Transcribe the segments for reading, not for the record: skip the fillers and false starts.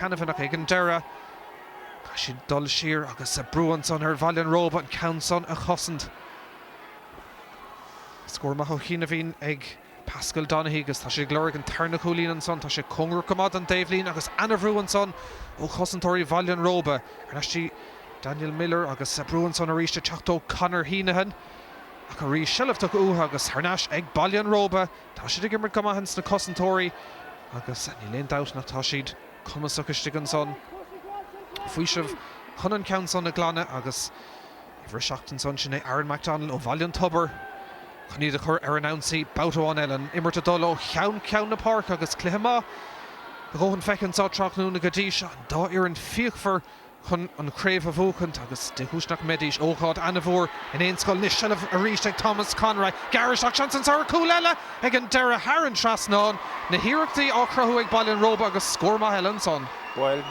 Canavan ach ag an deireadh, caithfidh siad dul siar agus brú ansan ar Bhaile an Róba an ceann san a chosaint. Scór maith ó chianaibhín ag Paschal Donaghy agus tá sé ag lorg an tarna cúilín ansan. Tá sé cóngarach go maith don dtaobhlíne agus ana-bhrú ansan ó chosantóirí Bhaile an Róba. Ar ais dtí Daniel Miller agus brú ansan arís ag teacht ó Conor Heenahan ach arís seilbh tugtha uathu agus thar n-ais ag Baile an Róba. Tá siad ag imirt go maith ins na cosantóirí agus níl aon dabht nach tá siad cumasach istigh ansan. Faoiseamh chun an ceann san a ghlanadh agus uimhir a 7 ansan, sin é Aaron McDonnell ó Bhaile an Tobair chun iad a chur ar an ionsaí babhta amháin eile. An imirt ag dul ó cheann ceann na páirce agus cluiche maith a dhóthain feicthe anso tráthnóna go dtí seo. An dá fhoireann fíochmhar chun an chraobh a bhuachaint agus dé chúis nach mbeidís. Ócáid ana-mhór in aon scoil. Anois seilbh arís ag Thomas Conroy. Gearradh isteach seans anso ar chúl eile ag an deireadh thar an trasnán. Na hiarrachtaí á chruthú ag Baile an Róba agus scór maith eile ansan. Bhuel,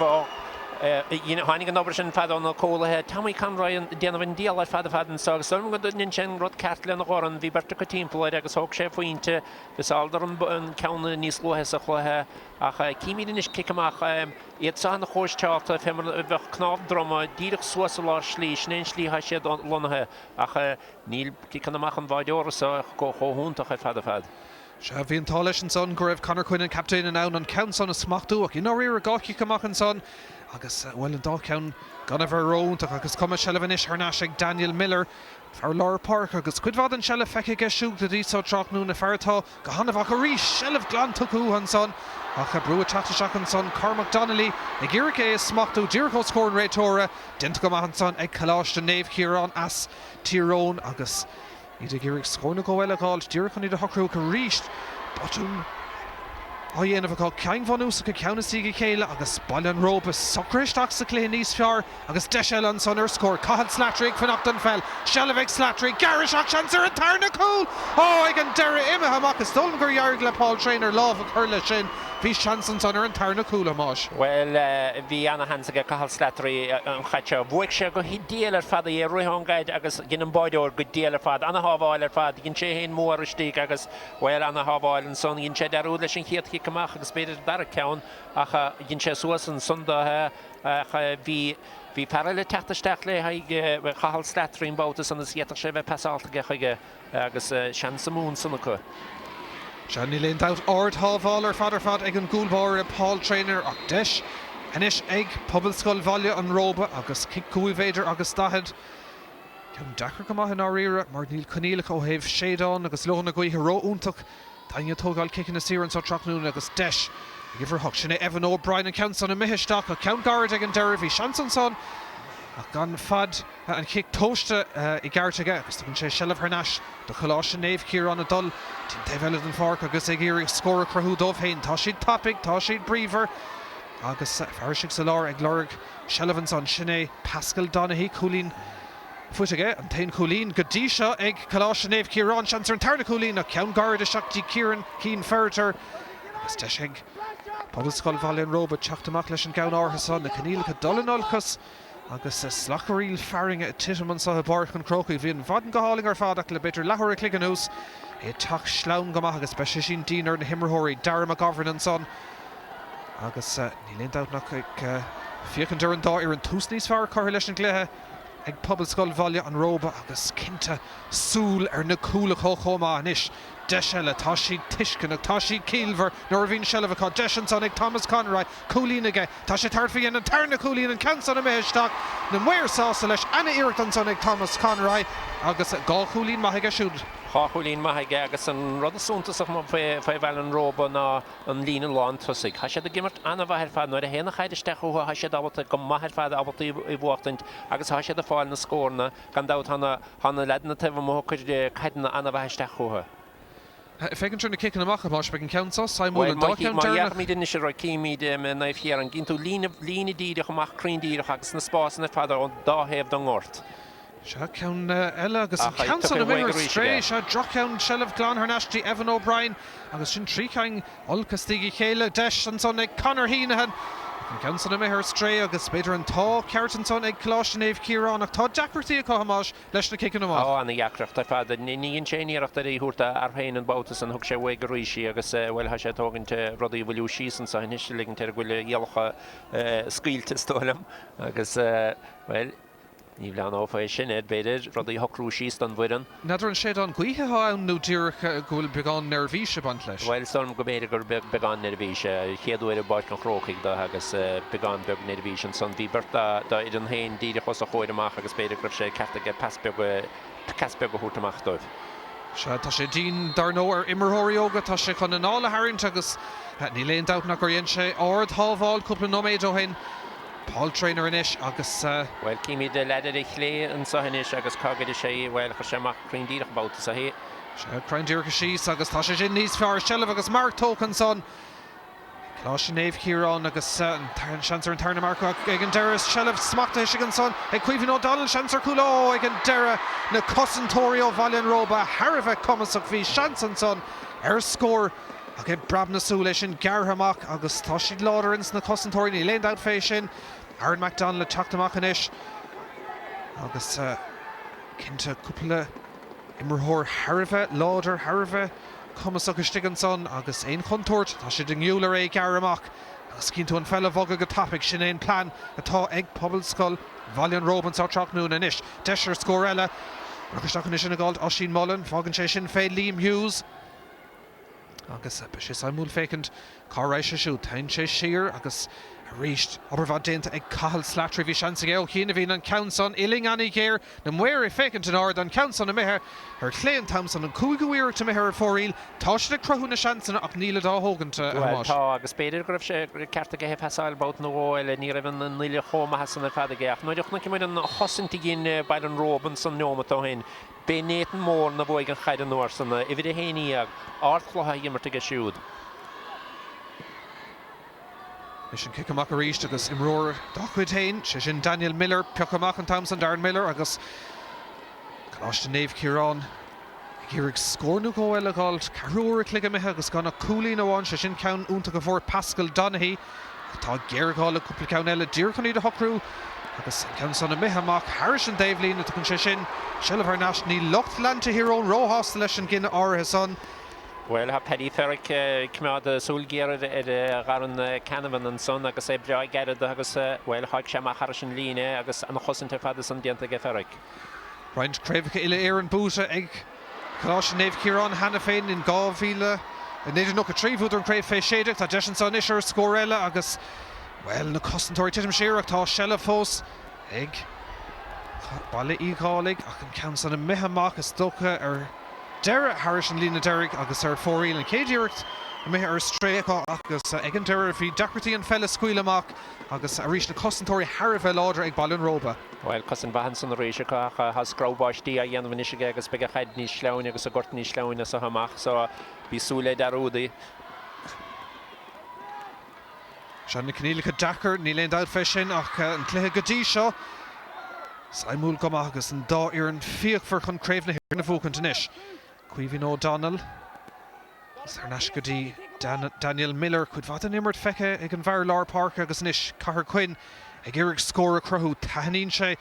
tháinig an obair sin ar fad ó na cúlaithe. Tommy Conroy ag déanamh an diabhal ar fad ar fad anso agus dóigh liom go ndein sé an rud ceart lena dhorn. Bhí beirt acu timpeall air agus thóg sé a phointe. Mhiseáladar an ceann níos luaithe sa chluiche ach címid anois cic amach. Iad seo ana-chóitseáilte, fé mar a bheadh cnámh droma, díreach suas i lár slí, sin é an slí atá siad lonnaithe. Ach níl ciceanna amach an bháireora seo chomh hiontach ar fad ar fad. Sea, bhí an t-ádh leis ansan go raibh Conor Quinn, an captaen, in ann an ceann san a smachtú ach i ndáiríre 2 chic amach ansan agus, bhuel, an dá cheann gan a bheith ró-iontach ach is cuma seilbh anois thar n-ais ag Daniel Miller, fear lár páirce agus cuid mhaith den seilbh feicthe aige siúd go dtí so tráthnóna, fear atá Go han-mhaith arís, seilbh glan tugtha uathu ansan ach brú ag teacht isteach ansan, Cormac Donnelly ag iarraidh é a smachtú díreach os comhair an réiteora. Déanta go maith ansan ag Coláiste Naomh Chiarán as Tír Eoghain agus iad ag iarraidh scór nó dhó eile a dh'fháilt díreach chun iad a shocrú ach arís botún á dhéanamh acu. Cinn bhunúsacha ceann i ndiaidh a chéile agus Baile an Róba socraithe isteach sa chluiche níos fearr. Agus deis eile ansan ar scór. Cathal Slattery ag fanacht don pheil. Seilbh ag Slattery. Gearradh isteach seans ar an tarna cúl! Ó, ag an deireadh imithe amach. Is dóigh liom gur éirigh le Paul Traynor lámh a chur leis sin. Bhí seans ansan ar an tarna cúl, a Thomáis. Bhuel, bhí ana-sheans aige Cathal Slattery an chaid seo. Bhuaigh sé go hidéal ar fad í, é ag rith ón gcaid agus dhein an báireoir go diail ar fad. Ana-shábháil ar fad. Dhein sé féin mór istigh agus, bhuel, ana-shábháil ansan. Dhein sé dearúd leis an chéad chic amach agus b'fhéidir an dara ceann ach dhein sé suas ansan do. Ach bhí, bhí fear eile ag teacht isteach le haghaidh Chathal Slattery an babhta san agus d'fhéadfadh sé a bheith pasáilte aige chuige agus seans amú ansan acu. Sea, níl aon dabht, ard-shábháil ar fad ar fad ag an gcúl báire Paul Traynor ach deis anois ag Pobalscoil Bhaile an Róba agus cic cúig mhéadar agus daichead. Ceann deacair go maith i ndáiríre mar níl coinníollacha ó thaobh séideán agus luath na gaoithe ró-iontach D'éinne ag tógáil ciceanna saora anso tráthnóna agus deis ag uimhir 8. Sin é Evan O'Brien, an ceann san imithe isteach ach ceann gairid ag an deireadh. Bhí seans ansan ach gan fad an chic tomhaiste i gceart aige agus tugann sé seilbh thar n-ais do Choláiste Naomh Ciarán ag dul dtí'n taobh eile den pháirc agus ag iarraidh scór a chruthú dóibh féin. Tá siad tapaidh, tá siad bríomhar agus fear istigh sa lár ag lorg seilbh ansan. Sin é Pascal Donaghy, cúilín. Faighte aige an t-aon chúilín go dtí seo ag Coláiste Naomh Ciarán. Seans ar an tarna cúilín ach ceann gairid isteach dtí Kieran Keane Ferriter agus deis ag Pobalscoil Bhaile an Róba teacht amach leis an gceann áirithe seo. Na coinníollacha dul in olcas agus slacharaíl fearthainne ag titim anseo i bPáirc an Chrócaigh. Bhí an mhaidin go hálainn ar fad ach le b'fhéidir leathuair a chloig anuas é ag teacht sleamhain go maith agus beidh sé sin dian ar na himreoirí. Dara McGovern ansan agus níl aon dabht nach ag féachaint ar an dá fhoireann tús níos fearr curtha leis an gcluiche. ag Pobalscoil Bhaile an Róba agus cinnte súil ar na cúil acu chomh maith. Anois deis eile, tá siad tuisceanach, tá siad ciallmhar nuair a bhíonn seilbh acu. Deis ansan ag Thomas Conroy, cúilín aige, tá sé thart faoi dhéin an tarna cúilín, an ceann san imithe isteach, na maoir sásta leis, ana-iarracht ansan ag Thomas Conroy agus dhá chúilín maith aige siúd. Dhá chúilín maith aige agus an rud is suntasach faoi Bhaile an Róba ná an líne lán tosaigh. Tá siad ag imirt an-mhaith ar fad. Nuair a théann an chaid isteach chucu tá siad ábalta go maith ar fad ábalta í a bhuachtaint agus tá siad ag fáil na scóranna. Gan dabht tá na tá na leaideanna taobh amuigh ag cur caideanna an-mhaith isteach chucu. Féachaint ar na ciceanna amach, a Thomáis, beidh an ceann seo suimiúil, an dá cheann Má deireanach. fhéachaimid anois ar címid Naomh Chiarán, gcíonn tú líne líne díreach amach cruinn díreach agus na spásanna ar fad ón dá thaobh den ngort. Sea, ceann eile agus an ceann san imithe ar strae. Sea, droch-cheann, seilbh glan thar n-ais dtí Evan O'Brien agus sin trí cheann olca istigh a chéile. Deis ansan ag Conor Heenahan. Ach an ceann san imithe ar strae agus b'fhéidir an t-ádh ceart ansan ag Coláiste Naomh Ciarán ach tá deacrachtaí acu, a Thomáis, leis na ciceanna amach. Ó, ana-dheacracht ar fad. Ní dhein sé aon iarracht ar í a thabhairt air féin an babhta san, thug sé uaidh arís í agus, bhuel, tá sé ag tógaint rudaí a mhoilliú síos anso anois, ag ligint air go bhfuil a ghiallacha scaoilte, is dóigh liom, agus, bhuel, ní bhreathnófá é sin air, b'fhéidir, rudaí a shocrú síos don bhfoireann. N'fheadar an séideán gaoithe atá ann nó díreach go bhfuil beagán neirbhíse ag baint leis. Bhuel, is dóigh liom go mb'fhéidir gur beagán neirbhíse. Chéad uair i bPáirc an Chrócaigh do agus beagán beag neirbhíse ansan. Bhí beirt dá fhoireann féin díreach os a chomhair amach agus b'fhéidir go raibh sé ceart aige pas beag, pas beag a thabhairt amach dóibh. Sea, tá sé dian dar ndóigh ar imreoirí óga. Tá sé chun anáil a tharraingt agus níl aon dabht ach gur dhein sé ard-shábháil cúpla nóiméad ó shin. Paul Traynor anois agus. Bhuel, címid leaid ar a chlé anso anois agus cá gcuirfidh sé í? Bhuel, chuir sé amach cruinn díreach an babhta so í. Sea, cruinn díreach síos agus tá sé sin níos fearr. Seilbh agus marc tógtha ansan ag Coláiste Naomh Ciarán agus an seans ar an tarna marc ag an deireadh. Seilbh smachtaithe istigh ansan ag Caoimhín O'Donnell. Seans ar chúl. Ó, ag an deireadh na cosantóirí ó Bhaile an Róba thar a bheith cumasach. Bhí seans ansan ar scór. Ach i bpreab na súl é sin gearrtha amach agus tá siad láidir ins na cosantóirí, níl aon dabht fé sin. Aaron McDonald ag teacht amach anois agus cinnte cúpla imreoir thar a bheith láidir, thar a bheith cumasach istigh ansan agus aon chontúirt, tá siad inniúil ar é a ghearradh amach agus cinntiú an pheil a bhogadh go tapaidh. Sin é an plean atá ag Pobalscoil Bhaile an Róba anseo tráthnóna anois. Deis ar scór eile. Rith isteach anois ina gcáil Oisín Mullin. Fágann sé sin fé Liam Hughes. Agus beidh sé suimiúil féachaint cá raghaidh sé siúd. Téann sé siar agus arís obair mhaith déanta ag Cathal Slattery. Bhí seans aige ó chianaibh an ceann san uillinn ana-ghéar, na maoir ag féachaint in ard, an ceann san imithe ar chlé an t-am san, an cúigiú iarracht imithe ar fóraoil. Tá siad ag cruthú na seansanna ach nílid á thógaint, a Bhuel, Thomáis. tá, agus b'fhéidir go raibh sé ceart aige é a phasáil babhta nó dhó eile, ní raibh an uillinn chomh maith san ar fad aige. Ach nuair a chonaic muid an chosaint a dhein Baile an Róba ansan neomat ó shin, B'é Nathan Moran a bhuaigh an chaid an uair san, uimhir 11, ardchluiche á imirt aige siúd. Anois an cic amach arís agus imreoir dá chuid féin, sé sin Daniel Miller, pioctha amach an t-am san, Darren Miller agus Coláiste Naomh Ciarán ag iarraidh scór nó dhó eile a dh'fháilt. Ceathrú uair a chloig imithe agus gan ach cúilín amháin, sé sin ceann iontach a fuair Pascal Donaghy. Ach tá géarghá le cúpla ceann eile díreach chun iad a shocrú agus an ceann san imithe amach thairis an dtaobhlíne. Tugann sé sin seilbh thar n-ais. Níl lucht leanta Thír Eoghain róshásta leis an gcinneadh áirithe san. Bhuel, tá Paddy Ferrick ag coimeád súil ghéar ar Dharren Canavan ansan agus é breá gairid agus, bhuel, sháigh sé amach thairis an líne agus an-chosaint ar fad ansan déanta aige Ferrick. Roinnt craobhacha uile-Éireann buaite ag Coláiste Naomh Ciarán cheana féin in 2000, 1993 bhuadar an chraobh fé 16. Tá deis anseo anois ar scór eile agus, bhuel, na cosantóirí ag titim siar ach tá seilbh fós ag Baile Uí Dhálaigh ach an ceann san imithe amach is dócha ar deireadh thairis an líne deiridh agus ar fóraoil. An chéad iarracht imithe ar strae acu agus ag an deireadh bhí deacrachtaí an pheil a scaoileadh amach agus arís na cosantóirí thar a bheith láidir ag Baile an Róba. Bhuel, cosaint mhaith ansan arís acu ach tá screamh báistí á dhéanamh anois aige agus beidh an chaid níos sleamhaine agus an gort níos sleamhaine as so amach so bí súil le dearúdaí. Sea, na coinníollacha deacair, níl aon dabht fé sin ach an cluiche go dtí seo suimiúil go maith agus an dá fhoireann fíochmhar chun Craobh na hÉireann a bhuachaint anois. Caoimhín O'Donnell. Agus thar n-ais go dtí Daniel Miller. Cuid mhaith den imirt feicthe ag an bhfear lár páirce agus anois Cathal Quinn ag iarraidh scór a chruthú. Taitníonn sé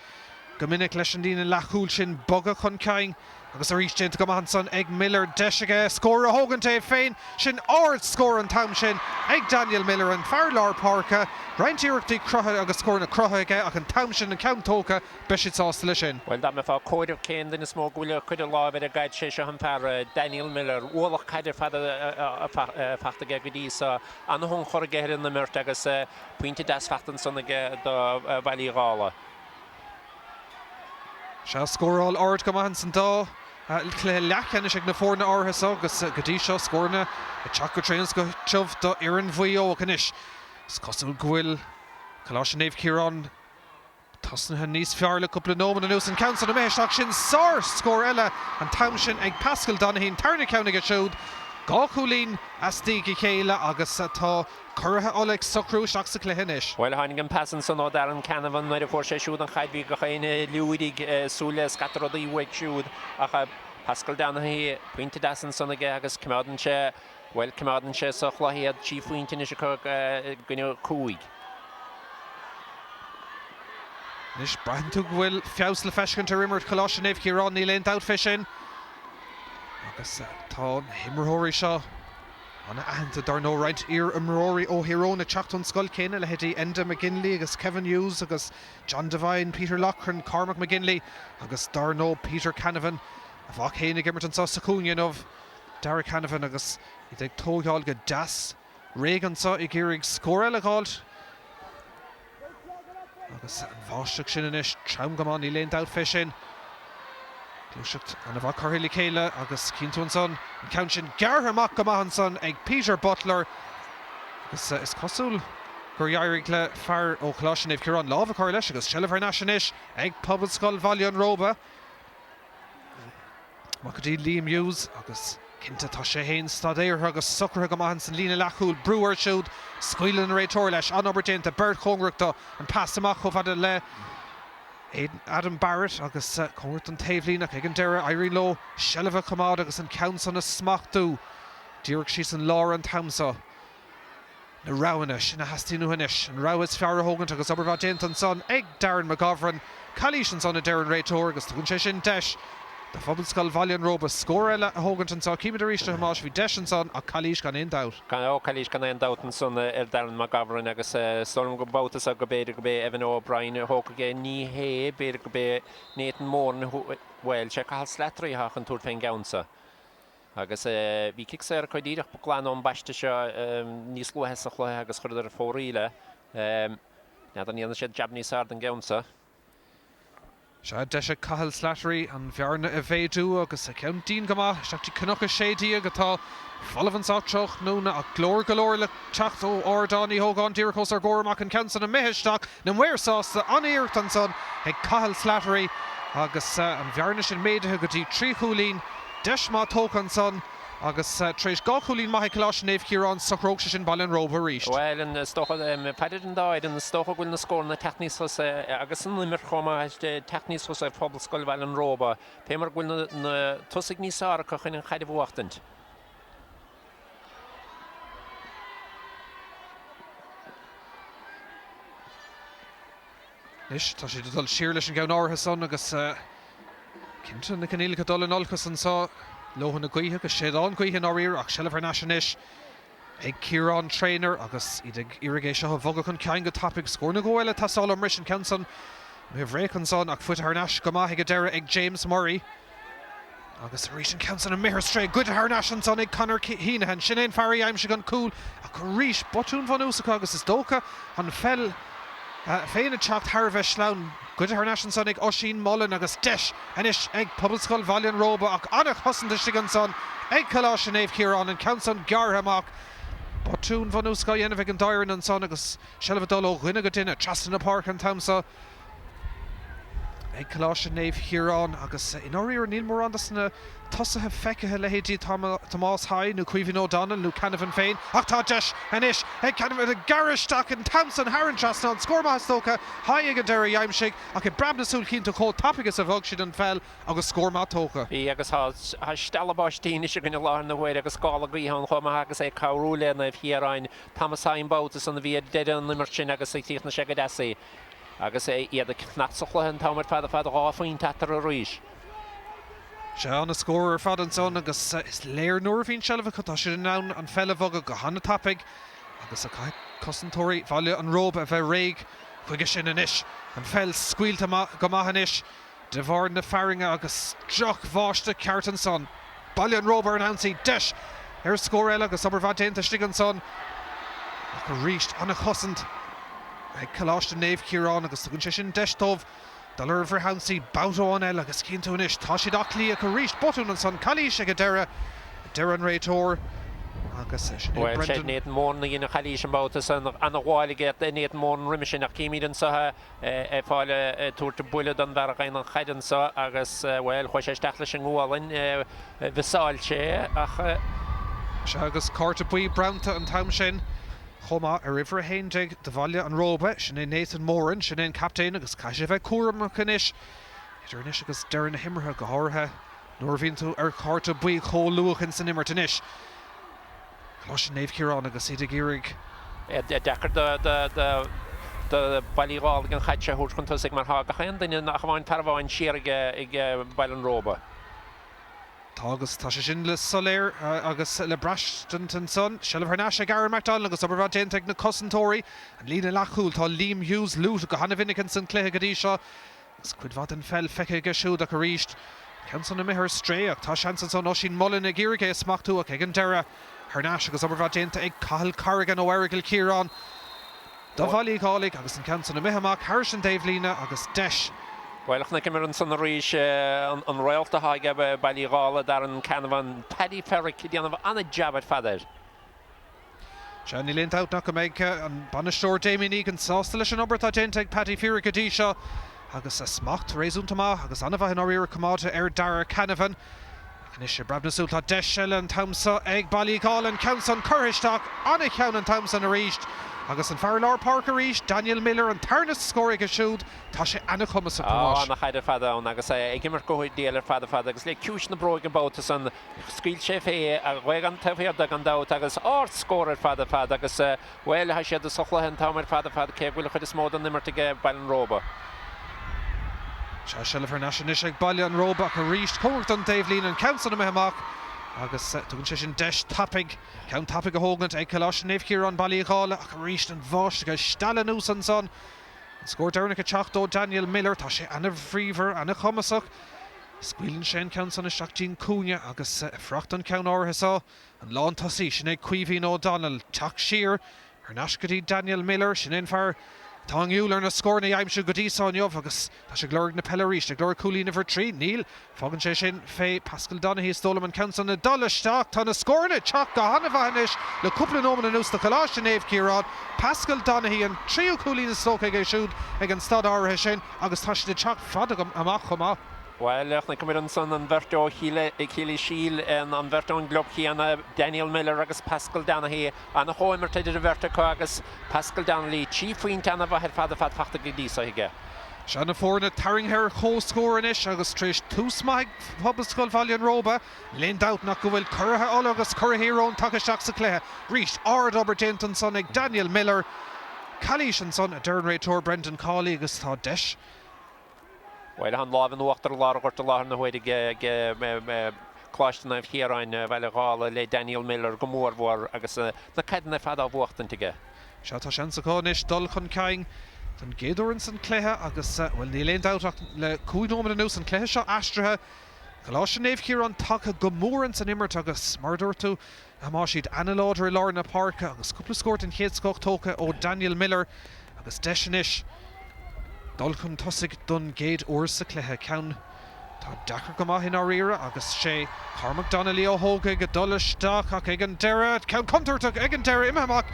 go minic leis an líne leathchúil sin bogadh chun cinn agus arís déanta go maith ansan ag Miller. Deis aige scór a thógaint é féin. Sin ard-scór an t-am sin ag Daniel Miller, an fear lár páirce. Roinnt iarrachtaí cruthaithe agus scóranna cruthaithe aige ach an t-am sin an ceann tógtha. Beidh siad sásta leis sin. Bhuel, dá mbeifeá ag comhaireamh cén duine is mó go bhfuil ag cur a láimh ar an gcaid, sé seo an fear, Daniel Miller. Ualach caide ar fad fachta aige go dtí so. An-thionchar aige ar an imirt agus pointe deas fachta ansan aige do Bhaile Uí Dhálaigh. Sea, scóráil ard go maith ins an dá chluiche leathcheannais ag na foirne áirithe so agus go dtí seo scóranna ag teacht go tréan is go tiubh do fhoireann Mhaigh Eo ach anois is cosúil go bhfuil Coláiste Naomh Ciarán Tosnaithe níos fearr le cúpla nóiméad anuas. An ceann san imithe isteach sin sár-scór eile an t-am sin ag Pascal Donaghy, an tarna ceann aige siúd. 2 chúilín as diaidh a chéile agus tá curaithe Uladh ag socrú isteach sa chluiche anois. Bhuel, tháinig an pas ansan ó Darren Canavan nuair a fuair sé siúd an chaid bhí gach éinne ag liúirigh, súil le scata rudaí uaidh siúd ach Pascal Donaghy, pointe deas ansan aige agus coimeádann sé, bhuel, coimeádann sé sa chluiche iad, 3 phointe anois acu i gcoinne 5. Anois, braitheann tú go bhfuil feabhas le feiscint ar imirt Choláiste Naomh Ciarán, níl aon dabht fé sin. Agus tá na himreoirí seo an-aitheanta, dar ndóigh, roinnt iar-imreoirí ó Thír Eoghain ag teacht ón scoil céanna, leithéidí Enda McGinley agus Kevin Hughes agus John Devine, Peter Loughran, Cormac McGinley agus dar ndóigh Peter Canavan, a mhac féin ag imirt anseo sa chúinne inniu, Darragh Canavan agus iad ag tógáil go deas réidh anseo ag iarraidh scór eile a dh'fháilt. Agus an bháisteach sin anois trom go maith, níl aon dabht fé sin. Gluaiseacht an-mhaith curtha le chéile agus chíonn tú ansan an ceann sin gearrtha amach go maith ansan ag Peter Butler agus is cosúil gur éirigh le fear ó Choláiste Naomh Ciarán lámh a chur leis agus seilbh thar n-ais anois ag Pobalscoil Bhaile an Róba. Amach go dtí Liam Hughes agus cinnte tá sé féin staidéartha agus socraithe go maith ins an líne leathchúil. Brú air siúd, scaoileann an réiteoir leis. An-obair déanta, beirt chóngarach dó. An pas amach chomh fada le Adam Barrett agus cóngarach don taobhlíne ach ag an deireadh éiríonn leo seilbh a choimeád agus an ceann san a smachtú. Díreach síos an lár an t-am seo. Na roghanna, sin a theastaíonn uathu anois, an rogha is fearr a thógaint agus obair mhaith déanta ansan ag Darren McGovern. Calaois ansan a deir an réiteoir agus tugann sé sin deis do Phobalscoil Bhaile an Róba scór eile a thógaint anso. Címid arís a Thomáis, bhí deis ansan ach calaois gan aon dabht. Ó, calaois gan aon dabht ansan ar Darren McGovern agus is dóigh liom go babhta seo go b'fhéidir go b'é Evan O'Brien a thógfaidh é. Ní hé, b'fhéidir go b'é Nathan Moran, bhuel, sé Cathal Slattery atá chun tabhairt fén gceann seo. Agus bhí cic saor acu díreach glan ón bpaiste seo níos luaithe sa chluiche agus chuireadar ar fóraoil é. N'fheadar an ndéanfaidh siad jab níos fearr den gceann seo. Sea, deis ag Cathal Slattery an bhearna a mhéadú agus a cheann dian go maith isteach dtí Cnoc 16 atá folamh anso tráthnóna ach glór go leor le teacht ó Ardán Uí Hógáin díreach os ár gcomhair amach an ceann san imithe isteach. Na maoir sásta, an-iarracht ansan ag Cathal Slattery agus an bhearna sin méadaithe go dtí 3 chúilín. Deis maith tógtha ansan agus tar éis 2 chúilín maith ag Coláiste Naomh Ciarán, socróidh sé sin Baile an Róba arís. Bhuel, is dócha, faire ar an dá fhoireann, is dócha go bhfuil na scóranna ag teacht níos fusa agus an imirt chomh maith ag teacht níos fusa ar Phobalscoil Bhaile an Róba, fé mar go bhfuil na tosaigh níos fearr acu chun an chaid a bhuachtaint. Anois tá siad ag dul siar leis an gceann áirithe san agus cinnte na coinníollacha ag dul in olcas anso. Lobhadh na gaoithe agus séideán gaoithe i ndáiríre ach seilbh thar n-ais anois ag Ciarán Traynor agus iad ag iarraidh é seo a bhogadh chun cinn go tapaidh. Scór nó dhó eile ag teastáil ón mbris an ceann san imithe i bhfraoch ansan ach faighte thar n-ais go maith ag an deireadh ag James Murray. Agus arís an ceann san imithe ar strae, goidte thar n-ais ansan ag Conor Heenahan. Sin é an fear a d'aimsigh an cúl ach arís botún bhunúsach agus is dócha an pheil féin ag teacht thar a bheith sleamhain. Goidte thar n-ais ansan ag Oisín Mullin agus deis anois ag Pobalscoil Bhaile an Róba ach an-chosaint istigh ansan ag Coláiste Naomh Ciarán. An ceann san gearrtha amach. Botún bhunúsach á dhéanamh ag an dá fhoireann ansan agus seilbh ag dul ó dhuine go duine trasna na páirce an t-am seo. ag Coláiste Naomh Chiaráin agus i ndáiríre níl mórán dos na tosaithe feicthe, leithéidí Tomás Haigh nó Caoimhín O'Donnell nó Canavan féin ach tá deis anois ag Canavan ag gearradh isteach an t-am san thar an trasnán. Scór maith is dócha, Haigh ag an deireadh a d'aimsigh ach i bpreab na súl chíonn tú chomh tapaidh is a bhog siad an pheil agus scór maith tógtha. Bhí agus tá stealladh báistí anois againn i láthair na huaire agus scála gaoithe ann chomh maith agus é ag cabhrú le Naomh Chiaráin. Thomas Haigh an babhta san a bhí ar deireadh an imirt sin agus chríochnaigh sé go deas í. Agus iad ag fanacht sa chluiche an t-am ar fad ar fad, 2 phointe eatarthu arís. Sea, an-scór ar fad ansan agus is léir nuair a bhíonn seilbh acu tá siad in ann an pheil a bhogadh go han-tapaidh agus caithfidh cosantóirí Bhaile an Róba a bheith réidh chuige sin anois. An pheil scaoilte go maith anois. De bharr na fearthainne agus droch-bháisteach ceart ansan, Baile an Róba ar an ionsaí, deis ar scór eile agus obair mhaith déanta istigh ansan ach arís an-chosaint ag Coláiste Naomh Ciarán agus tugann sé sin deis dóibh dul ar an bhfrithionsaí babhta amháin eile agus chíonn tú anois tá siad aclaí ach arís botún ansan, calaois ag an deireadh, a deir an réiteoir agus sin é Bhuel, sé Brendan. Nathan Moran a dhein an chalaois an babhta san, an-ghabháil aige Nathan Moran roimhe sin ach címid anso é. ag fáil ag tabhairt buille don bhfear a ghein an chaid anso agus, bhuel, chuaigh sé isteach leis an ngualainn, mhiosáil sé é ach. Sea, agus cárta buí bronnta an t-am sin chomh maith ar uimhir 11 do Bhaile an Róba, sin é Nathan Moran, sin é an captaen agus caithfidh sé a bheith cúramach anois, idir anois agus deireadh na himeartha, go háirithe nuair a bhíonn tú ar chárta buí chomh luath ins an imirt anois. Coláiste Naomh Ciarán agus iad ag iarraidh. Deacair do Do Baile Uí Dhálaigh an chaid seo a thabhairt chun tosaigh mar tá gach aon duine ach amháin fear amháin siar ag Baile an Róba. Tá agus tá sé sin le soiléir agus le braistint ansan. Seilbh thar n-ais ag Aaron McDonald agus obair mhaith déanta ag na cosantóirí. An líne leathchúil, tá Liam Hughes luaite go hana-mhinic ins an cluiche go dtí seo agus cuid mhaith den pheil feicthe aige siúd ach arís an ceann san imithe ar strae ach tá seans ansan Oisín Mullin ag iarraidh é a smachtú ach ag an deireadh thar n-ais agus obair mhaith déanta ag Cathal Corrigan ó Errigal Ciarán. Do Bhaile Uí Dhálaigh agus an ceann san imithe amach thairis an dtaobhlíne agus deis. Bhuel, chonaiceamar ansan arís an réalt atá ag Baile Uí Dhálaigh, Darren Canavan, Paddy Ferrick ag déanamh an-jab ar fad air. Sea, níl aon dabht ach go mbeidh an bainisteoir Damien Egan sásta leis an obair atá déanta ag Paddy Ferrick go dtí seo agus a smacht réasúnta maith agus an-mhaith i ndáiríre coimeádta ar Darragh Canavan. Anois ag breab na súl tá deis eile an t-am seo ag Baile Uí Dhálaigh, an ceann san curtha isteach, an-cheann an t-am san arís agus an fear i lár páirce arís, Daniel Miller, an tarna scór aige siúd, tá sé ana-chumasach, Á, Tomás. ana-chaid ar fad ann agus é ag imirt go diail ar fad ar fad agus le ciumhais na bróige an babhta san, scaoil sé fé, a ghaoth an taobh thiar de gan dabht agus ard-scór ar fad ar fad agus, Bhuel, tá siad sa chluiche an t-am ar fad ar fad, cé go bhfuil an chuid is mó den imirt ag Baile an Róba. Sea, seilbh thar n-ais anois ag Baile an Róba ach arís cóngarach don taobhlíne, an ceann san imithe amach agus tugann sé sin deis tapaidh, ceann tapaidh a thógaint ag Coláiste Naomh Ciarán, Baile Uí Dhálaigh ach arís an bháisteach ag stealladh anuas ansan. An scór deireanach ag teacht ó Daniel Miller, tá sé ana-bhríomhar, ana-chumasach. Scaoileann sé an ceann san isteach dtí'n cúinne agus ag fuireacht don cheann áirithe seo. An lántosaí, sin é Caoimhín O'Donnell. Teacht siar thar n-ais go dtí Daniel Miller. Sin é an fear atá i ngeall ar na scóranna a aimsiú go dtí so inniu agus tá sé ag lorg na peile arís, ag lorg cúilín uimhir 3. Níl. Fágann sé sin fé Paschal Donaghy is dóigh liom an ceann san ag dul isteach. Tá na scóranna ag teacht go han-mhaith anois le cúpla nóiméad anuas do Choláiste Naomh Ciarán. Paschal Donaghy, an tríú cúilín is dócha aige siúd ag an staid áirithe sin agus tá siad ag teacht fada amach chomh maith. Bhuel, chonaiceamar ansan an bheirt ó Chill Uí Shíl, an bheirt ón gclub chéanna, Daniel Miller agus Paschal Donnelly. Ana-chomhimirt idir an bheirt acu agus Paschal Donnelly, 3 phointe ana-mhaith ar fad ar fad fachta go dtí so aige. Sea, na foirne tarraingthe ar comhscór anois agus tar éis tús maith ag Pobalscoil Bhaile an Róba, níl aon dabht nach go bhfuil curaithe Uladh agus curaithe Thír Eoghain tagtha isteach sa chluiche. Arís, ard-obair déanta ansan ag Daniel Miller. Calaois ansan, a deir an réiteoir Brendan Cawley agus tá deis. Bhuel, tá an lámh in uachtar i lár an ghoirt i láthair na huaire ag Coláiste Naomh Chiaráin, Baile Dhálaigh le Daniel Miller go mór mhór agus na caideanna ar fad á bhuachtaint aige. Sea, tá seans acu anois dul chun cinn don gcéad uair ins an cluiche agus, bhuel, níl aon dabht ach le cúig nóiméad anuas an cluiche seo aistrithe. Coláiste Naomh Chiaráin tagtha go mór ins an imirt agus, mar a dúirt tú, Tá siad ana-láidir i lár na páirce agus cúpla scór den chéad scoth tógtha ó Daniel Miller agus deis anois dul chun tosaigh don gcéad uair sa chluiche. Ceann atá deacair go maith i ndáiríre agus sé Cormac Donnelly a thógfaidh ag dul isteach ach ag an deireadh, ceann contúirteach ag an deireadh imithe amach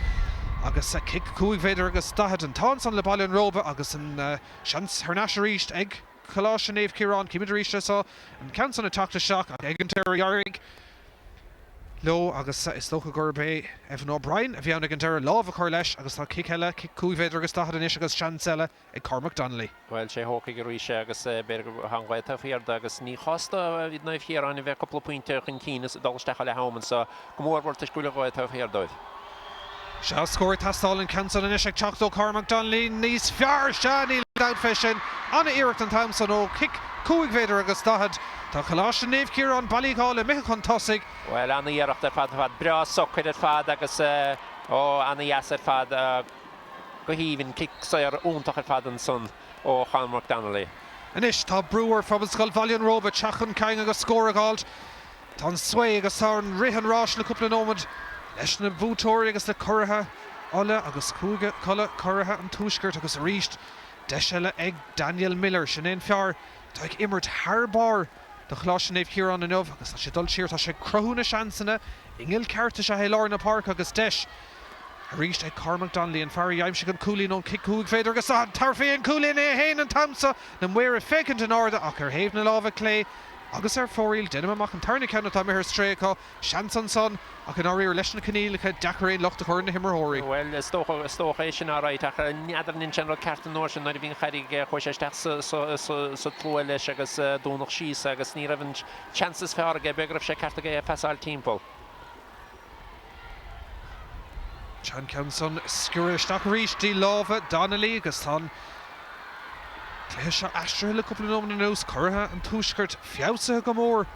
agus cic 5 mhéadar agus 40 an t-am san le Baile an Róba agus an seans thar n-ais arís ag Coláiste Naomh Ciarán. Címid arís é seo, an ceann san ag teacht isteach ach ag an deireadh d'éirigh leo agus is dócha gurb é Evan O'Brien a bhí ann ag an deireadh lámh a chur leis agus tá cic eile, cic 5 mhéadar agus 40 anois agus seans eile ag Cormac Donnelly. Bhuel, sé thógfaidh arís é agus b'fhéidir go tá an ghaoth taobh thiar de agus ní chás do Naomh Chiaráin a bheith cúpla pointe chun cinn is ag dul isteach i leath am anseo, go mór mhór toisc go bhfuil an ghaoth taobh thiar dóibh. Sea, scór ag teastáil an ceann san anois ag teacht ó Cormac Donnelly. Níos fearr, sea, níl dabht fé sin. Ana-iarracht an t-am san ó chic 5 mhéadar agus 40. Tá Coláiste Naomh Ciarán, Baile Uí Dhálaigh imithe chun tosaigh. Bhuel, ana-iarracht ar fad ar fad. Breá socair ar fad agus, ó, ana-dheas ar fad. Go haoibhinn. Cic saor iontach ar fad ansan ó Chormac Donnelly. Anois tá brú ar Phobalscoil Bhaile an Róba teacht chun cinn agus scór a dh'fháilt. Tá an svae agus tá an rith an ráis le cúpla nóiméad leis na buaiteoirí agus le curaithe Uladh agus Cúige Uladh, curaithe an Tuaiscirt agus arís deis eile ag Daniel Miller. Sin é an fear atá ag imirt thar barr do Choláiste Naomh Ciarán inniu agus tá sé ag dul siar, tá sé ag cruthú na seansanna. Inneall ceart is ea é i lár na páirce agus deis arís ag Cormac Donnelly, an fear a d'aimsigh an cúilín ón chic 5 mhéadar agus tabharfaidh an cúilín é féin an t-am seo, na maoir ag féachaint in airde ach ar thaobh na láimhe clé. Agus ar fóraoil, déanaim amach an tarna ceann atá imithe ar strae acu. Seans ansan, ach i ndáiríre, leis na coinníollacha, deacair aon locht a chur ar na himreoirí. Bhuel, is dócha, is dócha é sin alright, ach n'fheadar an ndein sé an rud ceart an uair sin nuair a bhí an chaid aige, chuaigh sé isteach sa, sa, sa, sa tslua leis agus dúnadh síos é agus ní raibh an seans is fearr aige, b'fhéidir go raibh sé ceart aige é a phasáil timpeall. An ceann san sciúrtha isteach arís dtí lámha Donnelly agus tá an cluiche seo aistrithe le cúpla nóiméad anuas, curaithe an Tuaiscirt feabhsaithe go mór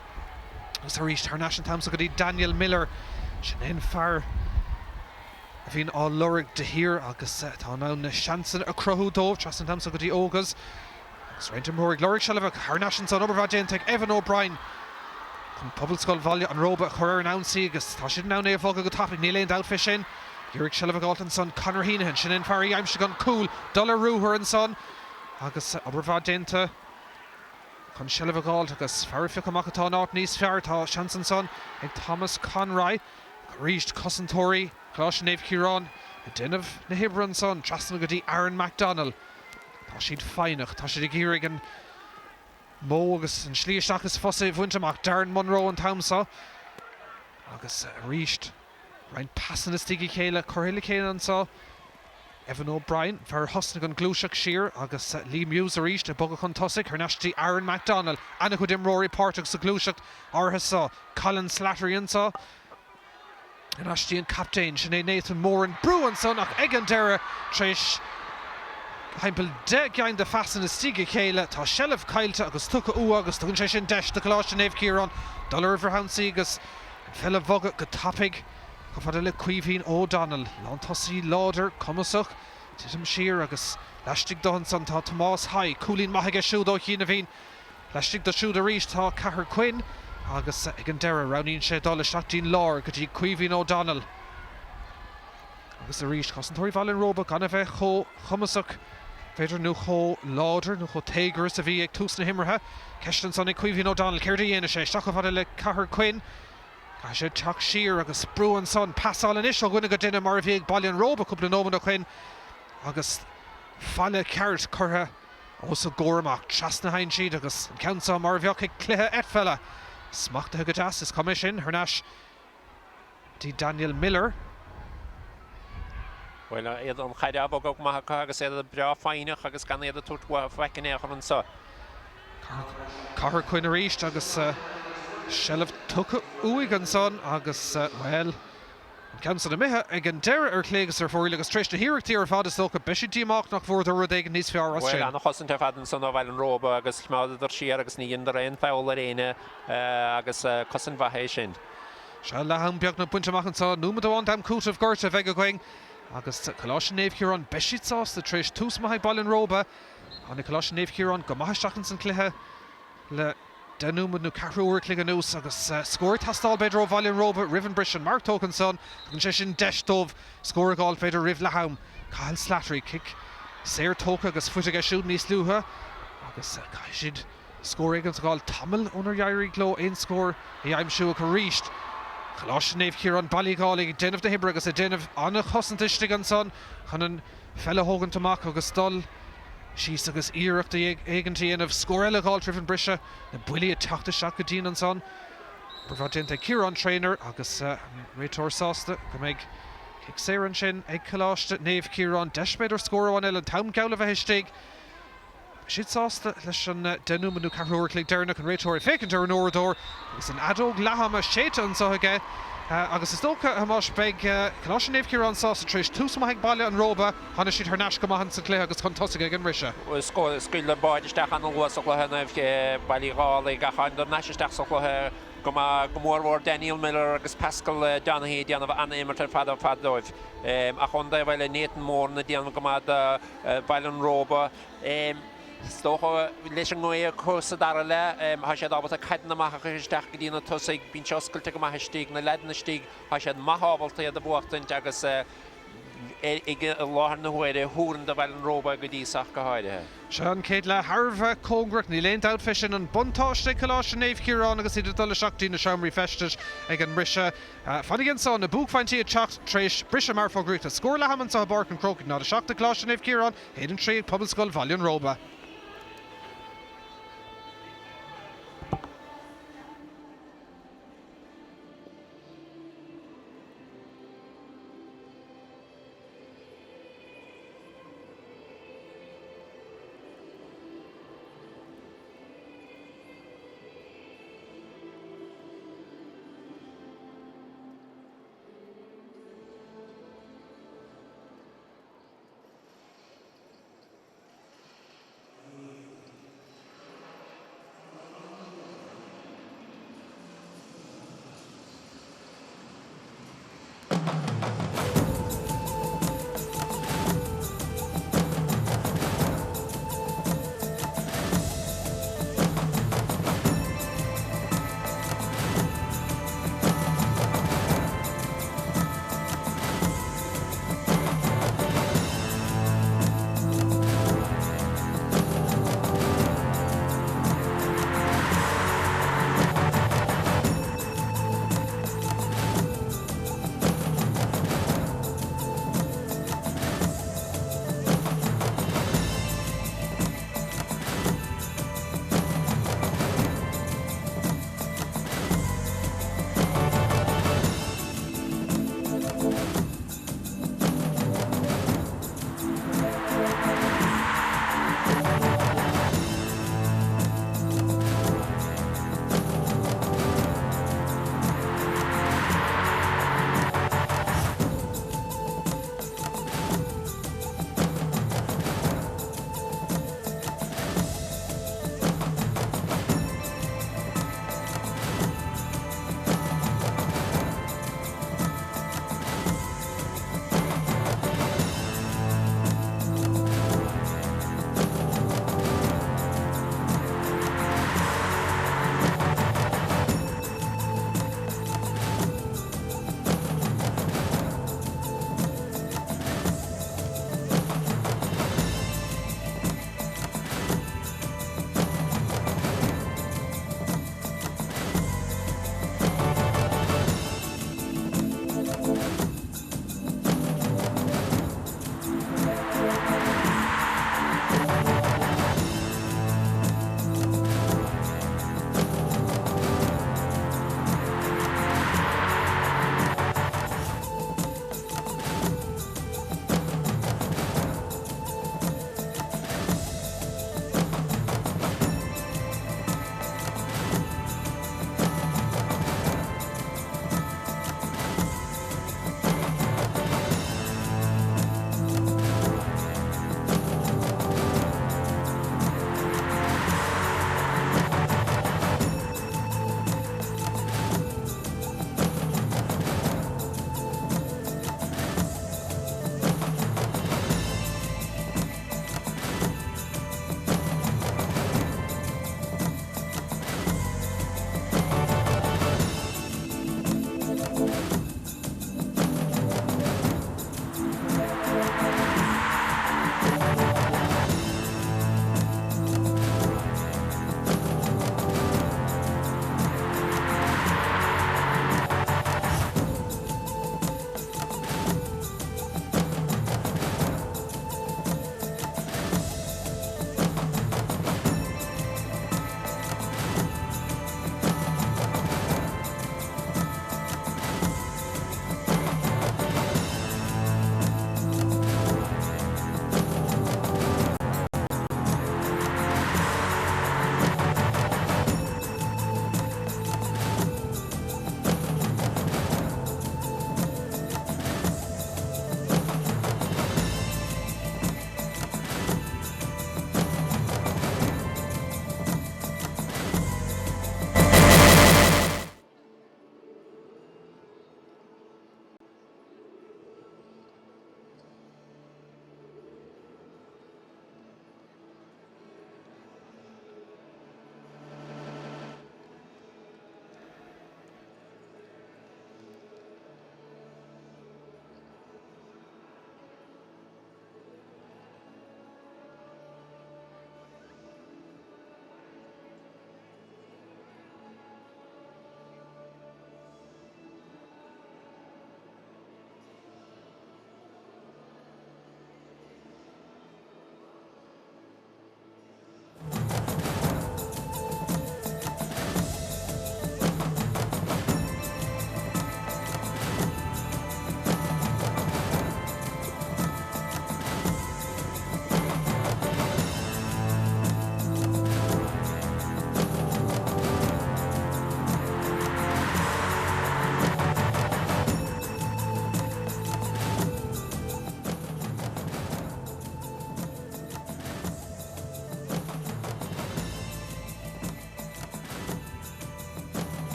agus arís thar n-ais an t-am so go dtí Daniel Miller. Sin é an fear a bhíonn á lorg de shíor agus atá in ann na seansanna a chruthú dóibh. Trasna an t-am so go dtí Ogas. Agus roinnt imreoirí ag lorg seilbhe thar n-ais ansan, obair mhaith déanta ag Evan O'Brien chun Pobalscoil Bhaile an Róba a chur ar an ionsaí agus tá siad in ann é a bhogadh go tapaidh, níl aon dabht fé sin. Iarraidh seilbh a dh'fháilt ansan Conor Heenahan, sin é an fear a d'aimsigh an cúl, dul ar ruathar ansan agus obair mhaith déanta chun seilbh a dh'fháilt agus fear a phiocadh amach atá in áit níos fearr. Tá seans ansan ag Thomas Conroy arís cosantóirí Choláiste Naomh Ciarán ag déanamh na hoibre ansan trasna go dtí Aaron McDonnell. Tá siad foighneach, tá siad ag iarraidh an modh agus an slí isteach is fusa a bhaint amach. Darren Munro an t-am seo agus arís roinnt pasanna istigh a chéile curtha le chéile anseo. Evan O'Brien, fear a thosnaigh an ghluaiseacht siar agus Liam Hughes arís ag bogadh chun tosaigh thar n-ais dtí Aaron McDonnell. Ana-chuid imreoirí páirteach sa ghluaiseacht áirithe seo. Colin Slattery anseo. Thar n-ais dtí an captaen, sin é Nathan Moran. Brú ansan ach ag an deireadh, tar éis timpeall 10 gceann de phasanna istigh a chéile, tá seilbh caillte agus tugtha uathu agus tugann sé sin deis do Choláiste Naomh Ciarán dul ar an bhfrithionsaí agus an pheil a bhogadh go tapaidh chomh fada le Caoimhín O'Donnell. Lántosaí láidir, cumasach, titim siar agus laistigh dó ansan tá Tomás Haigh. Cúilín maith aige siúd ó chianaibhín. Laistigh dó siúd arís tá Cathal Quinn agus ag an deireadh roghnaíonn sé dul isteach dtí'n lár go dtí Caoimhín O'Donnell. Agus arís cosantóirí Bhaile an Róba gan a bheith chomh cumasach b'fhéidir nó chomh láidir nó chomh téagartha is a bhí ag tús na himeartha. Ceist ansan ag Caoimhín O'Donnell céard a dhéanfaidh sé? Isteach chomh fada le Cathal Quinn. Caithfidh sé teacht siar agus brú ansan. Pasáil anois ó dhuine go duine mar a bhí ag Baile an Róba cúpla nóiméad ó shoin agus faille ceart curtha os a gcomhair amach. Trasna a théann siad agus an ceann seo mar a bheadh ag cluiche eitpheile. Smachtaithe go deas, is cuma é sin, thar n-ais dtí Daniel Miller. Bhuel, iad an chaid á bhogadh go maith acu agus iad breá foighneach agus gan iad ag tabhairt uathu faic in aon chor anso. Cathal Quinn arís agus seilbh tugtha uaidh ansan agus, bhuel, An ceann san imithe ag an deireadh ar chlé agus ar fóraoil agus tar éis na hiarrachtaí ar fad is dócha beidh siad díomách nach bhfuaireadar rud éigin níos fearr as sin. Bhuel, an-chosaint ar fad ansan ó Bhaile an Róba agus choimeádadar siar agus ní dheineadar aon feall ar éinne agus cosaint mhaith é sin. Sea, leath-am beagnach bainte amach anseo. Nóiméad amháin d'am cúitimh gorta a bheidh againn agus Coláiste Naomh Ciarán, beidh siad sásta tar éis tús maith ag Baile an Róba. Tháinig Coláiste Naomh Ciarán go maith isteach ins an cluiche le. 10 nóiméad nó ceathrú uair a chloig anuas agus scór ag teastáil b'fhéidir ó Bhaile an Róba roimh an briseadh. Marc tógtha ansan, tugann sé sin deis dóibh scór a dh'fháil b'fhéidir roimh leath am. Cathal Slattery, cic saor tógtha agus faighte aige siúd níos luaithe agus caithfidh siad scór éigin a dh'fháil tamall ónar éirigh leo aon scór a aimsiú ach arís Coláiste Naomh Ciarán, Baile Uí Dhálaigh ag déanamh na hoibre agus ag déanamh an-chosaint istigh ansan chun an pheil a thógaint amach agus dul síos agus iarracht éigint a dhéanamh scór eile a dh'fháilt roimh an briseadh. Na buillí ag teacht isteach go dian ansan. Obair mhaith déanta ag Ciarán Traynor agus an réiteoir sásta go mbeidh cic saor ansin ag Coláiste Naomh Ciarán. Deis b'fhéidir scór amháin eile an t-am geall le bheith istigh. Beidh siad sásta leis an 10 nóiméad nó ceathrú uair a chloig deireanach, an réiteoir ag féachaint ar an uaireadóir agus an fheadóg leath-ama séidte anseo aige agus is dócha, a Thomáis, beidh Coláiste Naomh Ciarán sásta tar éis tús maith ag Baile an Róba, tháinig siad thar n-ais go maith insa chluiche agus chun tosaigh ag an mbriseadh. Scaoileadh an bád isteach an-luath sa chluiche Naomh Baile Uí Dhálaigh ach thángadar ar ais isteach sa chluiche go maith, go mórmhór Daniel Miller agus Pascal Donaghy ag déanamh an-imirt ar fad ar fad dóibh. Ach ón dtaobh eile Nathan Moran ag déanamh go maith do Baile an Róba. Is dócha, leis an ngaoth acu sa dara leath, tá siad ábalta caideanna maith a chur isteach go dtí na tosaigh. Bíonn sé oscailte go maith istigh, na leaideanna istigh, tá siad maith ábalta iad a bhuachtaint agus i láthair na huaire, thuaraim do Bhaile an Róba go dtí so ach go háirithe. Seo an chéad leath thar a bheith cóngarach, níl aon dabht fé sin. An buntáiste ag Coláiste Naomh Ciarán agus iad ag dul isteach dtí na seomraí feistis ag an mbriseadh. Fanaigí anso, na buaicphointí ag teacht tar éis briseadh mearfhógraíochta. Scór leath-ama anseo i bPáirc an Chrócaigh, 0, 7 ag Coláiste Naomh Ciarán, 1, 3 ag Pobalscoil Bhaile an Róba.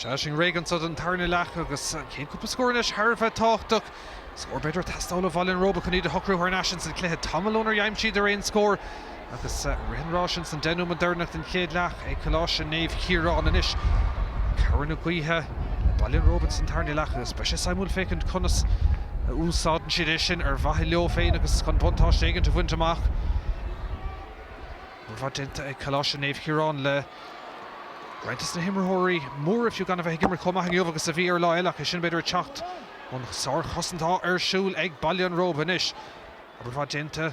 Sea, sin réidh anso don tarna leath agus an chéad chúpla scór anois thar a bheith tábhachtach. Scór b'fhéidir ag teastáil ó Bhaile an Róba chun iad a shocrú thar n-ais ins an chluiche tamall ónar aimsíodar aon scór agus rith an ráis ins an 10 nóiméad deireanach den chéad leath ag Coláiste Naomh Chiarán anois. Cabhair na gaoithe le Baile an Róba ins an tarna leath agus beidh sé suimiúil féachaint conas a úsáideann siad é sin ar mhaithe leo féin agus chun buntáiste éigint a bhaint amach. Obair mhaith déanta ag Coláiste Naomh Chiarán le roinnt des na himreoirí móra fiú gan a bheith ag imirt chomh maith inniu agus a bhí ar lá eile ach é sin b'fhéidir ag teacht ón sárchosaint atá ar siúl ag Baile an Róba anois. Obair mhaith déanta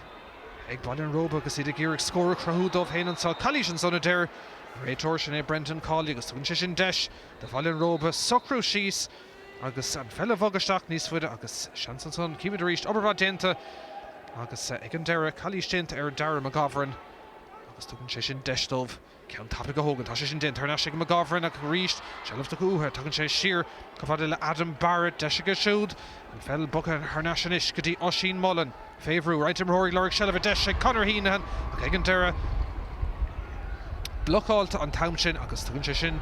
ag Baile an Róba agus iad ag iarraidh scór a chruthú dóibh féin anseo. Calaois ansan a deir an réiteoir, sin é Brendan Cawley agus tugann sé sin deis do Bhaile an Róba socrú síos agus an pheil a bhogadh isteach níos faide agus seans ansan, címid arís, obair mhaith déanta agus ag an deireadh, calaois déanta ar Dara McGovern agus tugann sé sin deis dóibh ceann tapaidh a thógaint. Tá sé sin déanta thar n-ais ag McGovern ach arís, seilbh tugtha uathu, tagann sé siar chomh fada le Adam Barrett, deis aige siúd an pheil bogtha thar n-ais anois go dtí Oisín Mullin. Fé bhrú, roinnt imreoirí ag lorg seilbhe, deis ag Conor Heenahan ach ag an deireadh blocáilte an t-am sin agus tugann sé sin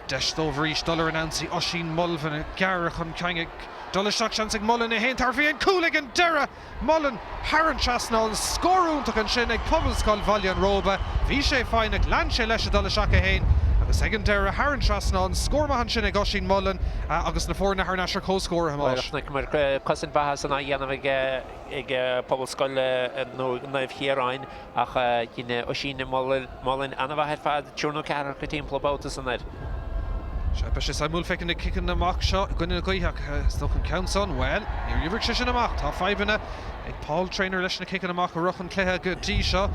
deis dóibh arís dul ar an ionsaí. Oisín Mullin ag gearradh chun cinn ag dul isteach, seans ag Mullin é féin tabhairt faoi an cúl ag an deireadh! Mullin thar an trasnán, scór iontach ansin ag Pobalscoil Bhaile an Róba. Bhí sé foighneach, lean sé leis ag dul isteach é féin agus ag an deireadh thar an trasnán, scór maith ansin ag Oisín Mullin agus na foirne thar n-ais ar comhscór, a Bhuel, Thomáis. chonaiceamar cosaint mhaith ansan á dhéanamh ag Pobalscoil Naomh Chiaráin ach dhein Oisín Mullin an-mhaith ar fad, triúr nó ceathrar acu timpeall an babhta san air. Sea, beidh sé suimiúil féachaint na ciceanna amach seo i gcoinne na gaoithe ach is dócha an ceann san, bhuel, níor oibrigh sé sin amach. Tá fadhbanna ag Paul Traynor leis na ciceanna amach i rith an chluiche go dtí seo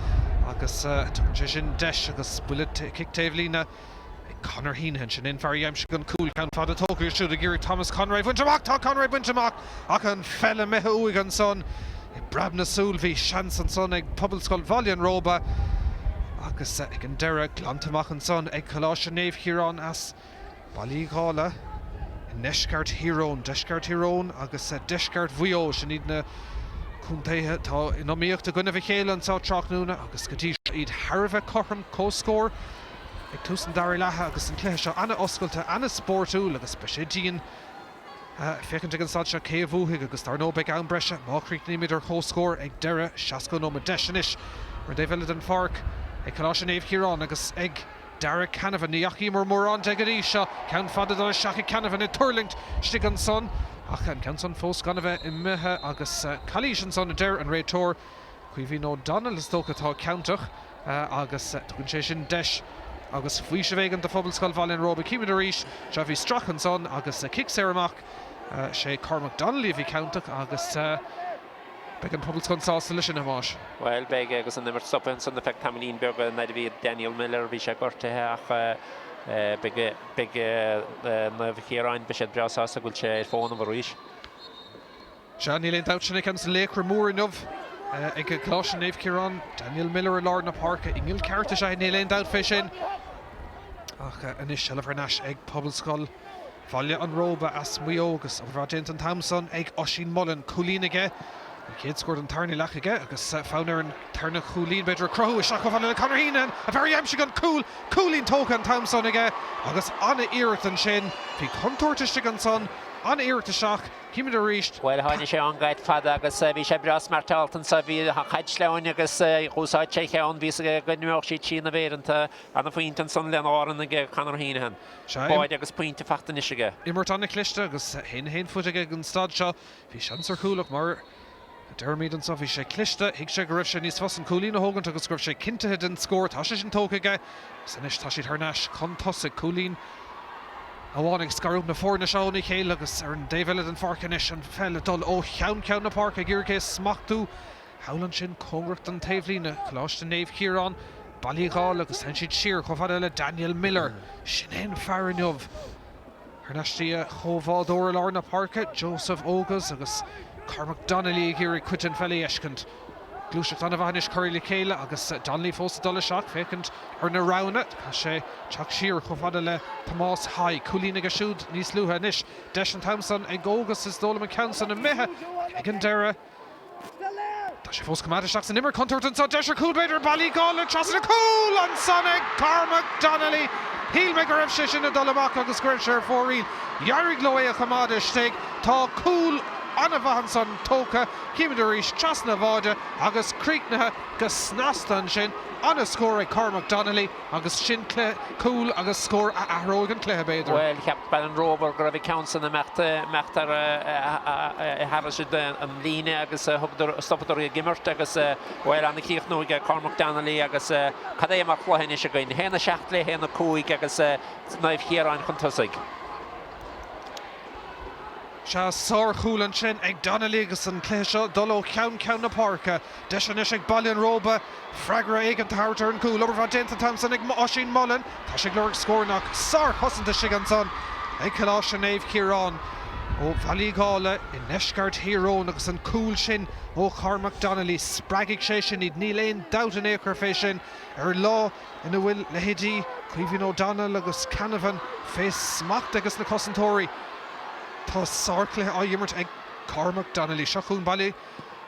agus tugann sé sin deis agus buille cic taobhlíne ag Conor Heenahan. Sin an fear a d'aimsigh an cúl, ceann fada tógtha siúd ag iarraidh Thomas Conroy a bhaint amach. Tá Conroy bainte amach ach an pheil imithe uaidh ansan. I bpreab na súl bhí seans ansan ag Pobalscoil Bhaile an Róba agus ag an deireadh glanta amach ansan ag Coláiste Naomh Chiaráin as Baile Uí Dhála i ndeisceart Thír Eoghain. Deisceart Thír Eoghain agus deisceart Mhaigh Eo, sin iad na contaetha atá in iomaíocht i gcoinnibh a chéile anso tráthnóna agus go dtí seo iad thar a bheith cothrom, comhscór ag tús an dara leatha agus an cluiche seo ana-oscailte, ana-spórtúil agus beidh sé dian féachaint ag an staid seo cé a bhuafaidh agus dar ndóigh beidh am breise má chríochnaímid ar comhscór ag deireadh 60 nóiméad. Deis anois ar an dtaobh eile den pháirc ag Coláiste Naomh Chiarán agus ag Darragh Canavan. Ní fhacaíomar mórán de go dtí seo. Ceann fada dul isteach ag Canavan ag tuirlingt istigh ansan ach an ceann san fós gan a bheith imithe agus calaois ansan a deir an réiteoir. Caoimhín O'Donnell is dócha atá ciontach agus tugann sé sin deis agus faoiseamh éigin do Phobalscoil Bhaile an Róba. Címid arís, sea bhí stracadh ansan agus cic saor amach, sé Cormac Donnelly a bhí ciontach agus beidh an Pobalscoil sásta leis sin, a Thomáis. Bhuel, beidh agus an imirt stoptha ansan ar feadh tamaillín beag nuair a bhí Daniel Miller, bhí sé gortaithe ach beidh, beidh Naomh Chiaráin, beidh siad breá sásta go bhfuil sé ar fónamh arís. Sea, níl aon dabht, sin é ceann de na laochra móra inniu ag Coláiste Naomh Ciarán, Daniel Miller i lár na páirce. Inneall ceart is ea é, níl aon dabht fé sin. Ach anois seilbh thar n-ais ag Pobalscoil Bhaile an Róba as Maigh Eo agus obair mhaith déanta an t-am san ag Oisín Mullin. Cúilín aige, an chéad scór den tarna leath aige agus fonn air an tarna chúilín b'fhéidir a chruthú isteach chomh fada le Conor Heenahan, an fear a d'aimsigh an cúl. Cúilín tógtha an t-am san aige agus an-iarracht ansin. Bhí contúirt istigh ansan, an-iarracht isteach. Címid arís. Bhuel, tháinig sé ón gcaid fada agus bhí sé breá smeairteálta anso. Bhí an chaid sleamhain agus dh'úsáid sé a cheann. Bhí a fhios aige go n-imeodh sí trína mhéireanta. Ana-phointe ansan lena dhorn aige Conor Heenahan. Báide agus pointe fachta anois aige. Imirt an-chliste agus 1-1 faighte aige ag an staid seo. Bhí seans ar chúl ach mar a deirimid anso, bhí sé cliste, thuig sé go raibh sé níos fusa an cúilín a thógaint agus go raibh sé cinntithe den scór. Tá sé sin tógtha aige agus anois tá siad thar n-ais chun tosaigh. Cúilín amháin ag scarúint na foirne seo óna chéile agus ar an dtaobh eile den pháirc anois an pheil ag dul ó cheann ceann na páirce ag iarraidh é a smachtú thall ansin cóngarach don taobhlíne. Coláiste Naomh Chiarán, Baile Uí Dhálaigh agus téann siad siar chomh fada le Daniel Miller. Sin é an fear inniu. Thar n-ais dtí a chomhbhádóir i lár na páirce, Joseph Ogas agus Cormac Donnelly ag iarraidh cuid den pheil a fheiscint. Gluaiseacht an-mhaith anois curtha le chéile agus Donnelly fós ag dul isteach, féachaint ar na roghanna. Caithfidh sé teacht siar chomh fada le Tomás Haigh. Cúilín aige siúd níos luaithe anois. Deis an t-am san ag Ogas is dóigh liom an ceann san imithe ach ag an deireadh. Tá sé fós coimeádta isteach san imirt. Contúirt anso, deis ar chúl b'fhéidir, Baile Uí Dhálaigh trasna cúl ansan ag Cormac Donnelly. Shíl mé go raibh sé sin ag dul amach agus go raibh sé ar fóraoil. D'éirigh leo é a choimeád istigh. Tá cúl an-mhaith ansan tógtha. Címid arís trasna an bháide agus críochnaithe go snasta ansin. An-scór ag Cormac Donnelly. Agus sin cluiche, cúl agus scór a athróidh an cluiche, b'fhéidir. Bhuel, cheap Baile an Róba go raibh an ceann san imeacht, imeacht thar, thar siad an líne agus thugadar, stopadar ag imirt agus, bhuel, an-chríochnú ag Cormac Donnelly agus cad é mar chluiche anois againn. 1-7 le 1-5 agus Naomh Chiaráin chun tosaigh. Sea, sárchúl ansin ag Donnelly agus an cluiche seo ag dul ó cheann ceann na páirce. Deis anois ag Baile an Róba freagra éigin a thabhairt ar an gcúl. Obair mhaith déanta an t-am san ag Oisín Mullin. Tá sé ag lorg scóranna ach sárchosaint istigh ansan ag Coláiste Naomh Ciarán ó Bhaile Uí Dhálaigh i ndeisceart Thír Eoghain agus an cúl sin ó Chormac Donnelly, spreagfaidh sé sin iad, níl aon dabht in aon chor fé sin. Ar lá ina bhfuil leithéidí Caoimhín O'Donnell agus Canavan fé smacht ages na cosantóirí. Tá sárchluiche á imirt ag Cormac Donnelly. Seo chugainn Baile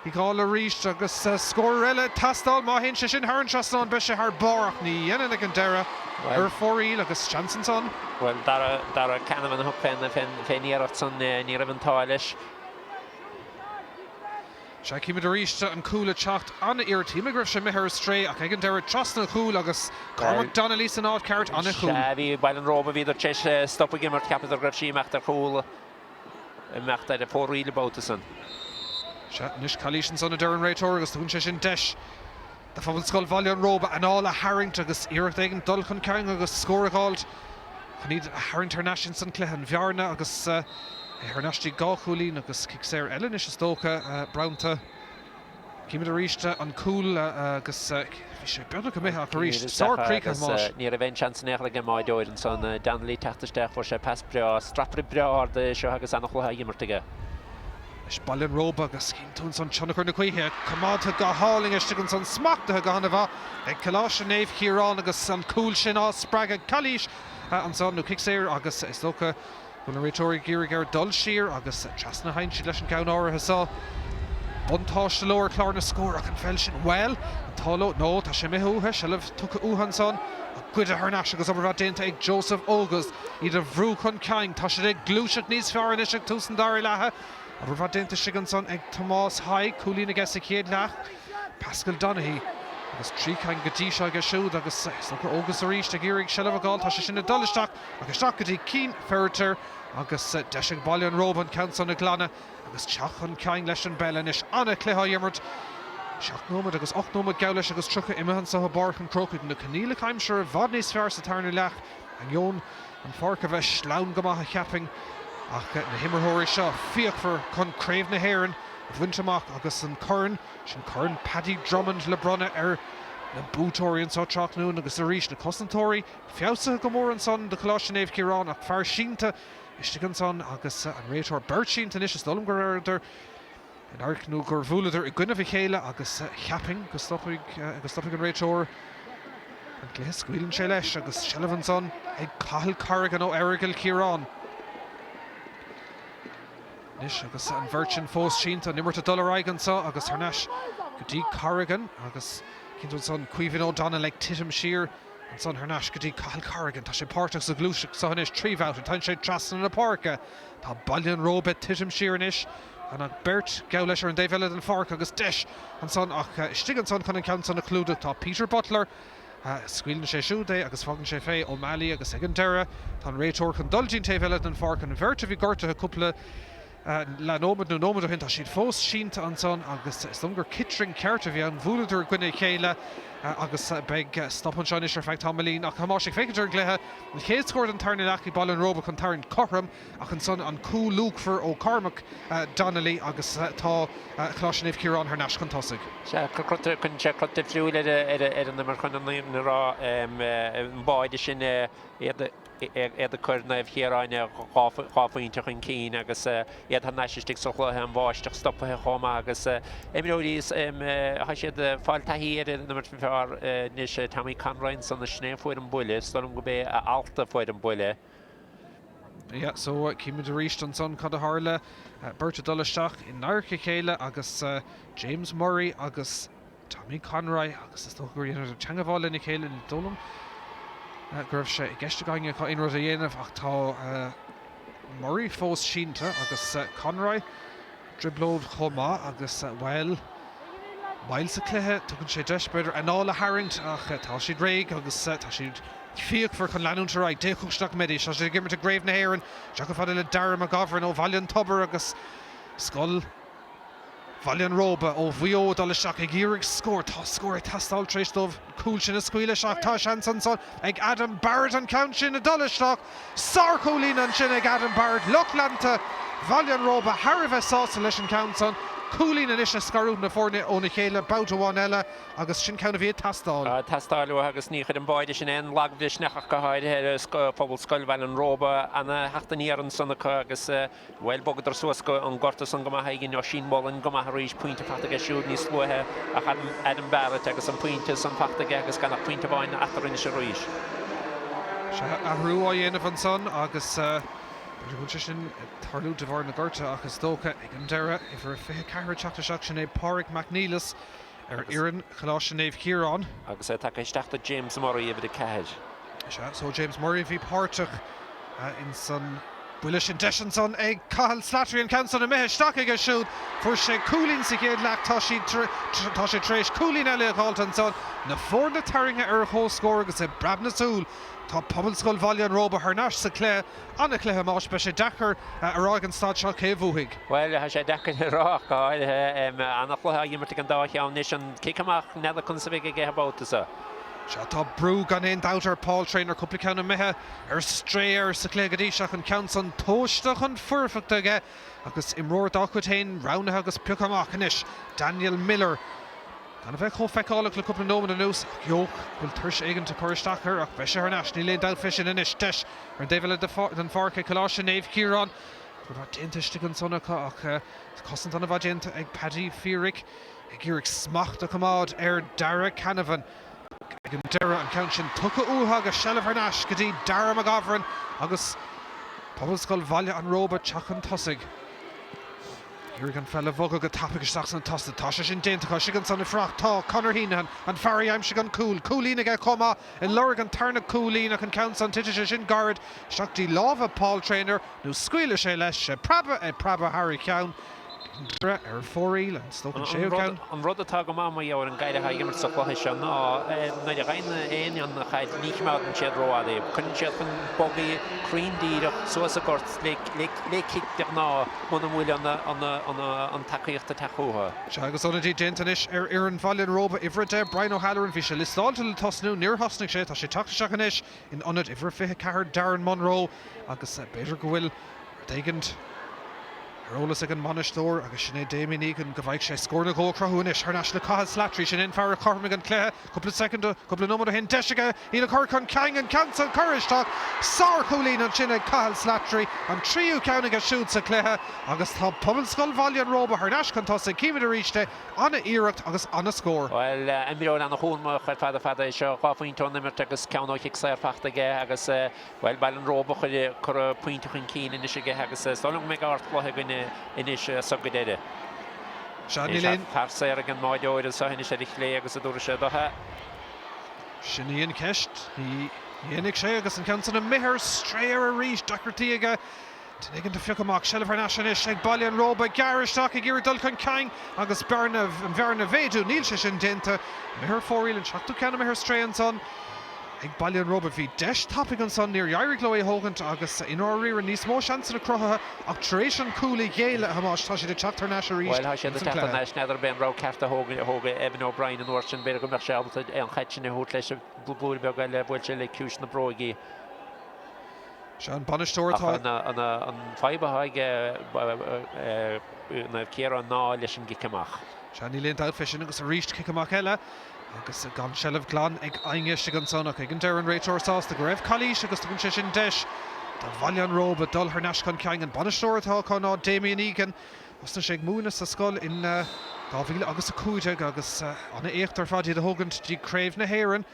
Uí Dhálaigh arís agus scór eile ag teastáil. Má théann sé sin thar an trasnán beidh sé thar barr ach ní dhéanann ag an deireadh ar fóraoil agus seans ansan. Bhuel, Dara Canavan a thug fén iarracht san, ní raibh an t-ádh leis. Sea, címid arís an cúl ag teacht. An-iarracht. Shíl mé go raibh sé imithe ar strae ach ag an deireadh trasna an chúil agus Cormac Donnelly san áit ceart. An-chúl. Sea, bhí Baile an Róba, bhíodar tar éis stop ag imirt, cheapadar go raibh sí imeacht ar chúl, imeacht ar fóraoil an babhta san. Sea, anois calaois ansan a deir an réiteoir agus tugann sé sin deis do Phobalscoil Bhaile an Róba anáil a tharraingt agus iarracht éigin dul chun cinn agus scór a dh'fháilt chun iad a tharraingt thar n-ais ins an cluiche. An bhearna agus é thar n-ais dtí 2 chúilín agus cic saor eile anois is dócha bronnta. Címid arís an cúl agus bhí sé beagnach imithe ach arís sár-chríoch a Thomáis. Ní raibh aon seans in aon chor ag an mbáireoir ansan. Donnelly teacht isteach, fuair sé pas breá, strapaire breá ard é seo agus an-chluiche á imirt aige. Anois Baile an Róba agus cíonn tú ansan tionchar na gaoithe coimeádta go hálainn istigh ansan, smachtaithe go han-mhaith ag Coláiste Naomh Chiarán agus an cúl sin á spreagadh. Calaois ansan nó cic saor agus is dócha go bhfuil na réiteoirí ag iarraidh air dul siar agus trasna a théann siad leis an gceann áirithe seo. Buntáiste leo ar chlár na scór ach an pheil sin, bhuel, an t-ádh leo, nó tá sé imithe uathu, seilbh tugtha uathu ansan ach goidte thar n-ais agus obair mhaith déanta ag Joseph Ogus iad a bhrú chun cinn. Tá siad ag gluaiseacht níos fearr anois ag tús an dara leatha. Obair mhaith déanta istigh ansan ag Tomás Haigh, cúilín aige sa chéad leath. Pascal Donaghy agus 3 cinn go dtí seo aige siúd agus is dócha Ogus arís ag iarraidh seilbh a fháil. Tá sé sin ag dul isteach ach isteach go dtí Cian Ferriter agus deis ag Baile an Róba an ceann san a ghlanadh agus teacht chun cinn leis an bpeil anois. An-chluiche á imirt. 7 nóiméad agus 8 nóiméad geall leis agus 30 imithe anso i bPáirc an Chrócaigh. Na coinníollacha aimsire i bhfad níos fearr sa tarna leath. Ainneoin an pháirc a bheith sleamhain go maith a cheapfainn ach na himreoirí seo fíochmhar chun Craobh na hÉireann a bhaint amach agus an corn, sin Corn Paddy Drummond le bronnadh ar na buaiteoirí anso tráthnóna agus arís na cosantóirí feabhsaithe go mór ansan do Choláiste Naomh Ciarán ach fear sínte istigh ansan agus an réiteoir beirt sínte anois is dóigh liom go rabhadar in adharc nó gur bhuaileadar i gcoinnibh a chéile agus cheapfainn go stopfaidh go stopfaidh an réiteoir an cluiche. Scaoileann sé leis agus seilbh ansan ag Cathal Corrigan ó Errigal Ciarán. Anois agus an bheirt sin fós sínte, an imirt ag dul ar aghaidh anso agus thar n-ais go dtí Corrigan agus cinnte ansan Caoimhín O'Donnell ag titim siar ansan thar n-ais go dtí Cathal Corrigan. Tá sé páirteach sa ghluaiseacht so anois 3 bhabhta. Téann sé trasna na páirce. Tá Baile an Róba ag titim siar anois. Gan ach beirt geall leis ar an dtaobh eile den pháirc agus deis ansan ach istigh ansan chun an ceann san a chlúdach tá Peter Butler. Scaoileann sé siúd é agus fágann sé fé O'Malley agus ag an deireadh tá an réiteoir chun dul dtí'n taobh eile den pháirc. An bheirt a bhí gortaithe cúpla leath nóiméad nó nóiméad ó shin, tá siad fós sínte ansan agus is dóigh gur citring ceart a bhí ann. Bhuaileadar i gcoinne a chéile agus beidh stop anseo anois ar feadh tamaillín. Ach Thomáis, ag féachaint ar an gcluiche, an chéad scór den tarna leath ag Baile an Róba chun tarraingt cothrom. Ach ansan an cúl luachmhar ó Cormac Donnelly agus tá Coláiste Naomh Ciarán thar n-ais chun tosaigh. Sea, cuireann sé crot difriúil ar an imirt chun an fhírinne a rá. An báide sin, iad ag cur Naomh Chiaráin 2 phointe chun cinn agus iad thar n-ais istigh sa chluiche, an bháisteach stoptha chomh maith agus imreoirí, tá siad ag fáil taithí ar an imirt fearr anois. Tommy Conroy ansan, sin é a fuair an buille, is dóigh liom gurb é a alt a fuair an buille. Yeah, so címid arís ansan cad a tharla. Beirt ag dul isteach in adharca a chéile agus James Murray agus Tommy Conroy agus is dócha gur dheineadar teangabháil lena chéile, ní dóigh liom go raibh sé i gceist ag éinne acu aon rud a dhéanamh ach tá Murray fós sínte agus Conroy dtrioblóid chomh maith agus, bhuel, moill sa chluiche, tugann sé deis, b'fhéidir, anáil a tharraingt ach tá siad réidh agus tá siad fíochmhar chun leanúint ar aghaidh. D'fhéadfadh sé nach mbeidís. Tá siad ag imirt i gCraobh na hÉireann, isteach chomh fada le Darragh McGovern ó Bhaile an Tobair agus Scoil Bhaile an Róba ó Mhaigh Eo ag dul isteach ag iarraidh scór. Tá scór ag teastáil tar éis dóibh an cúl sin a scaoileadh isteach. Tá seans ansan ag Adam Barrett an ceann sin ag dul isteach. Sárchúilín ansin ag Adam Barrett, lucht leanta Bhaile an Róba thar a bheith sásta leis an cheann san. Cúilín anois ag scarúint na foirne óna chéile babhta amháin eile agus sin ceann a bhí ag teastáil. Ag teastáil uathu agus ní chuir an báide sin aon lagmhisneach ach go háirithe ar Phobalscoil Bhaile an Róba. Ana-theacht aniar ansan acu agus Bhuel, bhogadar suas go an gort ansan go maith éigin, Oisín Mullin go maith arís, pointe fachta aige siúd níos luaithe ach Adam Barrett agus an pointe san fachta aige agus gan ach pointe amháin eatarthu anois arís. Sea, athrú á dhéanamh ansan agus b'fhéidir go bhfuil sé sin ag tarlú de bharr na gorta ach is dócha ag an deireadh, uimhir a 24 ag teacht isteach, sin é Pádraig Mac Niallais ar fhoireann Choláiste Naomh Ciarán. Agus é tagtha isteach do James Murray, uimhir 4. Sea, so James Murray a bhí páirteach ins an buille sin. Deis ansan ag Cathal Slattery, an ceann san imithe isteach aige siúd. Fuair sé cúilín sa chéad leath, tá sé tá sé tar éis cúilín eile a dh'fháilt ansan. Na foirne tarraingthe ar chomhscór agus i bpreab na súl tá Pobalscoil Bhaile an Róba thar n-ais sa chluiche. Ana-chluiche, a Thomáis, beidh sé deacair a rá ag an staid seo cé a bhuafaidh. Bhuel, tá sé deacair a rá ach go háirithe. Ana-chluiche á imirt ag an dá cheann anois. An cic amach, n'fheadar conas a bheidh aige an babhta seo. Sea, tá brú gan aon dabht ar Paul Traynor, cúpla ceann imithe ar strae air sa chluiche go dtí seo ach an ceann san tomhaiste chun foirfeachta aige agus imreoir dá chuid féin roghnaithe agus pioctha amach anois, Daniel Miller. Gan a bheith chomh feiceálach le cúpla nóiméad anuas ach gheobhadh go bhfuil tuirse éigin ag cur isteach air ach beidh sé thar n-ais, níl aon dabht fé sin anois. Deis ar an dtaobh eile den pháirc ag Coláiste Naomh Ciarán. Rud maith déanta istigh ansan acu ach cosaint an-mhaith déanta ag Paddy Feerick. Ag iarraidh smacht a choimeád ar Darragh Canavan. Ag an deireadh, an ceann sin tugtha uathu agus seilbh thar n-ais go dtí Darragh McGovern agus Pobalscoil Bhaile an Róba ag teacht chun tosaigh. Ag iarraidh an pheil a bhogadh go tapaidh isteach sna tosaithe. Tá sé sin déanta acu. Istigh ansan i bhfraoch tá Conor Heenahan, an fear a d'aimsigh an cúl. Cúilín aige chomh maith ag lorg an tarna cúilín ach an ceann san titfidh sé sin gairid isteach dtí lámha Paul Traynor nó scaoilfidh sé leis. Ag preabadh, ag preabadh thar a cheann. Ar fóraoil, an stoc an séú ceann. An rud atá go maith mar gheall ar an gcaid atá ag imirt sa chluiche seo ná nuair a fhaigheann éinne an chaid ní choimeádann siad rófhada í. Cuireann siad chun bogadh cruinn díreach suas an gort le cic de ghnáth muna bhfuil an tacaíocht ag teacht chucu. Sea, agus ionadaí déanta anois ar fhoireann Bhaile an Róba, uimhir 10, Brian O'Halloran, bhí sé liostáilte le tosnú, níor thosnaigh sé, tá sé ag teacht isteach anois in ionad uimhir 24, Darren Munro, agus b'fhéidir go bhfuil Rud éigint ar eolas ag an mbainisteoir agus sin é Damien Egan go bhfaighidh sé scór nó dhó a chruthú anois. Thar n-ais le Cathal Slattery, sin é an fear a chothromaigh an cluiche cúpla soicind, cúpla nóiméad ó shin. Deis aige iad a chur chun cinn, an ceann san curtha isteach. Sár-chúilín ansin ag Cathal Slattery, an tríú ceann aige siúd sa chluiche agus tá Pobalscoil Bhaile an Róba thar n-ais chun tosaigh. Címid arís é, ana-iarracht agus ana-scór. Bhuel, imreoir ana-chúramach ar fad ar fad é seo. 2 phointe ón imirt agus ceann ó chic saor fachta aige agus Bhuel, Baile an Róba a chuir pointe chun cinn anois aige agus is dóigh liom go mbeidh ardchluiche againn anois as seo go deireadh. Sea, níl aon. Fear saor ag an mbáireoir anseo anois ar a chlé agus an dtabharfaidh sé dó é. Sin í an cheist. Ní dhéanfaidh sé agus an ceann san imithe ar strae air arís. Deacrachtaí aige Duine éigin a phiocadh amach. Seilbh thar n-ais anois ag Baile an Róba. Gearr isteach ag iarraidh dul chun cinn agus bearna, an bhearna a mhéadú. Níl sé sin déanta. Imithe ar fóraoil, an seachtú ceann imithe ar strae ansan ag Baile an Róba. Bhí deis tapaidh ansan, níor éirigh leo é a thógaint agus i ndáiríre níos mó seansanna cruthaithe ach tar éis an cúl a ghéilleadh, a Thomáis, tá siad ag teacht thar n-ais arís Bhuel, tá siad ag teacht thar n-ais. N'fheadar ab é an rogha ceart a thóg Evan O'Brien an uair sin. B'fhéidir go mbeadh sé ábalta an chaid sin a thabhairt leis blúire beag eile, bhuail sé le ciumhais na bróige. Sea, an bainisteoir atá. Ach an fadhb atá ag Naomh Ciarán ná leis an gcic amach. Sea, níl aon dabht fé sin agus arís cic amach eile agus gan seilbh glan ag éinne istigh ansan ach ag an deireadh an réiteoir sásta go raibh calaois agus tugann sé sin deis do Bhaile an Róba dul thar n-ais chun cinn. An bainisteoir atá acu ná Damien Egan. Thosnaigh sé ag múineadh sa scoil in 2000 agus 15 agus an-éacht ar fad iad a thógaint dtí Craobh na hÉireann.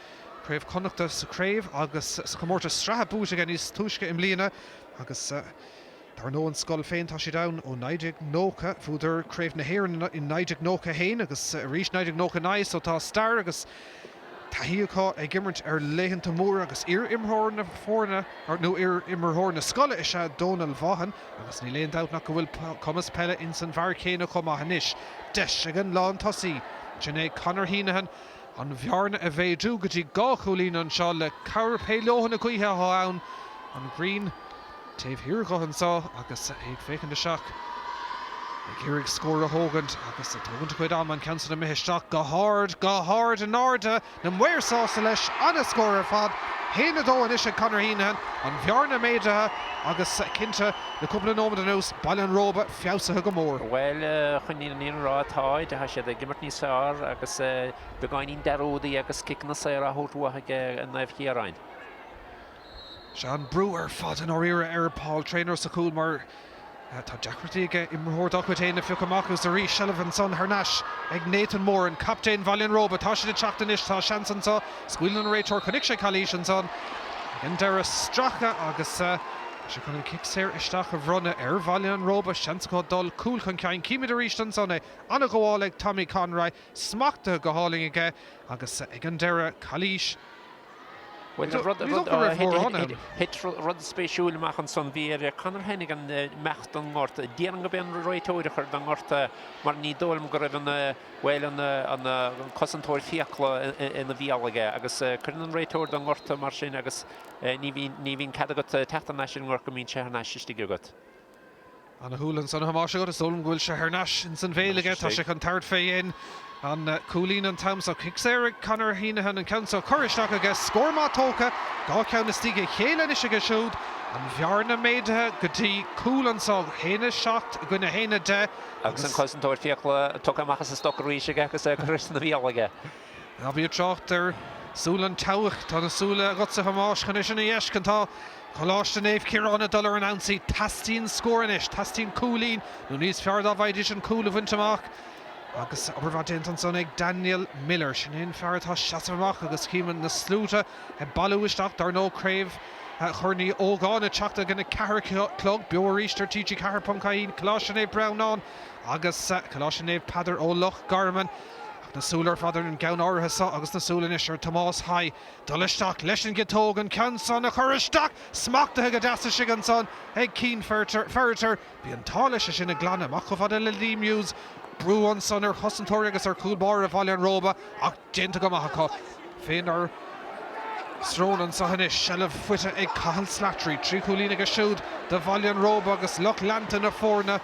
Craobh Chonnachta sa chraobh agus sa chomórtas sraithe buaite aige níos túisce i mbliana. Agus dar ndóigh an scoil féin, tá siad ann ó 1990, bhuadar Craobh na hÉireann in 1991 agus arís 1999 so tá stair agus taithí acu ag imirt ar laethanta móra agus iar-imreoir na foirne, nó iar-imreoir na scoile is ea Dónal Vaughan agus níl aon dabht ach go bhfuil cumas peile ins an bhfear céanna chomh maith anois. Deis ag an lántosaí, sin é Conor Heneghan, an bhearna a mhéadú go dtí 2 chúilín anseo le cabhair pé leoithne na gaoithe atá ann, an ghrian taobh thiar dhe anseo agus é ag féachaint isteach ag iarraidh scór a thógaint agus ag tógaint a chuid ama an ceann san imithe isteach go hard, go hard in airde, na maoir sásta leis, ana-scór ar fad, 1, 2 anois ag Conor Heneghan, an bhearna méadaithe agus cinnte le cúpla nóiméad anuas, Baile an Róba feabhsaithe go mór. Bhuel, chun an fhírinne a rá, táid, tá siad ag imirt níos fearr agus beagáinín dearúdaí agus ciceanna saora á thabhairt uathu ag Naomh Chiaráin. Sea, an brú ar fad i ndáiríre ar Paul Traynor sa chúl mar tá deacrachtaí aige imreoir dá chuid féin a phiocadh amach agus arís seilbh ansan thar n-ais ag Nathan Moran, captaen Bhaile an Róba. Tá siad ag teacht anois, tá seans anso, scaoileann an réiteoir, chonaic sé calaois ansan ag an deireadh, stracadh agus tá sé chun an cic saor isteach a bhronnadh ar Bhaile an Róba, seans acu dul cúl chun cinn. Címid arís ansan é, an-ghabháil ag Tommy Conroy, smachtaithe go hálainn aige agus ag an deireadh, calaois. Bhuel, rud, rud, rud, thit rud spéisiúil amach ansan. Bhí ar Conor Heneghan imeacht don ngort. Déarfainn gurb é an réiteoir a chuir don ngort é mar ní dóigh liom go raibh an, bhuel, an, an cosantóir fiacla ina bhéal aige agus cuireann an réiteoir don ngort mar sin agus ní bhíonn, ní bhíonn cead agat teacht thar n-ais ar an ngort go mbíonn sé thar n-ais istigh agat. Ana shúil ansan a Thomáis agat, is dóigh liom go bhfuil sé thar n-ais ins an bhéal aige, tá sé chun tabhairt fé dhéin an cúilín an t-am so. Cic saor ag Conor Heneghan an ceann so curtha isteach aige, scór maith tógtha, 2 cheann istigh a chéile anois aige siúd, an bhearna méadaithe go dtí cúl anso, 1, 7 i gcoinne 1, 10. Agus an cosantóir fiacla tugtha amach as an stoc arís aige agus é curtha ina bhéal aige. Ná bí ag trácht ar súil an tseabhaic. Tá na súile agatsa, a Thomáis, chun é sin a fheiscint. Tá Coláiste Naomh Ciarán ag dul ar an ionsaí. Teastaíonn scór anois. Teastaíonn cúilín, nó níos fearr dá bhfaighidís an cúl a bhaint amach. Agus obair mhaith déanta ansan ag Daniel Miller. Sin é an fear atá ag seasamh amach agus cím na sluaite ag bailiú isteach. Dar ndóigh, Craobh Chorn Uí Ógáin ag teacht ag an 4 a chlog. Beo arís ar TG4.ie, Coláiste Naomh Breandán agus Coláiste Naomh Peadar ó Loch Garman. Ach na súile ar fad ar an gceann áirithe seo agus na súile anois ar Tomás Haigh dul isteach leis an gciotóg, an ceann san a chur isteach! Smachtaithe go deas istigh ansan ag Cian Ferriter. Bhí an t-ádh leis é sin a ghlanadh amach chomh fada le Liam Hughes. Brú ansan ar chosantóirí agus ar chúl báire Bhaile an Róba ach déanta go maith acu. Fénar srón anso anois, seilbh faighte ag Cathal Slattery. 3 chúilín aige siúd do Bhaile an Róba agus lucht leanta na foirne.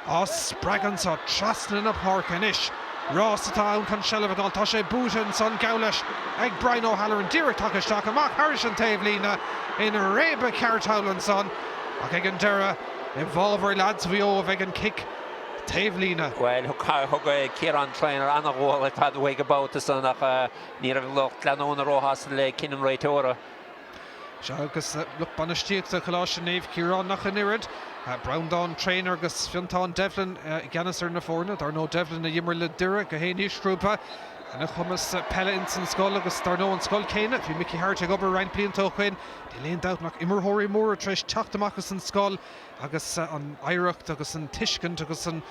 Á spreagadh anso trasna na páirce anois. Rás atá ann chun seilbh a fháil. Tá sé buaite ansan. Gabh leis ag Brian O'Halloran. Díreach tagtha isteach. Amach thairis an taobhlíne ina réabadh ceart thall ansan. Ach ag an deireadh, i bhfabhar leaids Mhaigh Eo a bheidh an cic taobhlíne. Bhuel, thug Ciarán Traynor an-ghabháil ar fad uaidh an babhta san ach ní raibh lucht leanúna róshásta le cinneadh an réiteora. Sea, agus lucht bainistíochta Choláiste Naomh Ciarán nach an oiread. Breandán Traynor agus Fiontán Devlin i gceannas ar na foirne. Dar ndóigh Devlin a d'imir le Doire go haon aoisghrúpa. Ana chumas peile ins an scoil agus dar ndóigh an scoil céanna, bhí Mickey Harte ag obair roinnt blianta ó shoin. Níl aon dabht nach imreoirí móra tar éis teacht amach as an scoil. Agus an oidhreacht agus an tuiscint agus an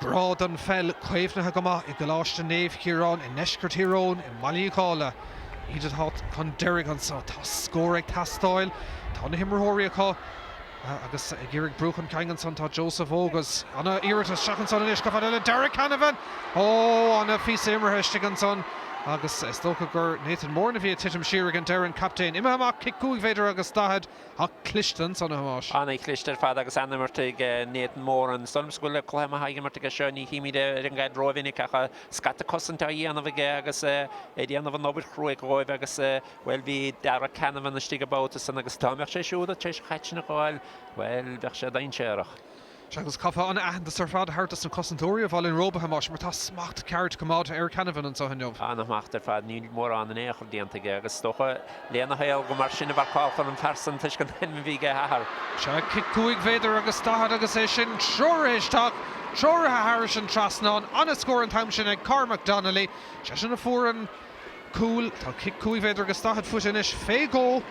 grá don pheil caomhnaithe go maith i gColáiste Naomh Chiaráin i ndeisceart Thír Eoghain, i mBaile Uí Dhálaigh. Iad atá chun deiridh anso. Tá scór ag teastáil. Tá na himreoirí acu agus ag iarraidh brú chun cinn ansan tá Joseph Ógas. Ana iarratas isteach ansan anois chomh fada le Darragh Canavan! Ó, ana phíosa imeartha istigh ansan agus is dócha gur Nathan Moran a bhí ag titim siar ag an deireadh, an captaen imithe amach, cic 5 mhéadar agus 40. Ach cliste ansan, a Thomáis. An-chliste ar fad agus an-imirt ag Nathan Moran. Is dóigh liomsa go bhfuil cluiche maith á imirt aige seo. Ní chímid é ar an gcaid rómhinic ach scata cosaint á dhéanamh aige agus é ag déanamh an obair chruaidh dhóibh agus, bhuel, bhí Darragh Canavan istigh an babhta san agus dá mbeadh sé siúd tar éis an chaid sin a fháil, bhuel, bheadh sé dainséarach. Sea, agus chaithfeá an-aitheantas ar fad a thabhairt dos na cosantóirí i Bhaile an Róba, a Thomáis, mar tá smacht ceart coimeádta ar Canavan anseo inniu. An-smacht ar fad, níl mórán in aon chor déanta aige agus is dócha lena shaol gur mar sin a mharcálfar an fear san toisc an ainm a bhí ag a athair. Sea, cic 5 mhéadar agus 40 agus é sin treoraithe isteach, treoraithe thairis an trasnán. An-scór an t-am sin ag Cormac Donnelly, seisean a fuair an cúl. Tá cic 5 mhéadar agus 40 faighte anois fé dhó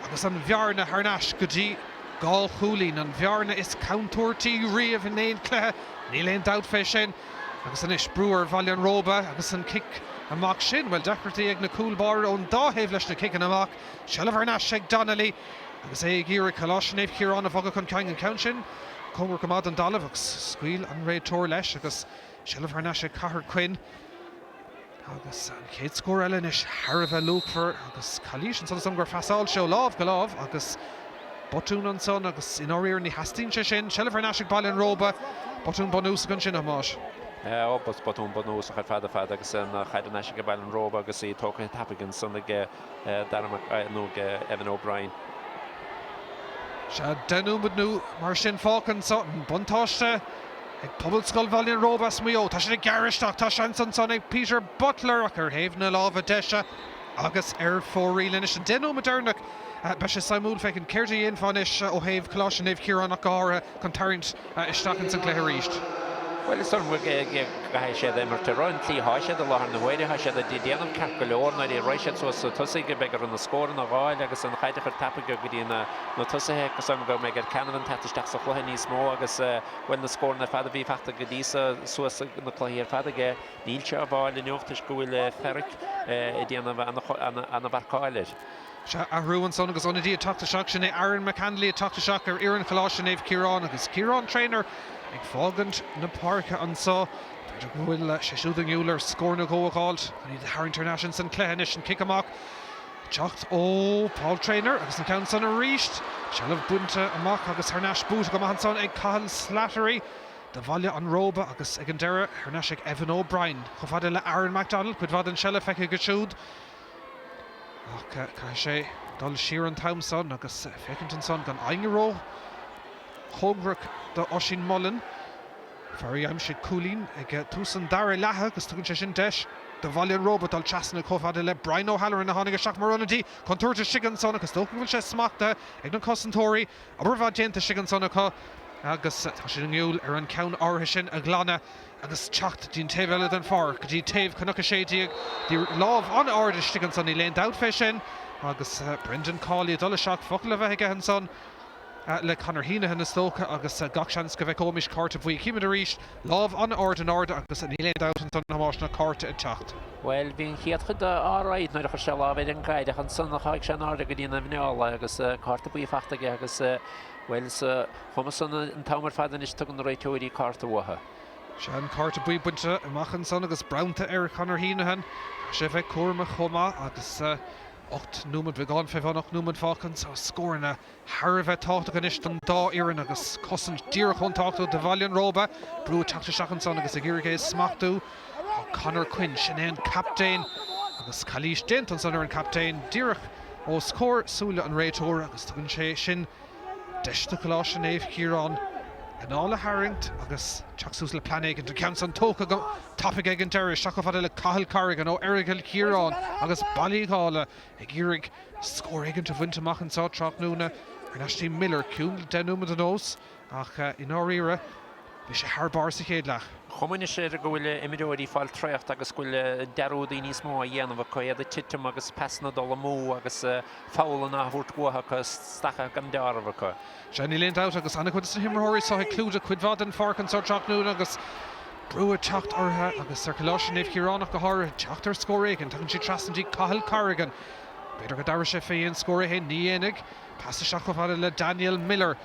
agus an bhearna thar n-ais go dtí. 2 chúilín, an bhearna is contúirtí riamh in aon chluiche, níl aon dabht fé sin. Agus anois brú ar Bhaile an Róba agus an cic amach sin, bhuel, deacrachtaí ag na cúil báire ón dá thaobh leis na ciceanna amach. Seilbh thar n-ais ag Donnelly agus é ag iarraidh Coláiste Naomh Ciarán a bhogadh chun cinn. An ceann sin cóngarach go maith don dtalamh agus scaoil an réiteoir leis agus seilbh thar n-ais ag Conor Quinn. Agus an chéad scór eile anois thar a bheith luachmhar agus calaois ansan is dóigh liom gur phasáil sé ó lámh go lámh agus botún ansan agus i ndáiríre ní theastaíonn sé sin. Seilbh thar n-ais ag Baile an Róba. Botún bunúsach ansin, a Thomáis. Ó, botún bunúsach ar fad ar fad agus an chaid thar n-ais ag Baile an Róba agus í tógtha tapaidh ansan ag Dara Mac nó ag Evan O'Brien. Sea, 10 nóiméad nó mar sin fágtha anso. An buntáiste ag Pobalscoil Bhaile an Róba as Maigh Eo. Tá siad ag gearradh isteach. Tá seans ansan ag Peter Butler ach ar thaobh na láimhe deise agus ar fóraoil. Anois an 10 nóiméad deireanach, beidh sé suimiúil féachaint céard a dhéanfá anois ó thaobh Choláiste Naomh Ciarán ach go háirithe chun tarraingt isteach ins an gcluiche arís. Bhuel, is dóigh liom go gcaithfidh siad imirt ar an tslí atá siad i láthair na huaire. Tá siad ag déanamh ceart go leor nuair a raghaidh siad suas tosaigh, beidh orthu na scóranna a dh'fháil agus an chaid a chur tapaidh go dtí na tosaithe. Is dóigh liom go mbeidh ar Canavan teacht isteach sa chluiche níos mó agus, bhuel, na scóranna ar fad a bhí fachta go dtí so suas na cluichí ar fad aige, níl sé á bhfáil inniu toisc go bhfuil Ferrick ag déanamh an-mharcáil air. Sea, athrú ansan agus ionadaí ag teacht isteach, sin é Aaron McAnally ag teacht isteach ar fhoireann Choláiste Naomh Ciarán agus Ciarán Traynor ag fágaint na páirce anso. B'fhéidir go bhfuil sé siúd i ngiall ar scór nó dhó a dh'fháilt chun iad a tharraingt thar n-ais ins an cluiche anois. An cic amach ag teacht ó Paul Traynor agus an ceann san arís. Seilbh bainte amach agus thar n-ais buaite go maith ansan ag Cathal Slattery do Bhaile an Róba agus ag an deireadh thar n-ais ag Evan O'Brien. Chomh fada le Aaron McDonald, cuid mhaith den seilbh feicthe aige siúd. Ach caithfidh sé dul siar an t-am san agus féachaint ansan gan éinne ró-chóngarach do Oisín Mullin, fear a d'aimsigh cúilín ag tús an dara leatha agus tugann sé sin deis do Bhaile an Róba dul trasna chomh fada le Brian O'Halloran a tháinig isteach mar ionadaí. Contúirt istigh ansan agus dócha go bhfuil sé smachtaithe ag na cosantóirí. Obair mhaith déanta istigh ansan acu agus tá siad i ngiall ar an ceann áirithe sin a ghlanadh. agus teacht dtí'n taobh eile den pháirc, go dtí taobh Chnoc 16, bhí lámh an-ard istigh ansan, níl aon dabht fé sin, agus Brendan Cawley ag dul isteach, focal a bheith aige ansan le Conor Heenahan is dócha, agus gach seans go bhfeiceoimis cárta buí. Chímid arís lámh an-ard in airde agus níl aon dabht ansan, a Thomáis, ná cárta ag teacht. Bhuel, bhí an chéad chuid de alright nuair a chuir sé a lámh ar an gcaid ach ansan sháigh sé in airde go dtí na muineál agus cárta buí fachta aige agus, Bhuel, sa chuma san an t-am ar fad anois tugann na réiteoirí cárta uathu. Sea, an cárta buí bainte amach ansan agus bronnta ar Chonor Heenahan. Caithfidh sé a bheith cúramach chomh maith agus 8 nóiméad, beagán fé bhun 8 nóiméad fágtha anso. Scóranna thar a bheith tábhachtach anois don dá fhoireann agus cosaint díreach chomh tábhachtach do Bhaile an Róba. Brú ag teacht isteach ansan agus ag iarraidh é a smachtú. Tá Conor Quinn, sin é an captaen agus calaois déanta ansan ar an captaen díreach os comhair súile an réiteora agus tugann sé sin deis do Choláiste Naomh Ciarán anáil a tharraingt agus teacht suas le plean éigin. An ceann san tógtha go tapaidh ag an deireadh isteach chomh fada le Cathal Corrigan ó Errigal Ciarán agus Baile Uí Dhálaigh ag iarraidh scór éigin a bhaint amach anseo tráthnóna. Thar n-ais dtí Miller, ciúin le 10 nóiméad anuas ach i ndáiríre bhí sé thar barr sa chéad leath. Chuma anois air go bhfuil imreoirí ag fáil traochta agus go bhfuil dearúdaí níos mó á dhéanamh acu, iad ag titim agus pasanna ag dul amú agus fabhalanna á thabhairt uathu acu, stactha gan deáramh acu. Sea, níl aon dabht agus an-chuid de na himreoirí seo ag clúdach cuid mhaith den pháirc anseo tráthnóna agus brú ag teacht orthu agus ar Choláiste Naomh Ciarán ach go háirithe, teacht ar scór éigin. Tagann siad trasna dtí Cathal Corrigan. B'fhéidir go dtabharfaidh sé fé aon scór é féin, ní dhéanfaidh. Pas isteach chomh fada le Daniel Miller.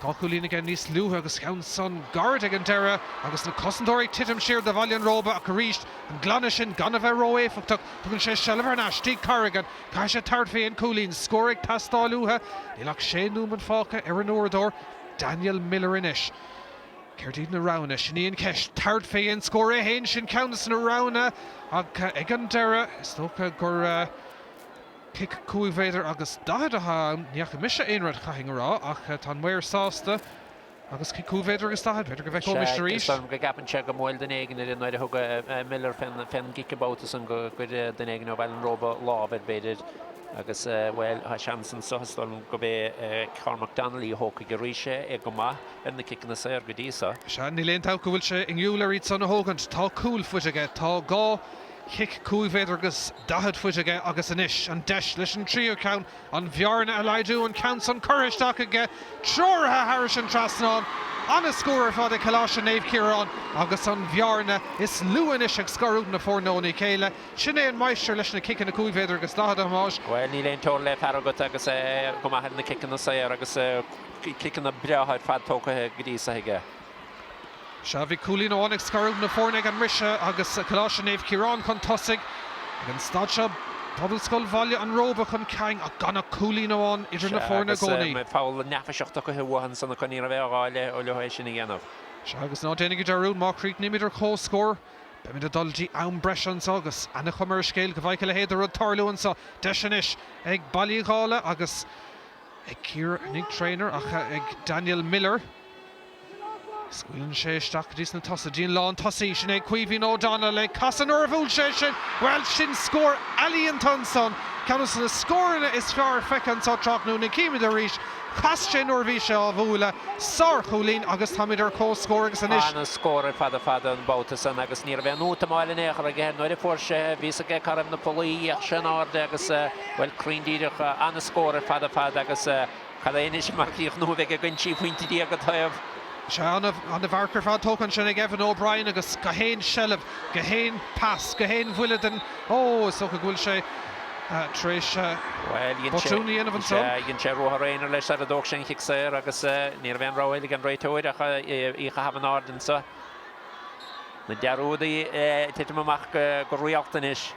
2 chúilín aige níos luaithe agus ceann san gairid ag an deireadh agus na cosantóirí ag titim siar do Bhaile an Róba ach arís an glanadh sin gan a bheith ró-éifeachtach. Tugann sé seilbh thar n-ais dtí Corrigan. Caithfidh sé tabhairt fé an cúilín. Scór ag teastáil uathu. Níl ach sé nóiméad fágtha ar an uaireadóir. Daniel Miller anois. Céard iad na roghanna? Sin í an cheist. Tabhairt fé aon scór é féin, sin ceann de na roghanna ach ag an deireadh is dócha gur. Cic 5 mhéadar agus 40 atá ann. Ní fhaca mise aon rud, chaithfinn a rá, ach tá an maor sásta agus cic 5 mhéadar agus 40, b'fhéidir go bhfeiceoimis arís. Is dóigh liom go gceapann sé go mbuail duine éigin air nuair a thug Miller fén gcic an babhta san go gcuir duine éigin ó Bhaile an Róba lámh air b'fhéidir agus, bhuel, tá seans anso is dóigh liom gurb é Cormac Donnelly a thógfaidh arís é, é go maith ar na ciceanna saor go dtí so. Sea, níl aon dabht go bhfuil sé inniúil ar iad san a thógaint. Tá cúl faighte aige. Tá 2. chic 5 mhéadar agus 40 faighte aige agus anois an deis leis an tríú ceann an bhearna a laghdú, an ceann san curtha isteach aige, treoraithe thairis an trasnán. Ana-scór ar fad ag Coláiste Naomh Ciarán agus an bhearna is lú anois ag scarúint na foirne óna chéile. Sin é an máistir leis na ciceanna 5 mhéadar agus 40, a Thomáis. Bhuel, níl aon teora le fear agat agus é go maith ar na ciceanna saor agus ciceanna breátha ar fad tógtha go dtí so aige. Sea, bhí cúilín amháin ag scarúint na foirne ag an mbriseadh agus Coláiste Naomh Ciarán chun tosaigh. Ag an staid seo, Pobalscoil Bhaile an Róba chun cinn ach gan ach cúilín amháin idir na Sea, foirne i agus gcónaí. foul neafaiseach tugtha uathu ansan acu, ní raibh aon ghá leo é sin a dhéanamh. Sea, agus ná déanaigí dearúd, má chríochnaímid ar comhscór, beimid ag dul dtí am breise anseo agus ana-chuma ar an scéal go bhfaighidh a leithéid de rud tarlú anseo. Deis anois ag Baile Uí Dhálaigh agus ag Ciara Nic Traynor ach ag Daniel Miller. Scaoileann sé isteach go dtí sna tosaithe, dtí an lántosaí, sin é Caoimhín O'Donnell ag casadh nuair a bhuail sé sin, bhuel, sin scór ealaíonta ansan, ceann de na scóranna is fearr feicthe anso tráthnóna, címid arís, chas sé nuair a bhí sé á bhualadh, sárchúilín agus táimid ar comhscór agus anois. Ana-scór ar fad ar fad an babhta san agus ní raibh aon útamáil in aon chor aige nuair a fuair sé, bhí fhios aige cá raibh na pollaí, d'fhéach sé in airde agus, bhuel, cruinn díreach, ana-scór ar fad ar fad agus. Cad é anois mar chríochnú a bheidh againn 13 phointe an taobh. Sea, ana-mharc ar fad tógtha ansin ag Evan O'Brien agus gach aon seilbh, gach aon pas, gach aon bhuille den, ó, is dócha go bhfuil sé tar éis botún a dhéanamh ansan. Sea, dhein sé ruathar aonair leis sar a dtóg sé an chic saor agus ní raibh aon rogha eile ag an réiteoir ach í a chaitheamh in airde anso. Na dearúdaí ag titim amach go rialta anois.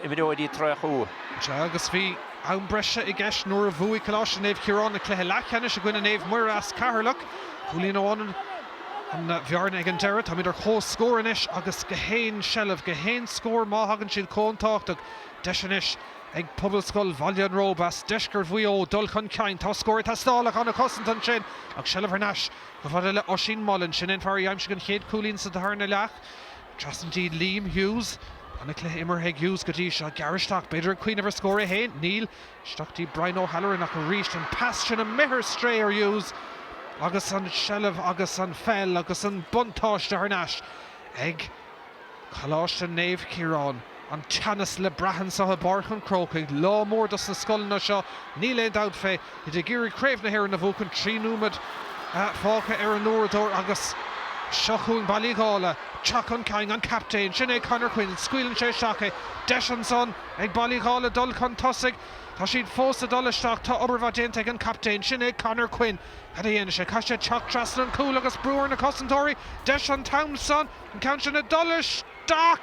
Imreoirí tré chú. Sea, agus bhí am breise i gceist nuair a bhuaigh Coláiste Naomh Ciarán an cluiche leathcheannais i gcoinne Naomh Muire as Ceatharlach. Cúilín amháin an bhearna ag an deireadh. Táimid ar comhscór anois agus gach aon seilbh, gach aon scór má thagann siad chomh tábhachtach. Deis anois ag Pobalscoil Bhaile an Róba as deisceart Mhaigh Eo dul chun cinn. Tá scór ag teastáil ach an-chosaint ansin ach seilbh thar n-ais chomh fada le Oisín Mullin. Sin é an fear a d'aimsigh an chéad chúilín sa darna leath. Trasna dtí Liam Hughes. Ana-chluiche imeartha ag Hughes go dtí seo. Gearr isteach, b'fhéidir ag cuimhneamh ar scór é féin? Níl. Isteach dtí Brian O'Halloran ach arís an pas sin amuigh ar strae ar Hughes agus an seilbh agus an pheil agus an buntáiste thar n-ais ag Coláiste Naomh Ciarán. An teannas le brath anseo i bPáirc an Chrócaigh. Lá mór dos na scoileanna seo, níl aon dabht fé. Iad ag iarraidh Craobh na hÉireann a bhuachan, 3 nóiméad fágtha ar an uaireadóir agus seo chugainn Baile Uí Dhálaigh. Teacht chun cinn, an captaen, sin é Conor Quinn, scaoileann sé isteach é. Deis ansan ag Baile Uí Dhálaigh dul chun tosaigh. Tá siad fós ag dul isteach, tá obair mhaith déanta ag an captaen, sin é Conor Quinn. Cad a dhéanfaidh sé? Caithfidh sé teacht trasna an cúl agus brú ar na cosantóirí. Deis an t-am san, an ceann sin ag dul isteach.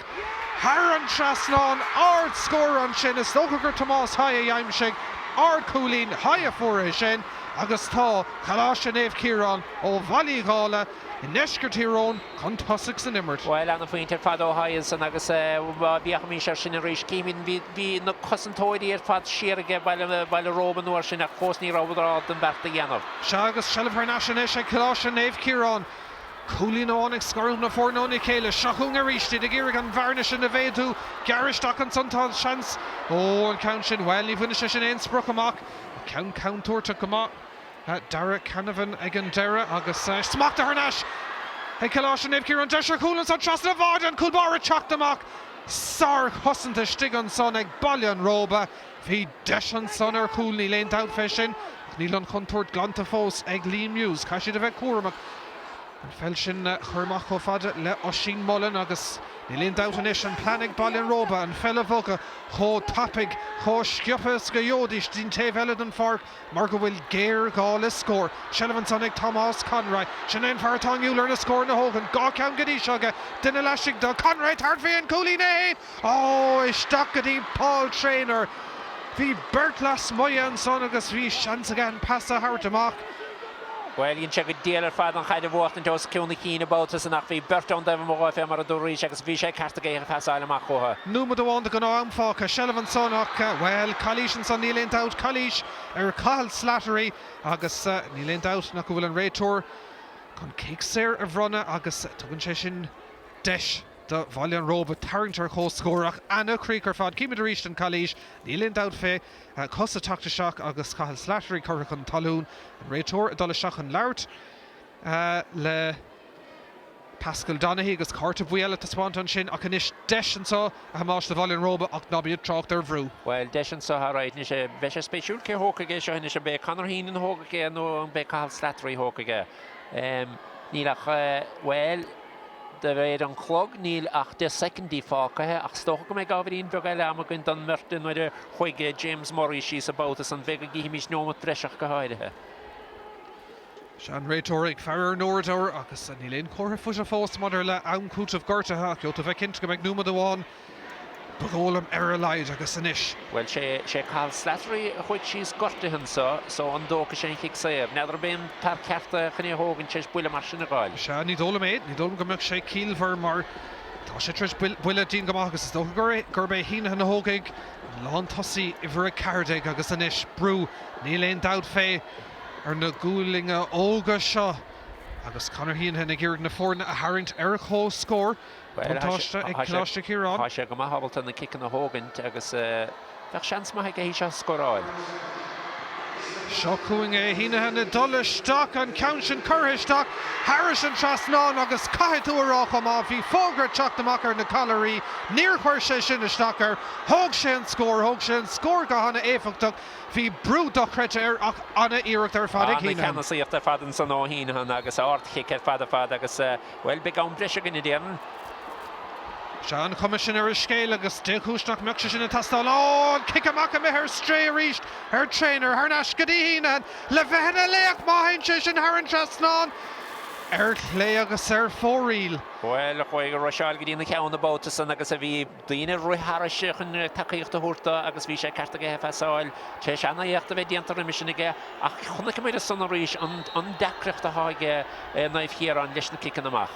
Thar an trasnán, ard-scór ansin, is dócha gur Tomás Haigh a d'aimsigh ard-chúilín, Haigh a fuair é sin agus tá Coláiste Naomh Ciarán ó Bhaile Uí Dhálaigh i ndeisceart Thír Eoghain chun tosaigh san imirt. Bhuel, ana-phointe ar fad ó Haigh ansan agus má fhéachaimís air sin arís, címid bhí bhí na cosantóirí ar fad siar aige Baile Baile Róba an uair sin ach fós ní rabhadar ábalta an beart a dhéanamh. Sea agus seilbh thar n-ais anois ag Coláiste Naomh Ciarán. Cúilín amháin ag scarúint na foirne óna chéile. Seo chugainn arís iad ag iarraidh an bhearna sin a mhéadú. Gearr isteach ansan tá seans. Ó, an ceann sin, bhuel, ní bhainfidh sé sin aon sprioc amach. Ceann contúirteach go maith. Darragh Canavan ag an deireadh agus smacht thar n-ais ag Coláiste Naomh Ciarán. Deis ar chúl ansan trasna an bháide, an cúl báire ag teacht amach. Sárchosaint istigh ansan ag Baile an Róba. Bhí deis ansan ar chúl, níl aon dabht fé sin, ach níl an chontúirt glanta fós ag Liam Hughes. Caithfidh siad a bheith cúramach an pheil sin a chur amach chomh fada le Oisín Mullin agus níl aon dabht anois, an plean ag Baile an Róba, an pheil a bhogadh chomh tapaidh, chomh sciobtha is go gheobhaidís dtí'n taobh eile den pháirc mar go bhfuil géarghá le scór. Seilbh ansan ag Tomás Conroy. Sin é an fear atá inniúil ar na scóranna a thógaint. Dhá cheann go dtí seo aige. Duine laistigh de Conroy ag tabhairt faoi an cúilín é féin. Ó, isteach go dtí Paul Traynor. Bhí beirt lasmuigh ansan agus bhí seans aige an pas a thabhairt amach. Bhuel, dhein sé go diail ar fad an chaid a bhuachtaint os cionn a chinn an babhta san ach bhí beirt ón dtaobh amuigh dhó fé mar a dúraís agus bhí sé ceart aige í a phasáil amach chucu. Nóiméad amháin de ghnáth-am fágtha. Seilbh ansan ach, bhuel, calaois ansan, níl aon dabht. Calaois ar Cathal Slattery agus níl aon dabht nach go bhfuil an réiteoir chun cic saor a bhronnadh agus tugann sé sin deis do Bhaile an Róba tarraingt ar comhscór ach ana-chríoch ar fad. Címid arís an calaois, níl aon dabht fé. Cos ag teacht isteach agus Cathal Slattery curtha chun talún. An réiteoir ag dul isteach chun labhairt le. Paschal Donohoe agus cárta buí eile taispeánta ansin ach anois deis anseo a Thomáis do Bhaile an Róba ach ná bí ag trácht ar bhrú. Bhuel, deis anseo, alright, anois beidh sé spéisiúil cé thógfaidh é seo anois, an b'é Conor Heenan a thógfaidh é nó an b'é Cathal Slattery a thógfaidh é. Níl ach, bhuel, de réir an chlog níl ach 10 soicindí fágtha ach is dócha go mbeidh ábhairín beag eile ama againn don mbeirt nuair a chuaigh James Murray síos an babhta san, b'fhéidir go gcífimís neomat breise ach go háirithe. Sea, an réiteoir ag faire ar an uaireadóir agus níl aon chomhartha faighte fós maidir le am cúitimh gortaithe ach gheobhaidh tú bheith cinnte go mbeidh nóiméad amháin, ba dhóigh liom, ar a laghad agus anois. Bhuel, sé Cathal Slattery a chuaigh síos gortaithe anseo so an dtógfaidh sé an chic saor? N'fheadar ab é an fear ceart é chun é a thógaint tar éis buille mar sin a fháil. Sea, ní dóigh liom é. Ní dóigh liom go mbeadh sé ciallmhar mar tá sé tar éis buille dian go maith agus is dócha gurb é Heneghan a thógfaidh an lántosaí uimhir 14 agus anois brú, níl aon dabht fé. ar na gualainne óga seo agus Conor Heneghan ag iarraidh na foirne a tharraingt ar comhscór. Buntáiste ag Coláiste Chiaráin. Tá sé go maith ábalta na ciceanna a thógaint agus bheadh seans maith aige í seo a scóráil. Seo chugainn é, Heneghan ag dul isteach, an ceann sin curtha isteach thairis an trasnán agus caithfidh tú a rá chomh maith, bhí fógra ag teacht amach ar na callairí, níor chuir sé sin isteach air, thóg sé an scór, thóg sé an scór go hana-éifeachtach. Bhí brú dochreidte air ach ana-iarracht ar fad ag Heneghan. Ana-cheannasaíocht ar fad ansan ó Heneghan agus ardchic ar fad ar fad agus, bhuel, beidh am breise againn a déarfainn. Sea, an chuma sin ar an scéal agus dé chúis nach mbeadh sé sin ag teastáil. Ó, an cic amach imithe ar strae arís ar Traynor, thar n-ais go dtí Heneghan le bheith ina laoch má théann sé sin thar an trasnán ar chlé agus ar fóraoil. Bhuel, chuaigh ag ruiseáil go dtí na ceann an babhta san agus a bhí. Daoine ag rith thairis chun tacaíocht a thabhairt dó agus bhí sé ceart aige é a phasáil. Tar éis an-éacht a bheith déanta roimhe sin aige ach chonaiceamar ansan arís an deacracht atá ag Naomh Chiaráin leis na ciceanna amach.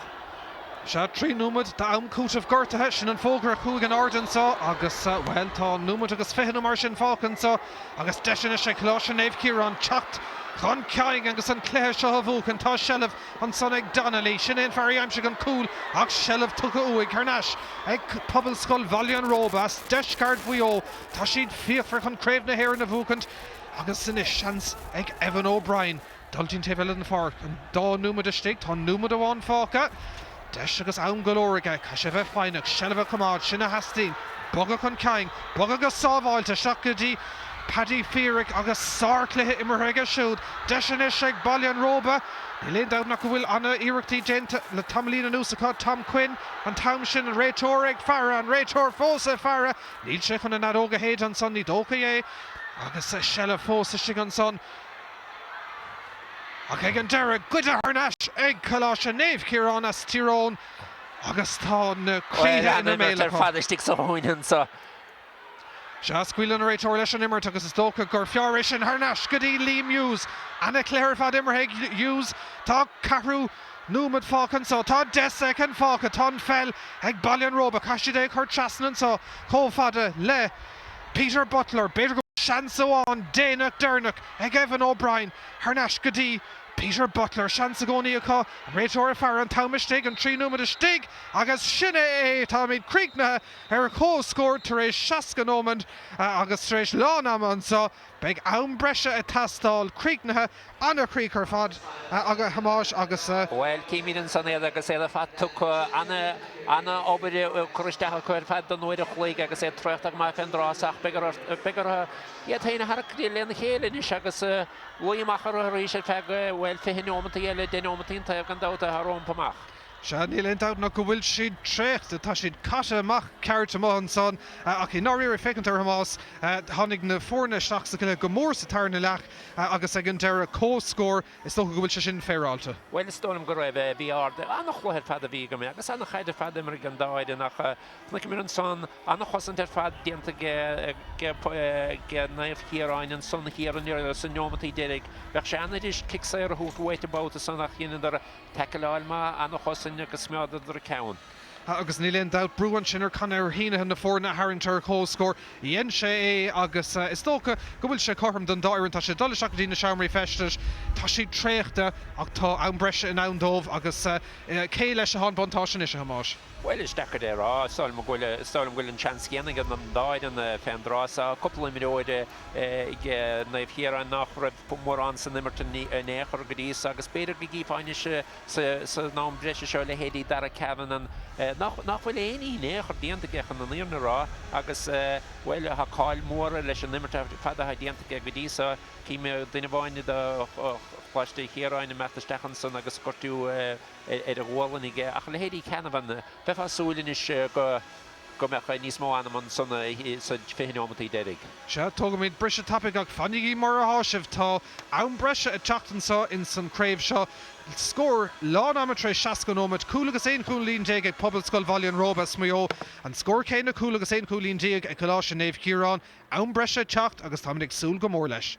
Sea, 3 nóiméad d'am cúitimh gortaithe, sin an fógra a chuaigh in airde anseo agus, bhuel, tá nóiméad agus 20 nó mar sin fágtha anseo agus deis anois ag Coláiste Naomh Ciarán teacht chun cinn agus an cluiche seo a bhuachan. Tá seilbh ansan ag Donnelly, sin é an fear a d'aimsigh an cúl ach seilbh tugtha uaidh thar n-ais Ag Pobalscoil Bhaile an Róba as deisceart Mhaigh Eo, tá siad fíochmhar chun Craobh na hÉireann a bhuachaint agus anois seans ag Evan O'Brien dul dtí'n taobh eile den pháirc. An dá nóiméad istigh, tá nóiméad amháin fágtha. Deis agus am go leor aige. Caithfidh sé bheith foighneach, seilbh a choimeád, sin a theastaíonn. Bogadh chun cinn, bogadh go sábháilte isteach go dtí Paddy Feerick agus sárchluiche imeartha aige siúd. Deis anois ag Baile an Róba. Níl aon dabht nach go bhfuil ana-iarrachtaí déanta le tamaillín anuas acu. Tom Quinn an t-am sin, an réiteoir ag faire, an réiteoir fós ag faire. Níl sé chun an fheadóg a shéideadh ansan, ní dócha é. Agus seilbh fós istigh ansan. Ach ag an deireadh, goidte thar n-ais ag Coláiste Naomh Ciarán as Tír Eoghain agus tá na croíthe ina mbéal acu. Ar fad istigh sa chúinne anso. Sea, scaoileann an réiteoir leis an imirt agus is dócha gur fearr é sin thar n-ais go dtí Liam Hughes. Ana-chluiche ar fad imeartha ag Hughes. Tá ceathrú nóiméad fágtha anso. Tá 10 soicind fágtha. Tá an pheil ag Baile an Róba. Caithfidh siad é a chur trasna anso chomh fada le Peter Butler. B'fhéidir go bhfuil seans amháin déanach deireanach ag Evan O'Brien thar n-ais go dtí Peter Butler. Seans i gcónaí acu. An réiteoir ag faire an t-am istigh, an 3 nóiméad istigh agus sin é é. Táimid críochnaithe. Ar comhscór tar éis 60 nóiméad agus tar éis lán ama anseo, beidh am breise ag teastáil. Críochnaithe, an-chríoch ar fad a Thomáis agus. Bhuel, címid ansan iad agus iad ar fad tugtha, ana-obair curtha isteach acu ar fad don uair a chloig agus iad traochta go maith fén dtráth so ach beidh orthu iad féin a tharrac lena chéile anois agus luí amach orthu arís ar feadh, bhuel, 20 neomataí eile, 10 neomataí an taobh gan dabht atá rompu amach. Sea, níl aon dabht ná go bhfuil siad traochta, tá siad caite amach ceart amuigh ansan ach i ndáiríre, féachaint ar Thomás, tháinig na foirne isteach sa gcluiche go mór sa tarna leath agus ag an deireadh, comhscór, is dócha go bhfuil sé sin féaráilte. Bhuel, is dóigh liom go raibh, bhí ard, an-chluiche ar fad a bhí agam agus an-chaid ar fad imeartha ag an dá fhoireann ach chonaiceamar ansan an-chosaint ar fad déanta ag Naomh Chiaráin ansan thiar sna neomataí deiridh. Bheadh sé an-fhuirist cic saor a thabhairt uait an babhta san ach dheineadar Tacláil maith, an-chosaint agus choimeádadar a gceann. Agus níl aon dabht, brú ansin ar Conor Heneghan na foirne a tharraingt ar comhscór. Dhein sé é agus is dócha go bhfuil sé cothrom don dá fhoireann. Tá sé ag dul isteach go dtí na seomraí feistis. Tá siad traochta ach tá am breise i ndán dóibh agus cé leis atá an buntáiste anois, a Thomáis? Bhuel, is deacair é a rá. Is dóigh liom go bhfuil, is dóigh liom go bhfuil an seans céanna ag an dá fhoireann fén dtráth seo. Cúpla imreoir ag Naomh Chiaráin nach raibh mórán san imirt in aon chor go dtí so agus b'fhéidir go gcífeá anois san am breise seo, leithéidí Darragh Kavanagh, nach bhfuil aon ní in aon chor déanta aige chun an fhírinne a rá agus, bhuel, tá cáil mhór air leis an imirt ar fad atá déanta aige go dtí so. Chím duine amháin do Choláiste Chiaráin ag imeacht isteach ansan agus gortú ar a ghualainn aige ach leithéidí Canavan, bheifeá ag súil anois go. go mbeadh níos mó anam ansan sa 20 neomataí deiridh. Sea, tógaimid briseadh tapaidh ach fanaigí mar atá sibh, tá am breise ag teacht anseo ins an chraobh seo. Scór lán ama tar éis 60 nóiméad, cúl agus 11 chúilín ag Pobalscoil Bhaile an Róba as Maigh Eo. An scór céanna, cúl agus 11 chúilín ag Coláiste Naomh Ciarán. Am breise ag teacht agus táimid ag súil go mór leis.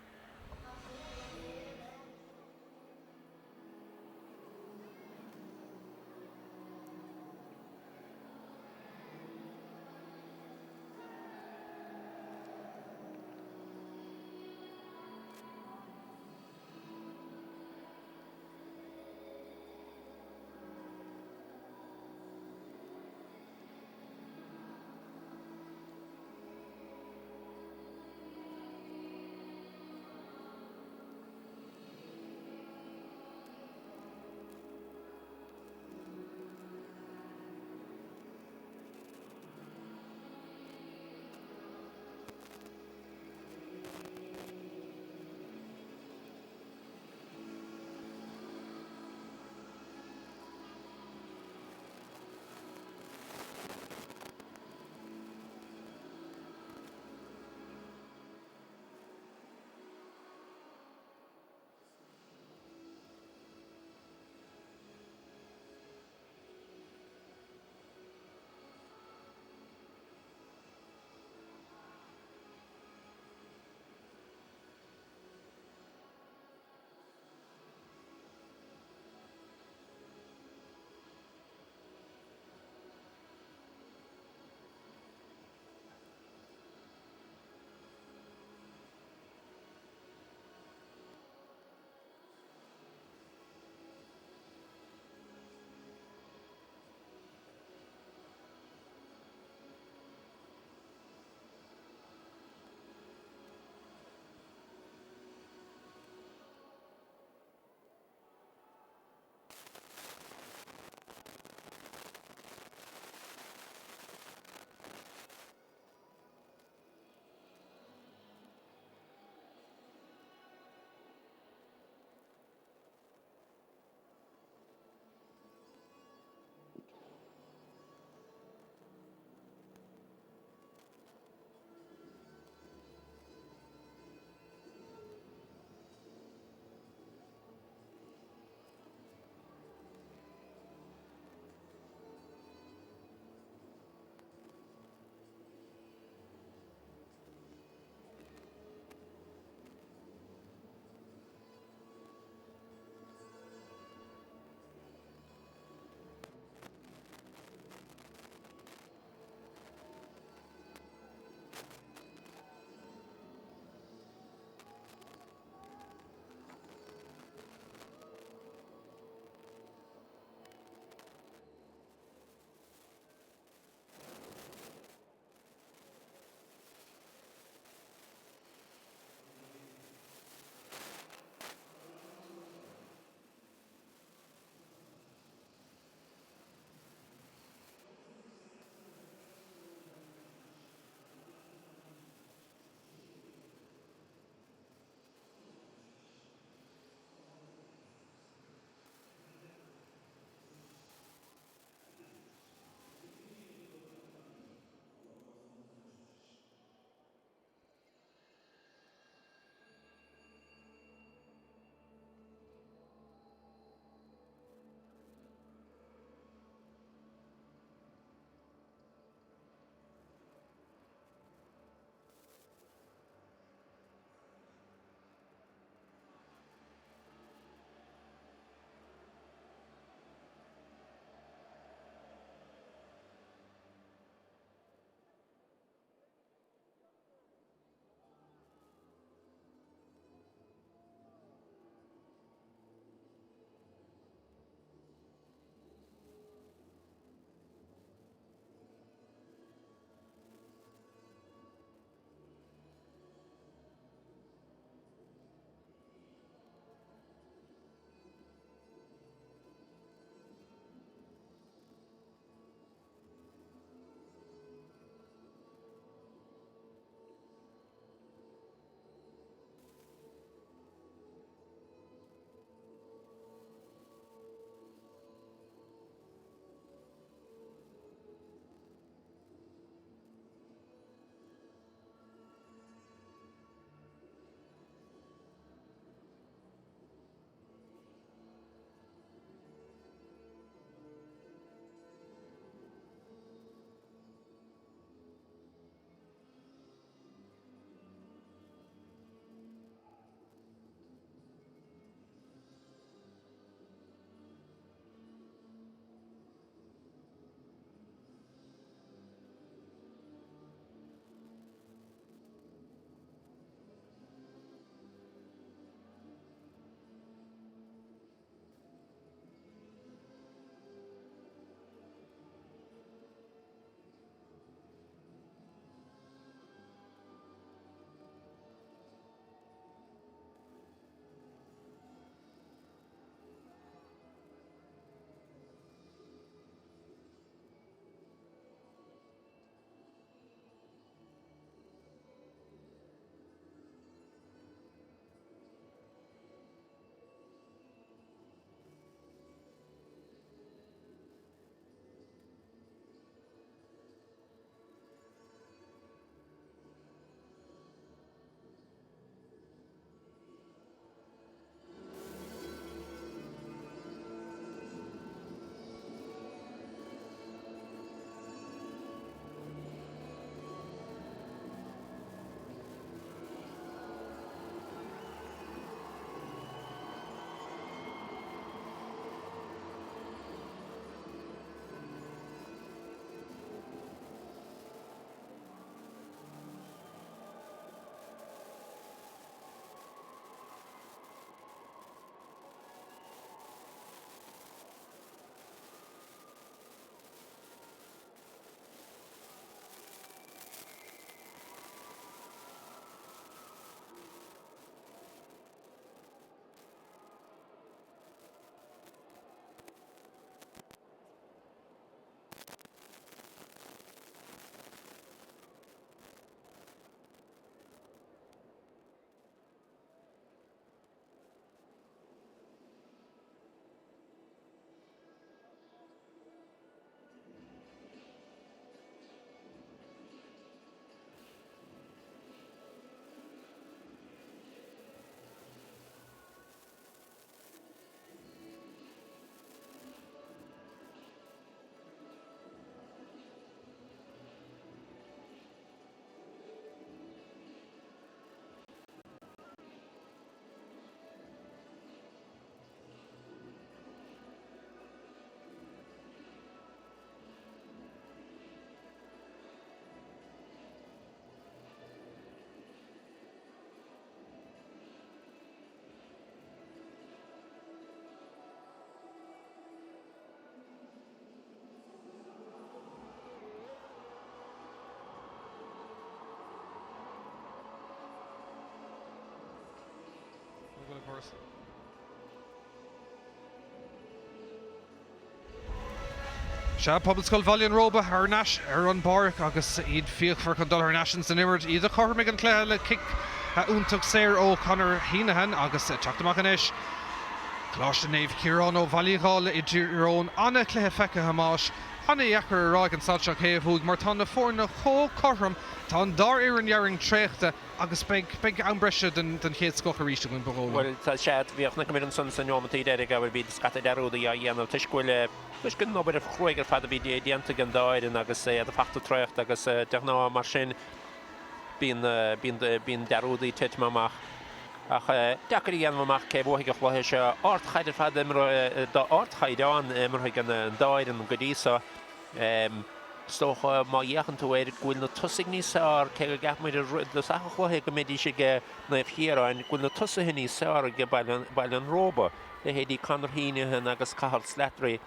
go bhfuil an córas. Sea, Pobalscoil Bhaile an Róba thar n-ais ar an bpáirc agus iad fíochmhar chun dul thar n-ais ins an imirt. Iad a chothromaigh an cluiche le cic iontach saor ó Conor Heneghan agus teacht amach anois Coláiste Naomh Ciarán ó Bhaile Uí Dhálaigh i dTír Eoghain. Ana-chluiche feicthe a Thomáis. Ana-dheacair a rá ag an staid seo cé a bhuaigh mar tá na foirne chomh cothrom. Tá an dá fhoireann déarfainn traochta. Agus beidh, beidh am breise den, den chéad scoth arís againn, ba dhóigh liom. Bhuel, tá, sea, bhí, chonaic muid ansan sna neomataí deiridh, abair, bhí scata dearúdaí á dhéanamh toisc go bhfuil, toisc an obair chruaidh ar fad a bhí déanta ag an dá fhoireann agus iad fachta traochta agus de ghnáth mar sin bíonn, bíonn, bíonn dearúdaí ag titim amach. Ach deacair a dhéanamh amach cé bhuafaidh an chluiche seo. Ardchaid ar fad imeartha, d'ardchaighdeán imeartha ag an dá fhoireann go dtí so. Is dócha, má fhéachann tú air, go bhfuil na tosaigh níos fearr, cé go gceap muid i dtosach an chluiche go mbeidís ag Naomh Chiaráin, go bhfuil na tosaithe níos fearr ag Baile an Róba, leithéidí Conor Heneghan agus Cathal Slattery.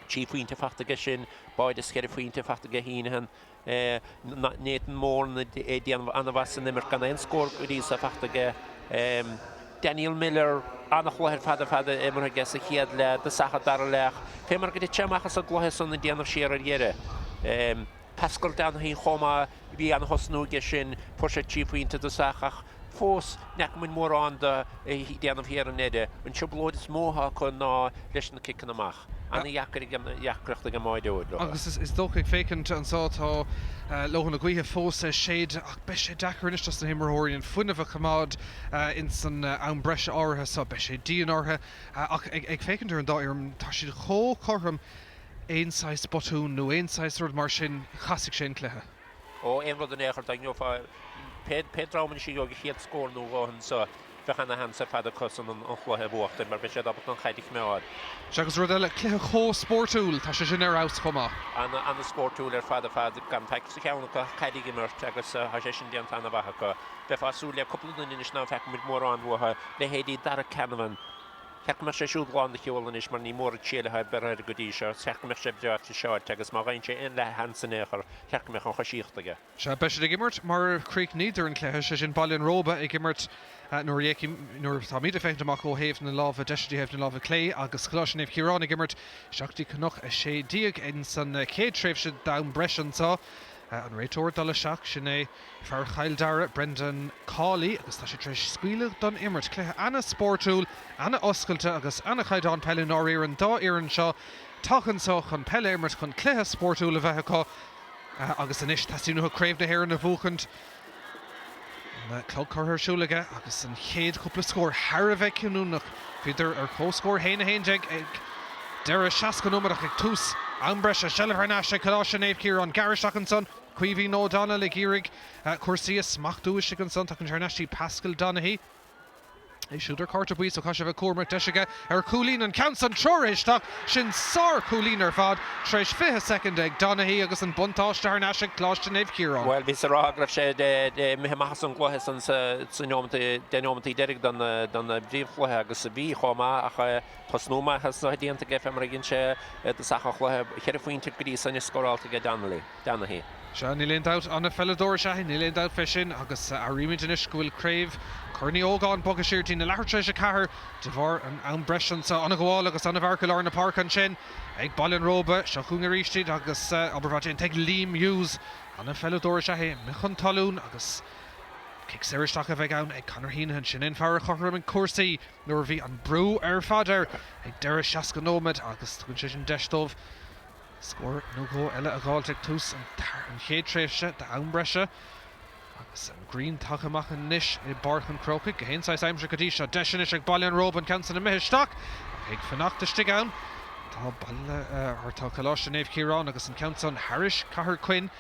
3 phointe fachta aige sin, báide is cheithre phointe fachta aige Heneghan. Nathan Moran ag déanamh an-mhaith san imirt gan aon scór go dtí so fachta aige. Daniel Miller, an-chluiche ar fad ar fad imeartha aige sa chéad leath, i dtosach an dara leath. Fé mar go dtit sé amach as an gcluiche san ag déanamh siar ar dheireadh. Pascal Donaghy chomh maith, bhí an-thosnú aige sin, fuair sé 3 phointe i dtosach ach fós n'fheaca muid mórán de ag déanamh thiar i ndeireadh. An trioblóid is mó atá acu ná leis na ciceanna amach. Ana-dheacair ag an dheacracht ag an mbáireoir leo. Agus is dócha ag féachaint anseo tá loghan na gaoithe fós ag séideadh ach beidh sé deacair anois dos na himreoirí an fuinneamh a choimeád ins an am breise áirithe seo. Beidh sé dian orthu ach ag féachaint ar an dá fhoireann tá siad chomh cothrom aon saghas botún nó aon saghas rud mar sin casfaidh sé an cluiche. Ó, aon rud in aon chor, dá ngeofá pé dream anois a gheobhaidh an chéad scór nó dhó anso, bheadh ana-sheans ar fad acusan an chluiche a bhuachtaint mar beidh siad ábalta an chaid a choimeád. Sea, agus rud eile, cluiche chomh spórtúil, tá sé sin ar fheabhas chomh maith. Ana, ana-spórtúil ar fad ar fad, gan faic sa cheann acu ach caid a imirt agus tá sé sin déanta ana-mhaith acu. Bheifeá ag súil le cúpla duine anois ná feaca muid mórán uathu, leithéidí Darragh Canavan. Cheart go mbeadh sé siúd lán de cheol anois mar ní mór an triail atá bertha air go dtí seo. Cheart go mbeadh sé breá friseáilte agus má gheibheann sé aon leath-sheans in aon chor, cheart go mbeadh an choisíocht aige. Sea, beidh siad ag imirt mar a chríochnaíodar an cluiche, sé sin Baile an Róba ag imirt nuair a nuair atáimid ag féachaint amach ó thaobh na láimhe deise dtí thaobh na láimhe clé agus Coláiste Naomh Ciarán ag imirt isteach dtí Cnoc 16 ins an chéad tréimhse d'am breise anseo. An réiteoir ag dul isteach, sin é. Fear Chill Dara, Brendan Cawley, agus tá sé tar éis scaoileadh don imirt. Cluiche ana-spórtúil, ana-oscailte agus ana-chaighdeán peile i ndáiríre an dá fhoireann seo tagtha anseo chun peil a imirt, chun cluiche spórtúil a bheith acu agus anois teastaíonn uathu Craobh na hÉireann a bhuachaint. An clog curtha ar siúl aige agus an chéad chúpla scór thar a bheith cinniúnach. Bhíodar ar comhscór 1-11 ag deireadh 60 nóiméad ach ag tús am breise, seilbh thar n-ais ag Coláiste Naomh Ciarán. Gearr isteach ansan. Caoimhín O'Donnell ag iarraidh cúrsaí a smachtú istigh ansan. Tagann sé thar n-ais dtí Pascal Donaghy. É siúd ar chárta buí so caithfidh sé a bheith cúramach. Deis aige ar chúilín an ceann san treoraithe isteach. Sin sár-chúilín ar fad tar éis 20 soicind ag Donaghy agus an buntáiste thar n-ais ag Coláiste Naomh Ciarán. Bhuel, bhíos ag rá go raibh sé imithe amach as an gcluiche san sa neomat, deich neomataí deiridh den bpríomhchluiche agus bhí chomh maith ach tosnú maith as déanta aige fé mar a dhein sé i dtosach an chluiche. Cheithre phointe go dtí so anois scórálta aige Donnelly. Donaghy. Sea, níl aon dabht, ana-pheileadóir is ea é, níl aon dabht fé sin, agus airímid anois go bhfuil craobh Chorn Uí Ógáin bogtha siar dtí na leathuair tar éis a ceathair de bharr an am breise anseo. Ana-ghabháil agus ana-mharc i lár na páirce ansin ag Baile an Róba. Seo chugainn arís iad agus obair mhaith déanta ag Liam Hughes. Ana-pheileadóir is ea é, amuigh chun talún agus cic saor isteach a bheidh ann ag Conor Heneghan. Sin é an fear a chothromaigh cúrsaí nuair a bhí an brú ar fad air ag deireadh 60 nóiméad agus tugann sé sin deis dóibh Scór nó dhó eile a dh'fháilt ag tús an chéad tréimhse d'am breise agus an ghrian tagtha amach anois i bPáirc an Chrócaigh. Gach aon saghas aimsire go dtí seo. Deis anois ag Baile an Róba an ceann san imithe isteach ach ag fanacht istigh ann tá Baile or tá Coláiste Naomh Ciarán agus an ceann san thairis Cathair Quinn.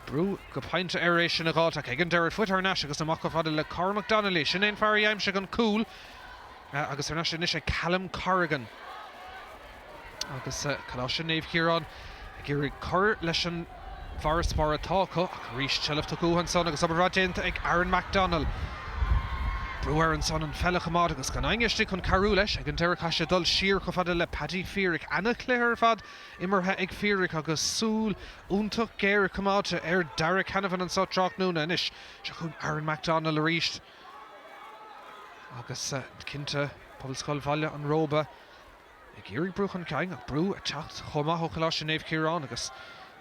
Brú go pointe air é sin a dh'fháilt ach ag an deireadh faighte thar n-ais agus amach chomh fada le Cormac Donnelly. Sin é an fear a d'aimsigh an cúl agus thar n-ais anois ag Callum Corrigan. Agus Coláiste Naomh Ciarán ag iarraidh cur leis an bhfarasbarr atá acu ach arís seilbh tugtha uathu ansan agus obair mhaith déanta ag Aaron McDonnell. Brú air ansan an pheil a choimeád agus gan éinne istigh chun cabhrú leis. Ag an deireadh caithfidh sé dul siar chomh fada le Paddy Feerick. Ana-chluiche ar fad imeartha ag Feerick agus súil iontach géar coimeádta ar Darragh Canavan anso tráthnóna. Anois seo chugainn Aaron McDonnell arís. Agus cinnte, Pobalscoil Bhaile an Róba ag iarraidh brú chun cinn, ach brú ag teacht chomh maith ó Choláiste Naomh Ciarán agus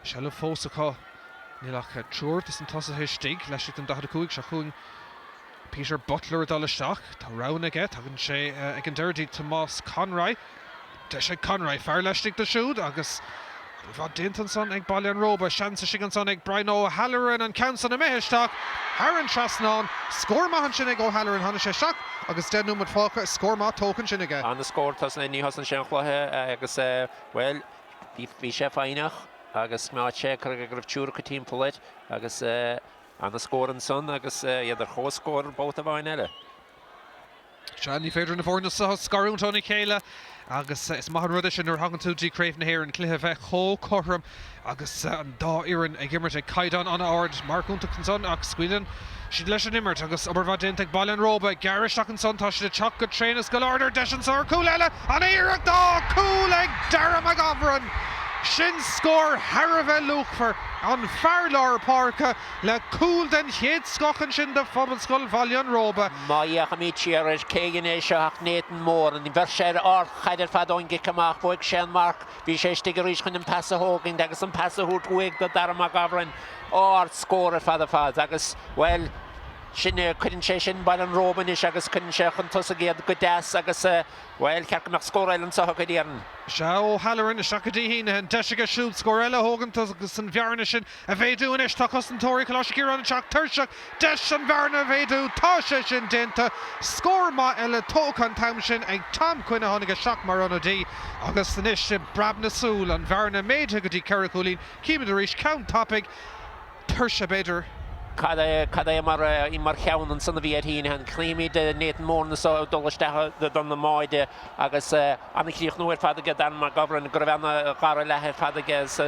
seilbh fós acu. Níl ach triúr dos na tosaithe istigh, laistigh den 45. Seo chugainn Peter Butler ag dul isteach. Tá roghanna aige. Tagann sé ag an deireadh dtí Tomás Conroy. Deis ag Conroy, fear laistigh de siúd agus obair mhaith déanta ansan ag Baile an Róba. Seans istigh ansan ag Brian O'Halloran, an ceann san imithe isteach thar an trasnán. Scór maith ansin ag O'Halloran. Tháinig sé isteach agus 10 nóiméad fágtha. Scór maith tógtha ansin aige. Ana-scór tosnaithe, ní thosnaigh sé an chluiche agus, bhuel, bhí sé foighneach agus choimeád sé go raibh triúr acu timpeall air agus ana-scór ansan agus iad ar chomhscór babhta amháin eile. Sea, ní féidir na foirne seo a scarúint óna chéile agus is maith an rud é sin nuair a thagann tú dtí Craobh na hÉireann, cluiche a bheith chomh cothrom agus an dá fhoireann ag imirt ag caighdeán an-ard. Marc iontach ansan ach scaoileann siad leis an imirt agus obair mhaith déanta ag Baile an Róba. Gearradh isteach ansan, tá siad ag teacht go tréan is go láidir. Deis anso ar chúl eile, an iarracht, á, cúl ag Darragh McGovern! Sin scór thar a bheith luachmhar, an fear lár páirce. Le cúl den chéad scoth ansin do Phobalscoil Bhaile an Róba. Má fhéachaimid siar air, cé a dhein é seo ach Nathan Moran. Bheir sé ar ardchaid ar fad ón gcic amach, bhuaigh sé an marc, bhí sé istigh arís chun an pas a thógaint agus an pas a thabhairt uaidh do Darragh McGovern. Ard-scór ar fad ar fad agus, bhuel, sin, cuireann sé sin Baile an Róba anois agus cuireann sé chun tosaigh iad go deas agus, bhuel, cheart go mbeadh scór eile anseo acu, déarfainn. Sea, O'Halloran isteach go dtí Heneghan. Deis aige siúd scór eile a thógaint agus an bhearna sin a mhéadú anois. Tá cosantóirí Choláiste Chiaráin ag teacht tuirseach. Deis an bhearna a mhéadú. Tá sé sin déanta. Scór maith eile tógtha an t-am sin ag Tom Quinn a tháinig isteach mar ionadaí agus anois i bpreab na súl an bhearna méadaithe go dtí 4 chúilín. Címid arís ceann tapaidh. Tuirse b'fhéidir. Cad é, cad é mar, mar cheann ansan a bhí ar Heneghan. Címid Nathan Moran anso ag dul isteach don mbáide agus ana-chríochnú ar fad aige Darren McGovern go raibh ana-dhara leath ar fad aige sa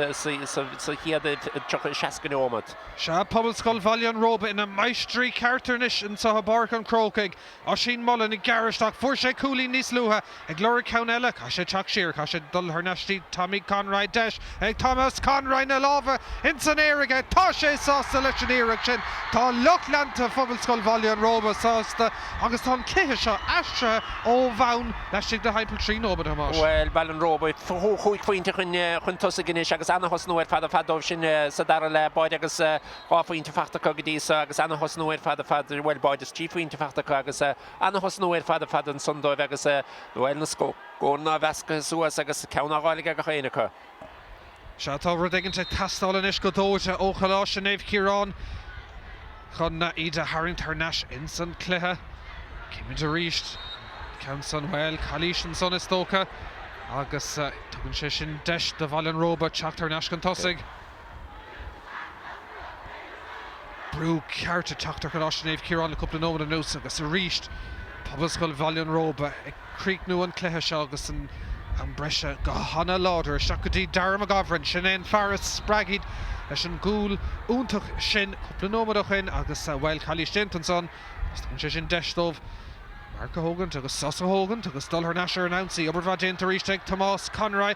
chéad 30, 60 neomat. Sea, Pobalscoil Bhaile an Róba ina máistrí cearta anois anseo i bPáirc an Chrócaigh. Oisín Mullin ag gearradh isteach. Fuair sé cúilín níos luaithe. Ag lorg ceann eile. Caithfidh sé teacht siar. Caithfidh sé dul thar n-ais dtí Tommy Conroy. Deis ag Tomás Conroy na lámha ins an aer aige. Tá sé sásta leis an iarracht sin. Tá lucht leanta Phobalscoil Bhaile an Róba sásta agus tá an cluiche seo aistrithe ó bhonn laistigh de thimpeall 3 nóiméad, a Thomáis. Bhuel, Baile an Róba, chúig phointe chun tosaigh anois agus ana-thosnú ar fad ar fad dóibh sin sa dara leath báide agus 2 phointe fachta acu go dtí so agus ana-thosnú ar fad ar fad, bhuel, báide is 3 phointe fachta acu agus ana-thosnú ar fad ar fad ansan dóibh agus, bhuel, na scóranna á mheascadh suas agus ceann á dh'fháil ag gach éinne acu. Sea, tá rud éigin ag teastáil anois go dóite ó Choláiste Naomh Ciarán chun iad a tharraingt thar n-ais ins an cluiche. Címid arís an ceann san, bhuel, calaois ansan is dócha agus tugann sé sin deis do Bhaile an Róba teacht thar n-ais chun tosaigh. Brú ceart ag teacht ar Choláiste Naomh Ciarán le cúpla nóiméad anuas agus arís Pobalscoil Bhaile an Róba ag críochnú an chluiche seo agus an am breise go hana-láidir. Isteach go dtí Darragh McGovern, sin é an fear a spreag iad leis an gcúl iontach sin cúpla nóiméad ó shin agus, bhuel, calaois déanta ansan agus tugann sé sin deis dóibh marc a thógaint agus sos a thógaint agus dul thar n-ais ar an ionsaí. Obair mhaith déanta arís ag Tomás Conroy.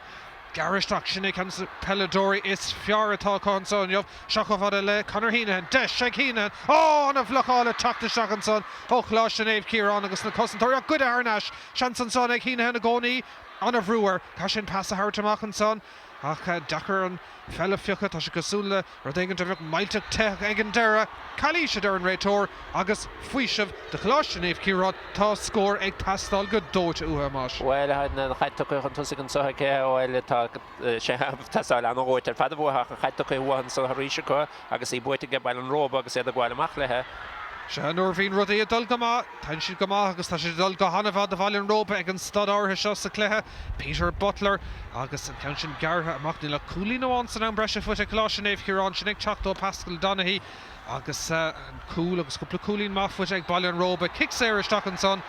Gearradh isteach, sin é ceann de na peileadóirí is fearr atá acu anseo inniu. Seo chomh fada le Conor Heneghan. Deis ag Heneghan. Ó! Ana-bhlocáil ag teacht isteach ansan ó Choláiste Naomh Ciarán agus na cosantóirí á goideadh thar n-ais. Seans ansan ag Heneghan i gcónaí. Ana-bhrú air. Caithfidh sé an pas a thabhairt amach ansan ach deacair an pheil a phiocadh. Tá sé cosúil le rud éigin a bheadh millteach te ag an deireadh. Calaois a deir an réiteoir agus faoiseamh do Choláiste Naomh Ciarán. Tá scór ag teastáil go dóite uathu, a Thomáis. Bhuel, an chaid tugtha chun tosaigh anseo aici, bhuel, tá sé ag teastáil an-dhóite ar fad uathu ach an chaid tugtha uathu anseo arís acu agus í buaite ag Baile an Róba agus iad ag gabháil amach léi. Sea, nuair a bhíonn rudaí ag dul go maith, téann siad go maith agus tá siad ag dul go han-mhaith do Bhaile an Róba ag an staid áirithe seo sa chluiche. Peter Butler agus an ceann sin gearrtha amach. Níl ach cúilín amháin san am breise faighte ag Coláiste Naomh Chiaráin, sin ag teacht ó Pascal Donaghy agus an cúl agus cúpla cúilín maith faighte ag Baile an Róba. Cic saor isteach ansan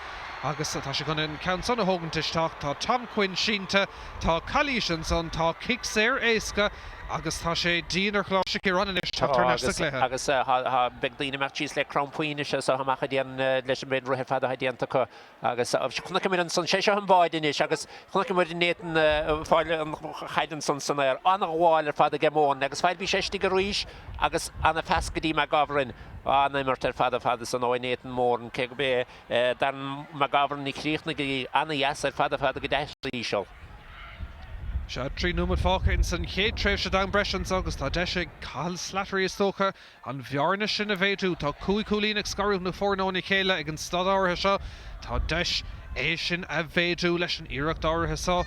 agus tá sé chun an ceann san a thógaint isteach. Tá Tom Quinn sínte, tá calaois ansan, tá cic saor éasca. agus tá sé dian ar Choláiste Chiaráin anois teacht thar n-ais sa chluiche. Agus tá, beidh daoine ag imeacht síos le crampaí anois as seo amach a déan leis an méid rith ar fad atá déanta acu. Agus chonaiceamar ansan, sé seo an báide anois agus chonaiceamar Nathan ag fáil an chaid ansan san aer. An-ghabháil ar fad aige Moran agus fad bhí sé istigh arís agus an-phas go dtí McGovern. An-imirt ar fad ar fad ansan ó Nathan Moran cé go b'é Darren McGovern a chríochnaigh í. An-dheas ar fad ar fad go deas íseal. Sea, 3 nóiméad fágtha ins an chéad tréimhse d'am breise anso agus tá deis ag Cathal Slattery is dócha An bhearna sin a mhéadú. Tá 5 chúilín ag scaradh na foirne óna chéile ag an staid áirithe seo. Tá deis é sin a mhéadú leis an iarracht áirithe seo.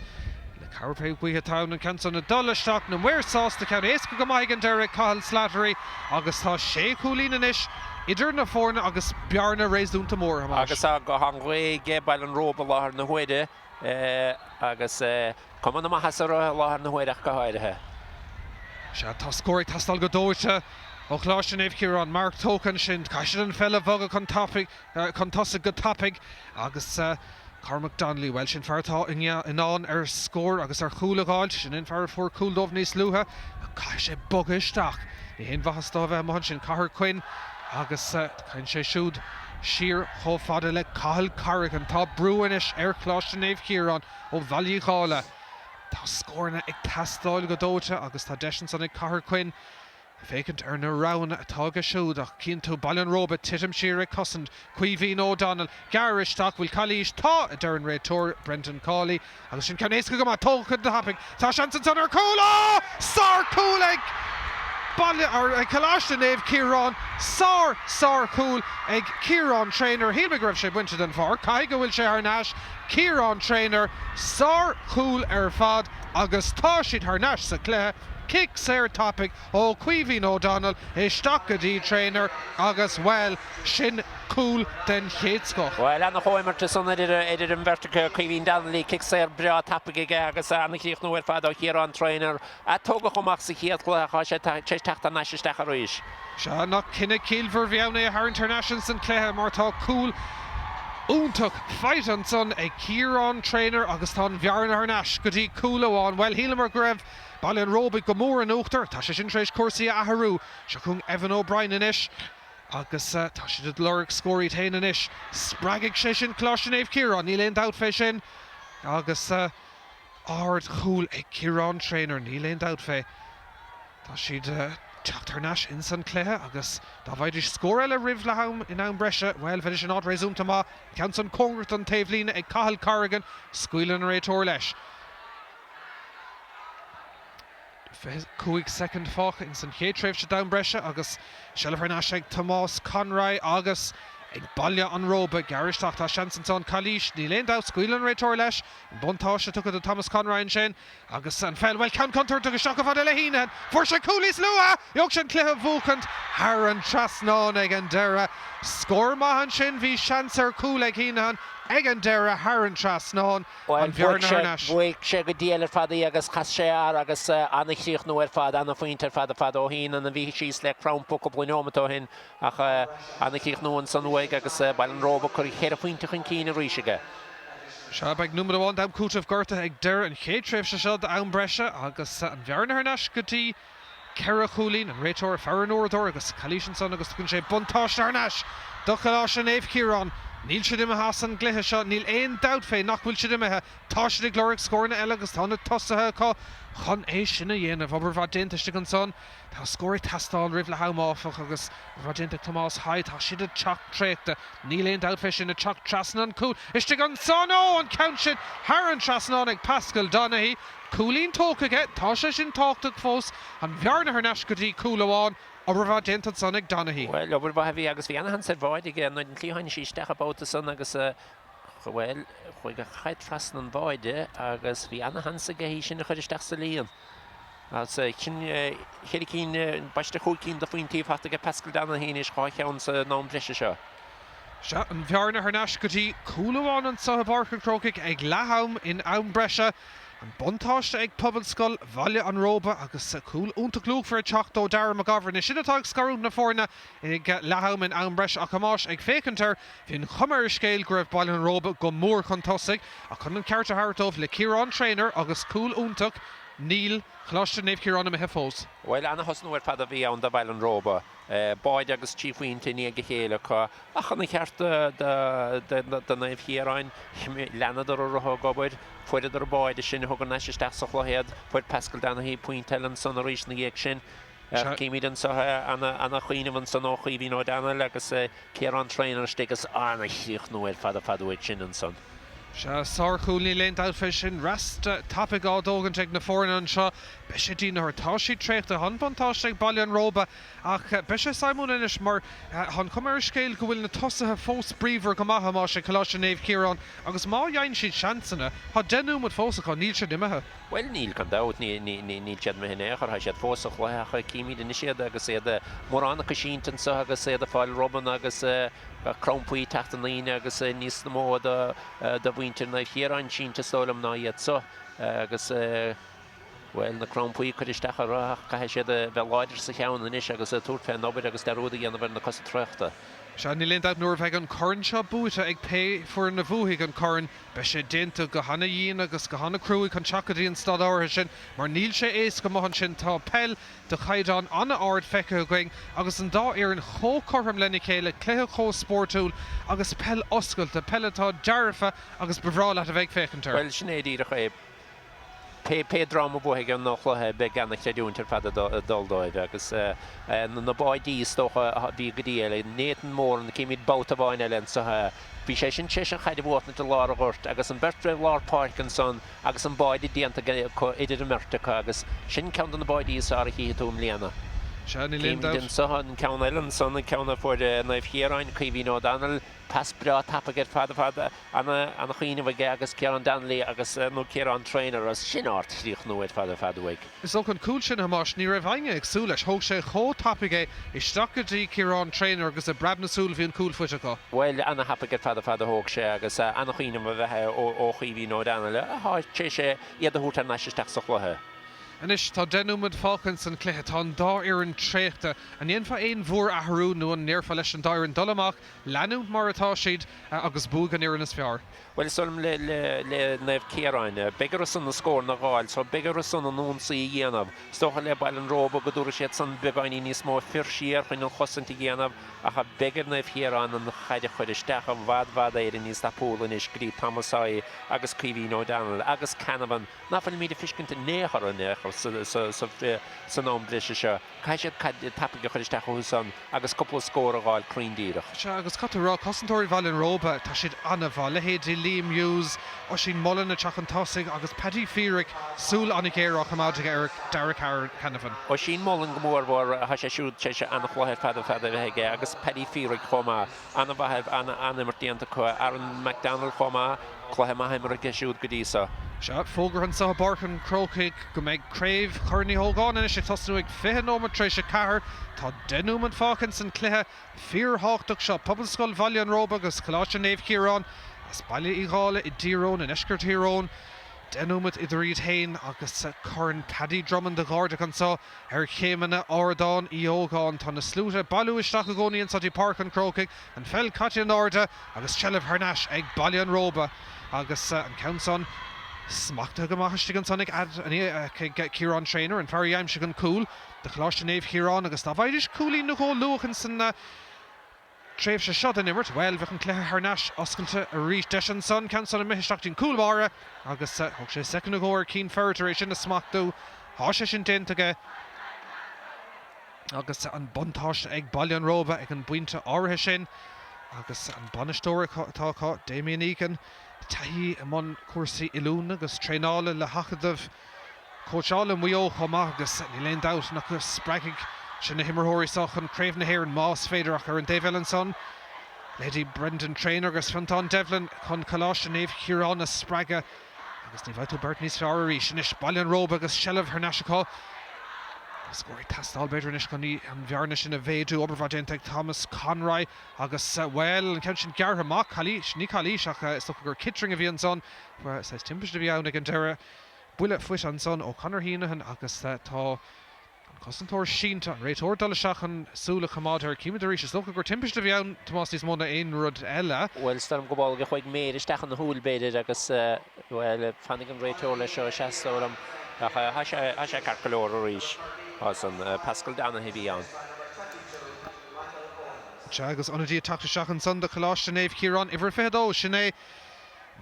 Le cabhair pé gaoithe atá ann, an ceann san ag dul isteach, na maoir sásta, ceann éasca go maith ag an deireadh ag Cathal Slattery agus tá sé chúilín anois idir na foirne agus bearna réasúnta mór, a Thomáis. Agus tá an ghaoth ag Baile an Róba i láthair na huaire agus cuma na maitheasa orthu i láthair na huaire ach go háirithe. Sea, tá scór ag teastáil go dóite ó Choláiste Naomh Ciarán. Marc tógtha ansin. Caithfidh siad an pheil a bhogadh chun tapaidh, chun tosaigh go tapaidh agus Cormac Donnelly, bhuel, sin fear atá i ndán ar scór agus ar chúl a dh'fháilt. Sin an fear a fuair cúl dóibh níos luaithe. Ach caithfidh sé bogadh isteach. Ní haon mhaitheas dó a bheith amuigh ansin. Cathal Quinn agus téann sé siúd siar chomh fada le Cathal Corrigan. Tá brú anois ar Choláiste Naomh Ciarán ó Bhaile Uí Dhálaigh. Tá scóranna ag teastáil go dóite agus tá deis ansan ag Cathal Quinn féachaint ar na roghanna atá aige siúd ach cíonn tú Baile an Róba titim siar ag cosaint. Caoimhín O'Donnell, gearr isteach, bhfuil calaois? Tá, a deir an réiteoir Brendan Cawley agus sin ceann éasca go maith, tógtha go tapaidh. Tá seans ansan ar chúl! Á! Sár-chúl ag Baile, or ag Coláiste Naomh Ciarán. Sár, sár-chúl ag Ciarán Traynor. Shíl mé go raibh sé bainte den pháirc. Caithfidh go bhfuil sé thar n-ais. Ciarán Traynor, sár-chúl ar fad agus tá siad thar n-ais sa chluiche. Cic saor tapaidh ó Caoimhín O'Donnell isteach go dtí Traynor agus, bhuel, sin cúl den chéad scoth. Bhuel, ana-chomhimirt ansan idir an bheirt acu. Caoimhín Donnelly, cic saor breá tapaidh aige agus ana-chríochnú ar fad ó Chiarán Traynor, a tógadh amach sa chéad chluiche ach tá sé tar éis teacht thar n-ais isteach arís. Sea, nach cinneadh ciallmhar a bhí ann é a tharraingt thar n-ais ins an chluiche mar tá cúl iontach faighte ansan ag Ciarán Traynor agus tá an bhearna thar n-ais go dtí cúl amháin. Bhuel, shíleamar go raibh Baile an Róbaigh go mór in uachtar. Tá sé sin tar éis cúrsaí a athrú. Seo chugainn Evan O'Brien anois agus tá siad ag lorg scór iad féin anois. Spreagfaidh sé sin Coláiste Naomh Ciarán, níl aon dabht fé sin. Agus ard-chúl ag Ciarán Traynor, níl aon dabht fé. Tá siad ag teacht thar n-ais ins an cluiche agus dá bhfaighidís scór eile roimh leath am in am breise, bhuel, bheidís in áit réasúnta maith. Ceann san cóngarach don taobhlíne ag Cathal Corrigan, scaoileann an réiteoir leis. 25 soicind fágtha ins an chéad tréimhse d'am breise agus seilbh thar n-ais ag Tomás Conroy agus ag Baile an Róba. Gearr isteach, tá seans ansan, calaois, níl aon dabht, scaoileann an réiteoir leis. An buntáiste tugtha do Thomas Conroy ansin agus an pheil, bhuel, ceann contúirteach isteach chomh fada le Heneghan. Fuair sé cúl níos luaithe! Gheobhadh sé an cluiche a bhuachaint thar an trasnán ag an deireadh. Scór maith ansin, bhí seans ar chúl ag Heneghan ag an deireadh thar an trasnán. Bhuel, bhuaigh sé go diail ar fad í agus chas sé air agus an-chríochnú ar fad, an-phointe ar fad ar fad ó Heneghan a bhí síos le crampa cúpla neomat ó shin ach an-chríochnú ansan uaidh agus Baile an Róba curtha cheithre phointe chun cinn arís aige. Sea, beidh nóiméad amháin d'am cúitimh gortaithe ag deireadh an chéad tréimhse seo d'am breise agus an bhearna thar n-ais go dtí 4 chúilín, an réiteoir ag faire an uaireadóir agus calaois ansan agus tugann sé buntáiste thar n-ais do Choláiste Naomh Ciarán. Níl siad imithe as an gcluiche seo, níl aon dabht fé nach bhfuil siad imithe. Tá siad ag lorg scóranna eile agus tá na tosaithe acu chun é sin a dhéanamh. Obair mhaith déanta istigh ansan. Tá scór ag teastáil roimh leath am áfach agus obair mhaith déanta ag Tomás Haigh. Tá siad ag teacht traochta, níl aon dabht fé sin, ag teacht trasna an cúl istigh ansan. Ó, an ceann sin thar an trasnán ag Pascal Donaghy. Cúilín tógtha aige, tá sé sin tábhachtach fós, an bhearna thar n-ais go dtí cúl amháin, obair mhaith déanta ansan ag Donaghy. Bhuel, obair mhaith a bhí agus bhí ana-sheans ar bháide aige nuair an tslí a tháinig sí isteach an babhta san agus, bhuel, chuaigh an chaid trasna an bháide agus bhí ana-sheans aige í sin a chur isteach sa líon. Agus sin cheithre cinn, b'aisteach chúig cinn de phointí faighte aige Pascal Donaghy anois, dhá cheann san am breise seo. Sea, an bhearna thar n-ais go dtí cúl amháin anso i bPáirc an Chrócaigh ag leath-am in am breise. An buntáiste ag Pobalscoil Bhaile an Róba agus cúl iontach luachmhar ag teacht ó Darragh McGovern. É sin atá ag scarúint na foirne ag leath-am in am breise ach a Thomáis ag féachaint air, bhí an chuma ar an scéal go raibh Baile an Róba go mór chun tosaigh ach chun an ceart a thabhairt dóibh le Ciarán Traynor agus cúl iontach. Níl Coláiste Naomh Ciarán imithe fós. Bhuel, ana-thosnú ar fad a bhí ann do Bhaile an Róba. Báide agus 3 phointe i ndiaidh a chéile acu. Ach ana cheart do Naomh Chiaráin, leanadar orthu ag obair, fuaireadar an báide sin a thug thar n-ais isteach sa chluiche iad. Fuair Paschal Dennehy pointe eile ansan arís ina dhiaidh sin. Ach címid anso ana-chuimhneamh ansan ó Chaoimhín O'Donnell agus Ciarán Traynor istigh agus ana-chríochnú ar fad ar fad uaidh sin ansan. Sea, sárchúl, níl aon dabht fé sin. Rest tapaidh á dtógaint ag na foirne anseo. Beidh sé dian orthu. Tá siad traochta. Tá an buntáiste ag Baile an Róba ach beidh sé suimiúil anois mar tá an chuma ar an scéal go bhfuil na tosaithe fós bríomhar go maith, a Thomáis, ag Coláiste Naomh Ciarán agus má fhaigheann siad seansanna, tá 10 nóiméad fós acu, níl siad imithe. Bhuel, níl, gan dabht, níl siad imithe in aon chor, tá siad fós sa chluiche ach címid anois iad agus iad, mórán acu sínte anseo agus iad ag fáil robanna agus crampaí ag teacht i ndaoine agus níos mó de mhuintir Naomh Chiaráin sínte is dóigh liom ná iad seo agus, bhuel, na crampaí ag cur isteach orthu ach caithfidh siad a bheith láidir sa cheann anois agus tabhairt fén obair agus dearúd a dhéanamh ar na cosa traochta. Sea, níl aon dabht nuair a bheidh an corn seo buaite ag pé foireann a bhuafaidh an corn, beidh sé déanta go hana-dhian agus go hana-cruaidh chun teacht go dtí an staid áirithe sin mar níl sé éasca amuigh ansin. Tá peil de chaighdeán ana-ard feicthe againn agus an dá fhoireann chomh cothrom lena chéile, cluiche chomh spórtúil agus peil oscailte, peil atá dearfa agus ba bhreá leat a bheith ag féachaint air. Bhuel, sin é díreach é. Pé dream a bhuafaidh an cluiche beidh ana-chreidiúint ar fad ag dul dóibh agus na báidí is dócha a bhí go dtí eile. Nathan Moran, címid babhta amháin eile anseo. Bhí sé sin tar éis an chaid a bhuachtaint i lár an ghoirt agus an bheirt i lár páirce ansan agus an báide déanta acu idir an mbeirt acu agus sin ceann de na báidí is fearr a chífidh tú i mbliana. Sea, níl aon Címid dabht. anseo an ceann eile ansan, an ceann a fuair Naomh Chiaráin, Caoimhín O'Donnell. Pas breá tapaidh ar fad ar fad, ana-chuimhneamh aige agus Ciarán Donnelly agus nó Ciarán Traynor agus sin ardchríochnú ar fad ar fad uaidh. Is dócha an cúl sin, a Thomáis, ní raibh éinne ag súil leis. Thóg sé chomh tapaidh é isteach go dtí Ciarán Traynor agus i bpreab na súl bhí an cúl faighte acu. Bhuel, ana-thapaidh ar fad ar fad a thóg sé agus ana-chuimhneamh a bheith ó Chaoimhín O'Donnell atá tar éis iad a thabhairt thar n-ais isteach sa chluiche. Anois tá 10 nóiméad fágtha ins an chluiche. Tá an dá fhoireann traochta. An ndéanfá aon mhór-athrú nó an ndéarfá leis an dá fhoireann dul amach, leanúint mar atá siad agus buafaidh an fhoireann is fearr. Bhuel, is dóigh liom le Naomh Ciaráin, beidh orthu san na scóranna a dh'fháil so beidh orthu san an ionsaí a dhéanamh. Is dócha le Baile an Róba go dtabharfaidh siad san beagáinín níos mó fir siar chun an chosaint a dhéanamh ach beidh ar Naomh Chiaráin an chaid a chur isteach i bhfad bhfad Éireann níos tapúla anois go dtí Thomas Haughey agus Caoimhín O'Donnell agus Canavan ná fuilimid ag feiscint in aon chor in aon chor san am breise seo. Caithfidh siad caid tapaidh a chur isteach chucu san agus cúpla scór a dh'fháil cruinn díreach. Sea, agus caithfidh tú a rá, cosantóirí Bhaile an Róba, tá siad an-mhaith. Leithéidí Liam Hughes, Oisín Mullin ag teacht chun tosaigh agus Paddy Feerick, súil an-ghéar á choimeád aige ar Darragh Canavan. Oisín Mullin go mórmhór, tá sé siúd tar éis an-chluiche ar fad ar fad a bheith aige agus Paddy Feerick chomh maith. An-mhaith, an-imirt déanta acu. Aaron McDonald chomh maith, cluiche maith imeartha aige siúd go dtí so. Sea, fógartha anseo i bPáirc an Chrócaigh go mbeidh Craobh Chorn Uí Ógáin anois ag tosnú ag 20 nóiméad tar éis 4. Tá 10 nóiméad fágtha ins an cluiche fíorthábhachtach seo. Pobalscoil Bhaile an Róba agus Coláiste Naomh Ciarán as Baile Uí Dhálaigh i dTír Eoghain, i ndeisceart Thír Eoghain. 10 nóiméad idir iad féin agus Corn Paddy Drummond a ghairdeach anseo. Ar chéimeanna Ardán Uí Ógáin tá na sluaite ag bailiú isteach i gcónaí anseo dtí Páirc an Chrócaigh, an pheil caite in airde agus seilbh thar n-ais ag Baile an Róba agus an ceann san smachtaithe go maith istigh ansan ag Ciarán Traynor, an fear a d'aimsigh an cúl do Choláiste Naomh Chiaráin agus dá bhfaighidís cúilín nó dhó luath insan tréimhse seo den imirt, bhuel, bheadh an cluiche thar n-ais oscailte arís. Deis ansan, ceann san imithe isteach dtí'n cúl báire agus thóg sé soicind nó dhó ar Cian Ferriter é sin a smachtú. Tá sé sin déanta aige agus an buntáiste ag Baile an Róba ag an bpointe áirithe sin agus an bainisteoir atá acu, Damien Egan, taithí i mbun cúrsaí oiliúna agus traenála le hAcadamh Cóitseála Mhaigh Eo chomh maith agus níl aon dabht nach go spreagfaidh sé na himreoirí seo chun Craobh na hÉireann más féidir ach ar an dtaobh eile ansan, leithéidí Brendan Traynor agus Fiontán Devlin chun Coláiste Naomh Chiaráin a spreagadh agus ní bhfaighidh tú beirt níos fearr arís. Anois Baile an Róba agus seilbh thar n-ais acu. Scór ag teastáil b'fhéidir anois chun an bhearna sin a mhéadú. Obair mhaith déanta ag Thomas Conroy agus, bhuel, an ceann sin gearrtha amach. Calaois, ní calaois ach is dócha gur Kittring a bhí ansan. Saghas timpiste a bhí ann ag an deireadh. Buille faighte ansan ó Conor Heenahan agus tá an cosantóir sínte, an réiteoir ag dul isteach chun súil a choimeád air. Címid arís, is dócha gur timpiste a bhí ann, Tomás, níos mó ná aon rud eile. Bhuel, is dóigh liom go bhfág a chuaigh méar isteach ina shúil, b'fhéidir, agus, bhuel, fanfaidh an réiteoir leis seo, is ea, is dóigh liom. Ach tá sé, tá sé ceart go leor arís. Tá san. Pascal Donaghy a bhí ann. Sea, agus ionadaí ag teacht isteach ansan do Choláiste Naomh Ciarán, uimhir 22, sin é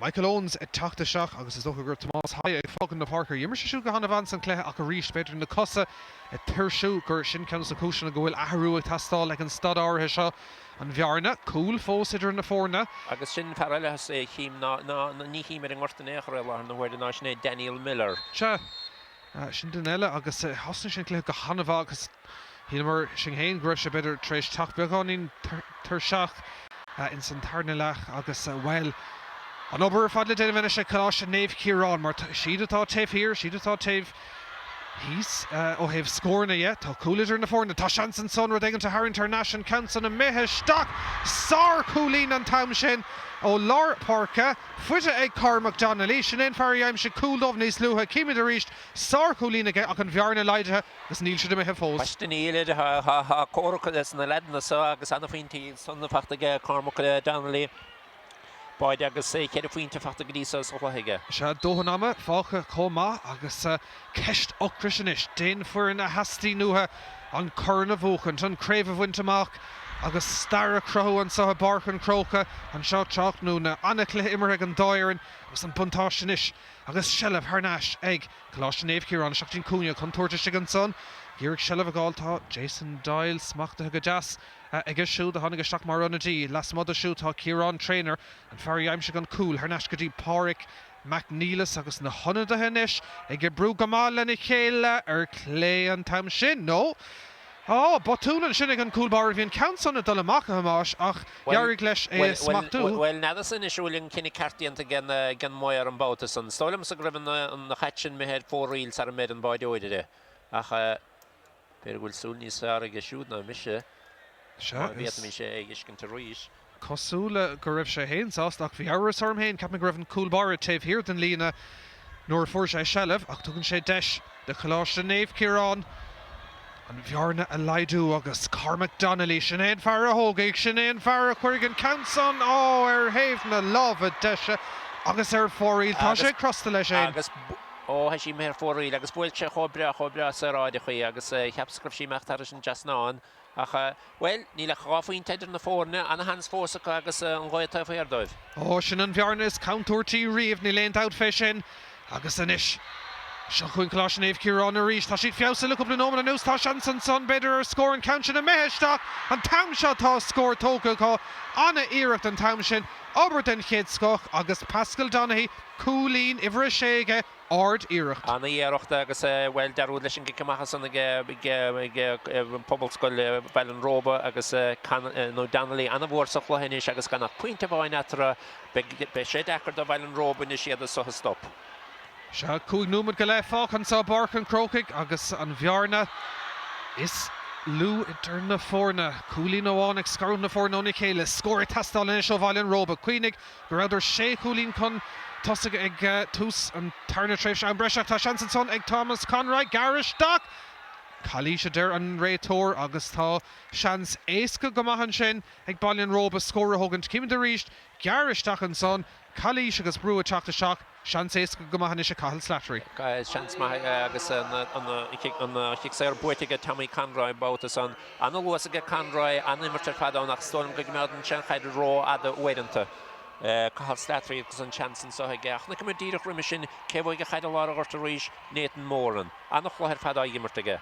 Michael Owens ag teacht isteach agus is dócha gur Tomás Haye ag fágaint na páirce. D'imir sé siúd go han-mhaith san cluiche ach arís, b'fhéidir na cosa ag tuirsiú gur sin ceann de na cúiseanna go bhfuil athrú ag teastáil ag an staid áirithe seo. An bhearna, cúl fós idir na foirne. Agus sin fear eile a chím ná, ná, ní chím ar an ngort in aon chor i láthair na huaire ná sin é Daniel Miller. Sea, sin duine eile agus thosnaigh sé an cluiche go han-mhaith agus shíleamar sinn féin go raibh sé b'fhéidir tar éis teacht beagáinín tuirseach ins an tarna leath agus, bhuel, an obair ar fad le déanamh anois ag Coláiste Naomh Ciarán mar siad atá taobh thiar, siad atá taobh thíos ó thaobh scóranna dhe. Tá cúl idir na foirne. Tá seans ansan rud éigin a tharraingt thar n-ais, an ceann san imithe isteach. Sár-chúilín an t-am sin ó lár páirce. Faighte ag Cormac Donnelly. Sin é an fear a d'aimsigh cúl dóibh níos luaithe. Címid arís sár-chúilín aige ach an bhearna laghdaithe agus níl siad imithe fós. Baiste níl. Tá comhrac sna leaideanna seo agus ana-phointí ansan faighte aige Cormac Donnelly. Báide agus 4 phointe faighte go dtí seo sa chluiche aige. Sea, dóthain ama fágtha chomh maith agus ceist ocrais anois. Dén foireann a theastaíonn uathu an corn a bhuachaint, an craobh a bhaint amach agus stair a chruthú anseo i bPáirc an Chrócaigh anseo tráthnóna. An-chluiche imeartha ag an dá fhoireann agus an buntáiste anois agus seilbh thar n-ais ag Coláiste Naomh Ciarán. Isteach dtí'n cúinne, contúirt istigh ansan. Ag iarraidh seilbh a fháil tá Jason Doyle smachtaithe go deas. Aige siúd a tháinig isteach mar ionadaí, lasmuigh de siúd tá Ciarán Traynor, an fear a d'aimsigh an cúl, thar n-ais go dtí Páraic Mac Niallais agus na hionadaithe anois ag oibriú go maith lena chéile ar clé an t-am sin. Nó, á, botún ansin ag an gcúl báire, bhí an ceann san ag dul amach, a Thomáis, ach d'éirigh leis é a smachtú. Bhuel, n'fheadarsa anois an bhfuil an cinneadh ceart déanta ag an maor an babhta san. Is dóigh liomsa go raibh an chaid sin imithe ar fóraoil sara mbeir an báideoir uirthi. Ach. B'fhéidir go bhfuil súil níos fearr aige siúd ná mise. Sea, is. B'fhéadfaimis é a fheiscint arís. Cosúil go raibh sé fhéin sásta, ach bhí amhras orm fhéin. Ceapaim go raibh an cúl báire taobh thiar den líne nuair a fuair sé seilbh, ach tugann sé deis do Choláiste Naomh Ciarán an bhearna a laghdú agus Cormac Donnelly, sin é an fear a thógfaidh, sin é an fear a chuirfidh an ceann san, á, ar thaobh na láimhe deise agus ar fóraoil. Tá sé crosta leis fhéin. Agus. Ó, tá sí imithe ar fóraoil agus bhuail sé chomh breá, chomh breá saoráideach í agus cheapas go raibh sí imeacht thairis an dtrasnán ach, bhuel, níl ach 2 phointe idir na foirne, ana-sheans fós acu agus an ghaoth taobh thiar dóibh. Ó, sin an bhearna is contúirtí riamh, níl aon dabht fé sin. Agus anois, seo chugainn Coláiste Naomh Ciarán arís. Tá siad feabhsaithe le cúpla nóiméad anuas. Tá seans ansan, b'fhéidir, ar scór, an ceann sin imithe isteach. An t-am seo tá scór tógtha acu. Ana-iarracht an t-am sin. Obair den chéad scoth agus Pascal Donaghy Cúilín uimhir a sé aige, ard-iarracht. An-iarracht agus, bhuel, dearúd leis an gcic amach ansan ag Pobalscoil Bhaile an Róba agus nó Donnelly an-mhór sa chluiche anois agus gan ach pointe amháin eatarthu, beidh sé deacair do Bhaile an Róba anois iad so a stop. Sea, 5 nóiméad go leith fágtha anseo i bPáirc an Chrócaigh agus an bhearna is lú idir na foirne. Cúilín amháin ag scarúint na foirne óna chéile. Scór ag teastáil anois ó Bhaile an Róba. Cuimhnigh go rabhadar sé chúilín chun tosaigh ag tús an tarna tréimhse am breise ach tá seans ansan ag Thomas Conroy gearradh isteach! Calaois a deir an réiteoir agus tá seans éasca go maith ansin ag Baile an Róba scór a thógaint. Címid arís, gearradh isteach ansan, calaois agus brú ag teacht isteach, seans éasca go maith anois ag Cathal Slattery. Seans maith agus an chic saor buaite aige Tommy Conroy an babhta san. An-luas aige Conroy, an-imirt ar fad ann ach is dóigh liom go gcoimeádann sé an chaid ró-fhada uaireanta. Cathal Slattery agus an seans anseo aige. Ach chonaic muid díreach roimhe sin cé bhuaigh an chaid i lár an ghoirt arís, Nathan Moran. An-chluiche ar fad á imirt aige.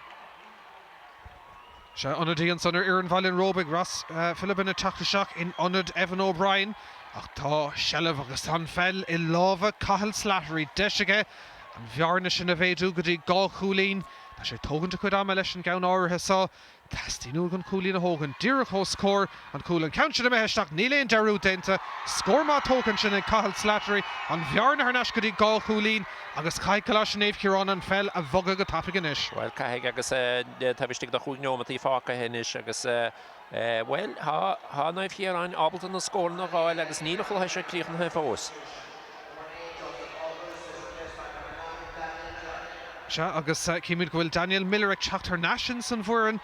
Sea, ionadaí ansan ar fhoireann Bhaile an Róbaigh, Ross Philbin ag teacht isteach in ionad Evan O'Brien ach tá seilbh agus tá an pheil i lámha Cathal Slattery. Deis aige an bhearna sin a mhéadú go dtí 2 chúilín. Tá sé ag tógaint a chuid ama leis an gceann áirithe seo. Teastaíonn uaidh an cúilín a thógaint díreach os comhair an chúil. An ceann sin imithe isteach, níl aon dearúd déanta. Scór maith tógtha ansin ag Cathal Slattery. An bhearna thar n-ais go dtí 2 chúilín agus caithfidh Coláiste Naomh Ciarán an pheil a bhogadh go tapaidh anois. Bhuel, caithfidh agus taobh istigh de chúig neomataí fágtha anois agus, bhuel, tá Naomh Chiaráin ábalta na scóranna a dh'fháil agus níl an chluiche seo críochnaithe fós. Sea, agus címid go bhfuil Daniel Miller ag teacht thar n-ais ins an bhfoireann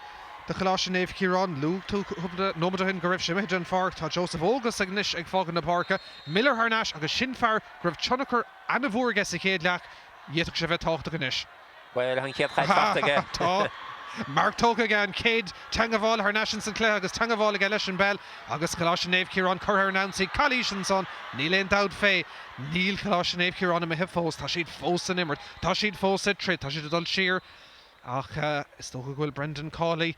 do Choláiste Naomh Ciarán. Luaigh tú cúpla nóiméad ó shin go raibh sé imithe den pháirc. Tá Joseph Ogus anois ag fágaint na páirce. Miller thar n-ais agus sin fear go raibh tionchar ana-mhór aige sa chéad leath. D'fhéadfadh sé bheith tábhachtach anois. Bhuel, an chéad chaid faighte aige. Tá. Marc tógtha aige, an chéad teangabháil thar n-ais ins an cluiche agus teangabháil aige leis an bpeil agus Coláiste Naomh Ciarán curtha ar an ionsaí. Calaois ansan, níl aon dabht fé. Níl Coláiste Naomh Ciarán imithe fós. Tá siad fós san imirt. Tá siad fós ag troid. Tá siad ag dul siar ach is dócha go bhfuil Brendan Cawley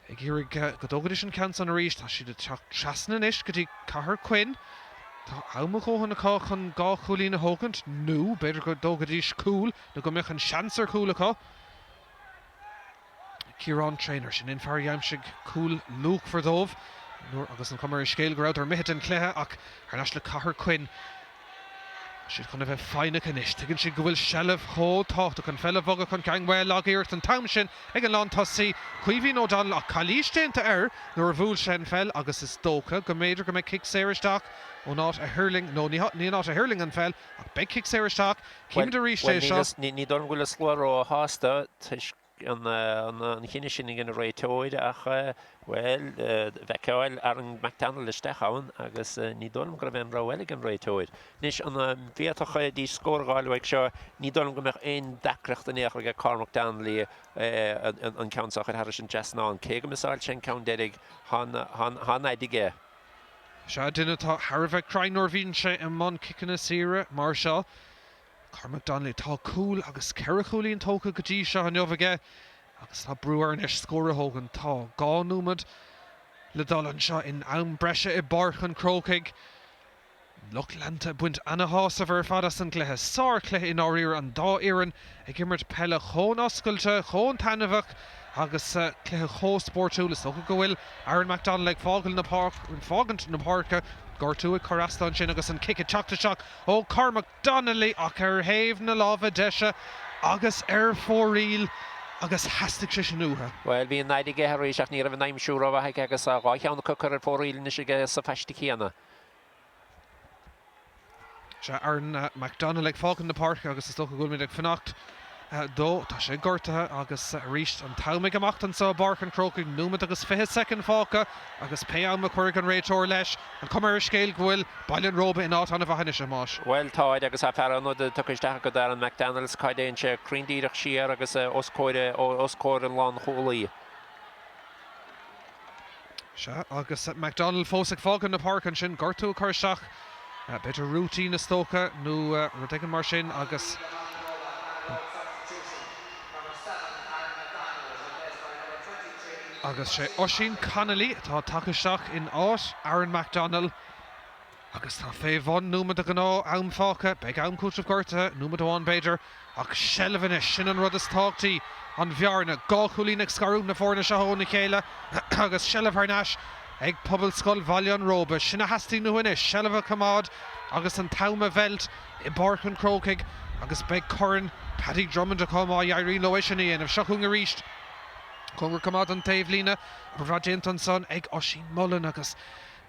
ag iarraidh go dtógfaidís an ceann san arís. Tá siad ag teacht trasna anois go dtí Cathal Quinn. Tá am a dhóthain acu chun 2 chúilín a thógaint nó b'fhéidir go dtógfaidís cúl nó go mbeadh an seans ar chúl acu. Ciarán Traynor, sin é an fear a d'aimsigh cúl luachmhar dóibh nuair agus an chuma ar an scéal go rabhadar imithe den chluiche ach thar n-ais le Cathal Quinn. Tá siad chun a bheith foighneach anois. Tuigeann siad go bhfuil seilbh chomh tábhachtach. An pheil a bhogadh chun cinn. Bhuel, lag-iarracht an t-am sin ag an lántosaí, Caoimhín O'Donnell, ach calaois déanta air nuair a bhuail sé an pheil agus is dócha go mb'fhéidir go mbeidh cic saor isteach ón áit a thuirling, nó ní an áit a thuirling an pheil, ach beidh cic saor isteach. Címid arís é seo. Bhuel, ní dóigh liom go bhfuil an slua róshásta toisc an chinneadh sin ag an réiteoir ach, bhuel, bhfeiceáil Aaron McDonald isteach ann agus ní dóigh liom go raibh aon rogha eile ag an réiteoir. Anois, an bhféadfaidís scór a dh'fháil uaidh seo? Ní dóigh liom go mbeadh aon deacracht in aon chor aige Cormac Donnelly an ceann seo a chur thairis an trasnán. Cé go miseáil sé an ceann deiridh, tá an fhaid aige. Sea, duine atá thar a bheith cruinn nuair a bhíonn sé i mbun ciceanna saora mar seo. Cormac Donnelly, Tá cúl agus 4 chúilín tógtha go dtí seo inniu aige agus tá brú air anois scór a thógaint. Tá 2 nóiméad le dul anseo in am breise i bPáirc an Chrócaigh. Lucht leanta ag baint ana-shásamh ar fad as an gcluiche. Sár-chluiche i ndáiríre, an dá fhoireann ag imirt peile chomh oscailte, chomh taitneamhach agus cluiche chomh spórtúil. Is dócha go bhfuil Aaron McDonnell ag fágáil na fágaint na páirce, gortú ag cur as dó ansin agus an cic ag teacht isteach ó Cormac Donnelly ach ar thaobh na láimhe deise agus ar fóraoil agus theastaigh sé sin uathu. Bhuel, bhí an fhaid aige arís ach ní raibh an aimsiú rómhaith aige agus 2 cheann acu curtha ar fóraoil anois aige sa phaiste chéanna. Sea, Aaron McDonnell ag fágaint na páirce agus is dócha go bhfuilimid ag fanacht dó. Tá sé gortaithe agus arís an t-am ag imeacht anseo i bPáirc an Chrócaigh, nóiméad agus 20 soicind fágtha agus pé am a chuirfidh an réiteoir leis, an chuma ar an scéal go bhfuil Baile an Róba in áit an-mhaith anois, a Thomáis. Bhuel, táid, agus tá fear ionaid tugtha isteach acu, Aaron McDonald, cá dtéann sé cruinn díreach siar agus os comhair os comhair an lánchúlaí. Sea, agus McDonald fós ag fágaint na páirce ansin, gortú ag cur isteach, b'fhéidir rúitín is dócha, nó rud éigin mar sin, agus. Agus sé Oisín Connolly atá tagtha isteach in áit Aaron McDonald. Agus tá fé bhun nóiméad de ghnáth am fágtha. Beidh am cúitimh gortaithe, nóiméad amháin b'fhéidir, ach seilbh anois, sin an rud is tábhachtaí, an bhearna. 2 chúilín ag scarúint na foirne seo óna chéile agus seilbh thar n-ais ag Pobalscoil Bhaile an Róba. Sin a theastaíonn uathu anois, seilbh a choimeád agus an t-am a mheilt i bPáirc an Chrócaigh agus beidh Corn Paddy Drummond acu má éiríonn leo é sin a dhéanamh. Seo chugainn arís, cóngarach go maith don taobhlíne, obair bhreá déanta ansan ag Oisín Mullin agus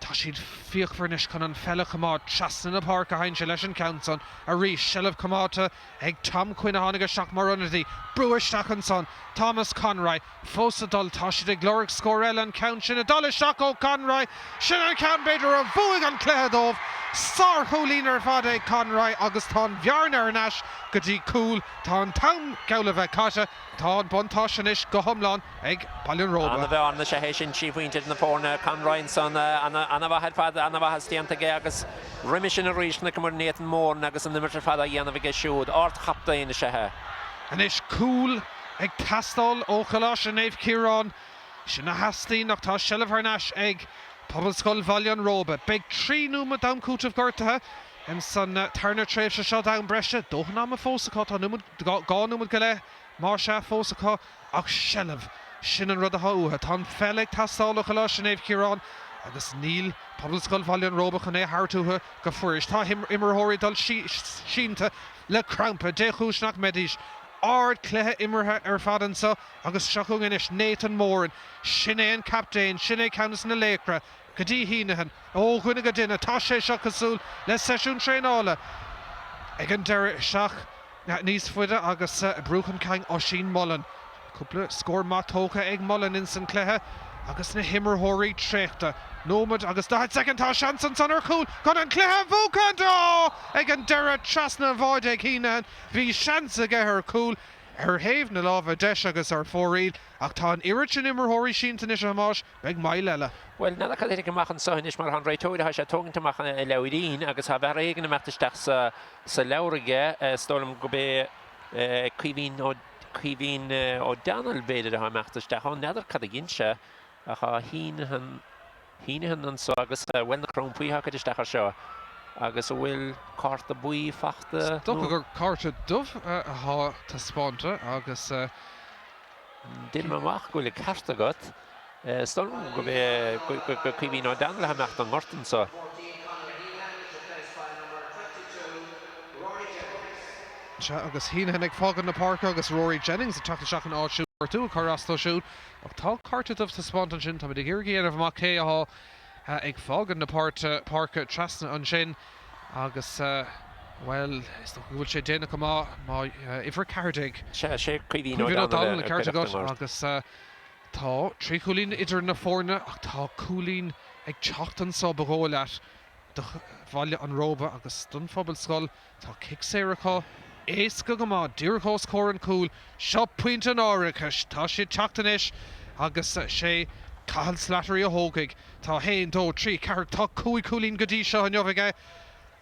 Tá siad fíochmhar anois chun an pheil a choimeád trasna na páirce a théann sé leis an ceann san arís. Seilbh coimeádta ag Tom Quinn a tháinig isteach mar ionadaí. Brú isteach ansan. Thomas Conroy fós ag dul. Tá siad ag lorg scór eile. An ceann sin ag dul isteach ó Conroy. Sin an ceann b'fhéidir a bhuaigh an cluiche dóibh. Sárchúilín ar fad ag Conroy agus tá an bhearna ar ais go dtí cúl. Tá an t-am geall le bheith caite. Tá an buntáiste anois go hiomlán ag Baile an Róba. An-bhearna is ea é sin, 3 phointe idir na foirne. Conroy ansan, an-mhaith ar fad, an-mhaitheas déanta aige agus roimhe sin arís chonaiceamar Nathan Moran agus an imirt ar fad á dhéanamh aige siúd. Ardchaptaen is ea é. Anois cúl ag teastáil ó Choláiste Naomh Ciarán. Sin a theastaíonn ach tá seilbh thar n-ais ag Pobalscoil Bhaile an Róba. Beidh 3 nóiméad d'am cúitimh gortaithe ins an tarna tréimhse seo d'am breise. Dóthain ama fós acu, tá nóiméad, 2 nóiméad go leith más ea fós acu. Ach seilbh, sin an rud atá uathu. Tá an pheil ag teastáil ó Choláiste Naomh Ciarán agus níl Pobalscoil Bhaile an Róba chun é a thabhairt uathu go fuirist. Tá imreoirí ag dul sínte le crampa, dé chúis nach mbeidís. Ard-chluiche imeartha ar fad anseo agus seo chugainn anois Nathan Moran. Sin é an captaen, sin é ceann de na laochra go dtí Heneghan. Ó dhuine go duine, tá sé seo cosúil le seisiún traenála ag an deireadh isteach. Níos faide agus brú chun cinn Oisín Mullin. Cúpla scór maith tógtha ag Mullin ins an cluiche agus na himreoirí traochta. Nóiméad agus 40 soicind, tá seans ansan ar chúl chun an cluiche a bhuachaint! Ó! Ag an deireadh trasna an bháide ag Heneghan. Bhí seans aige ar chúl. ar thaobh na láimhe deise agus ar fóraoil ach tá an oiread sin imreoirí sínte anois, a Thomáis, beidh moill eile. Bhuel, n'fheadar cad a thitfidh amach anso anois mar tá an réiteoir atá sé ag tógaint amach a leabhairín agus tá fear éigin ag imeacht isteach sa leabhar aige, is dóigh liom gurb é Caoimhín Ó Caoimhín O'Donnell b'fhéidir atá ag imeacht isteach ann, n'fheadar cad a dhein sé ach tá Heneghan Heneghan anso agus bhuel na crampaí atá ag cur isteach air seo agus an bhfuil cárta buí fachta Is dócha gur cárta dubh atá taispeánta agus. Deinim amach go bhfuil an ceart agat. Is dóigh liom gurb é Caoimhín O'Donnell atá ag imeacht don ngort anso. Sea, agus Heneghan ag fágáil na páirce agus Rory Jennings ag teacht isteach ina áit siúd. Gortú ag cur as dó siúd. Ach tá cárta dubh taispeánta ansin. Táimid ag iarraidh a dhéanamh amach cé atá ag fágáil na páirce trasna ansin agus, bhuel, is dócha go bhfuil sé déanach go maith má, uimhir 14. Sea, sé Caoimhín O'Donnell an ceart agat agus tá 3 chúilín idir na foirne ach tá cúilín ag teacht anso ba dhóigh leat do Bhaile an Róba agus don Phobalscoil. Tá cic saor acu, éasca go maith, díreach os comhair an chúil. Seo pointe an árachais. Tá sé ag teacht anois agus sé Cathal Slattery a thógfaidh. Tá 1, 2, 3, 4, tá 5 chúilín go dtí seo inniu aige.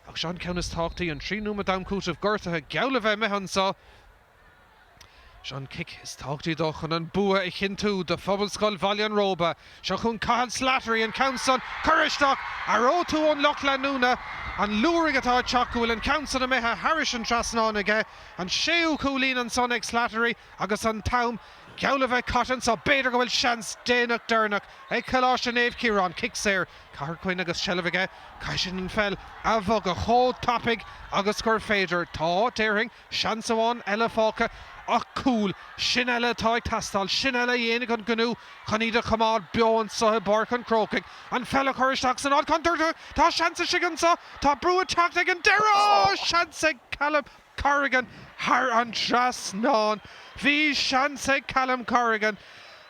Ach seo an ceann is tábhachtaí, an 3 nóiméad d'am cúitimh gortaithe geall le bheith imithe anseo. Seo an cic is tábhachtaí dó chun an bua a chinntiú do Phobalscoil Bhaile an Róba. Seo chugainn Cathal Slattery, an ceann san curtha isteach. Aireoidh tú ón lucht leanúna an lúcháir atá ag teacht go bhfuil an ceann san imithe thairis an trasnán aige. An séú cúilín ansan ag Slattery agus an t-am geall le bheith caite anso. B'fhéidir go bhfuil seans déanach deireanach ag Coláiste Naomh Ciarán. Cic saor. Cathal Quinn agus seilbh aige. Caithfidh sin an pheil a bhogadh chomh tapaidh agus gur féidir. Tá, déarfainn, Seans amháin eile fágtha ach cúl, sin eile atá ag teastáil, sin eile a dhéanfaidh an gnó chun iad a choimeád beo anseo i bPáirc an Chrócaigh. An pheil a chur isteach san áit chontúirteach, tá seans istigh anseo, tá brú ag teacht ag an deireadh, oh! Seans ag Callum Corrigan thar an trasnán. Bhí seans ag Callum Corrigan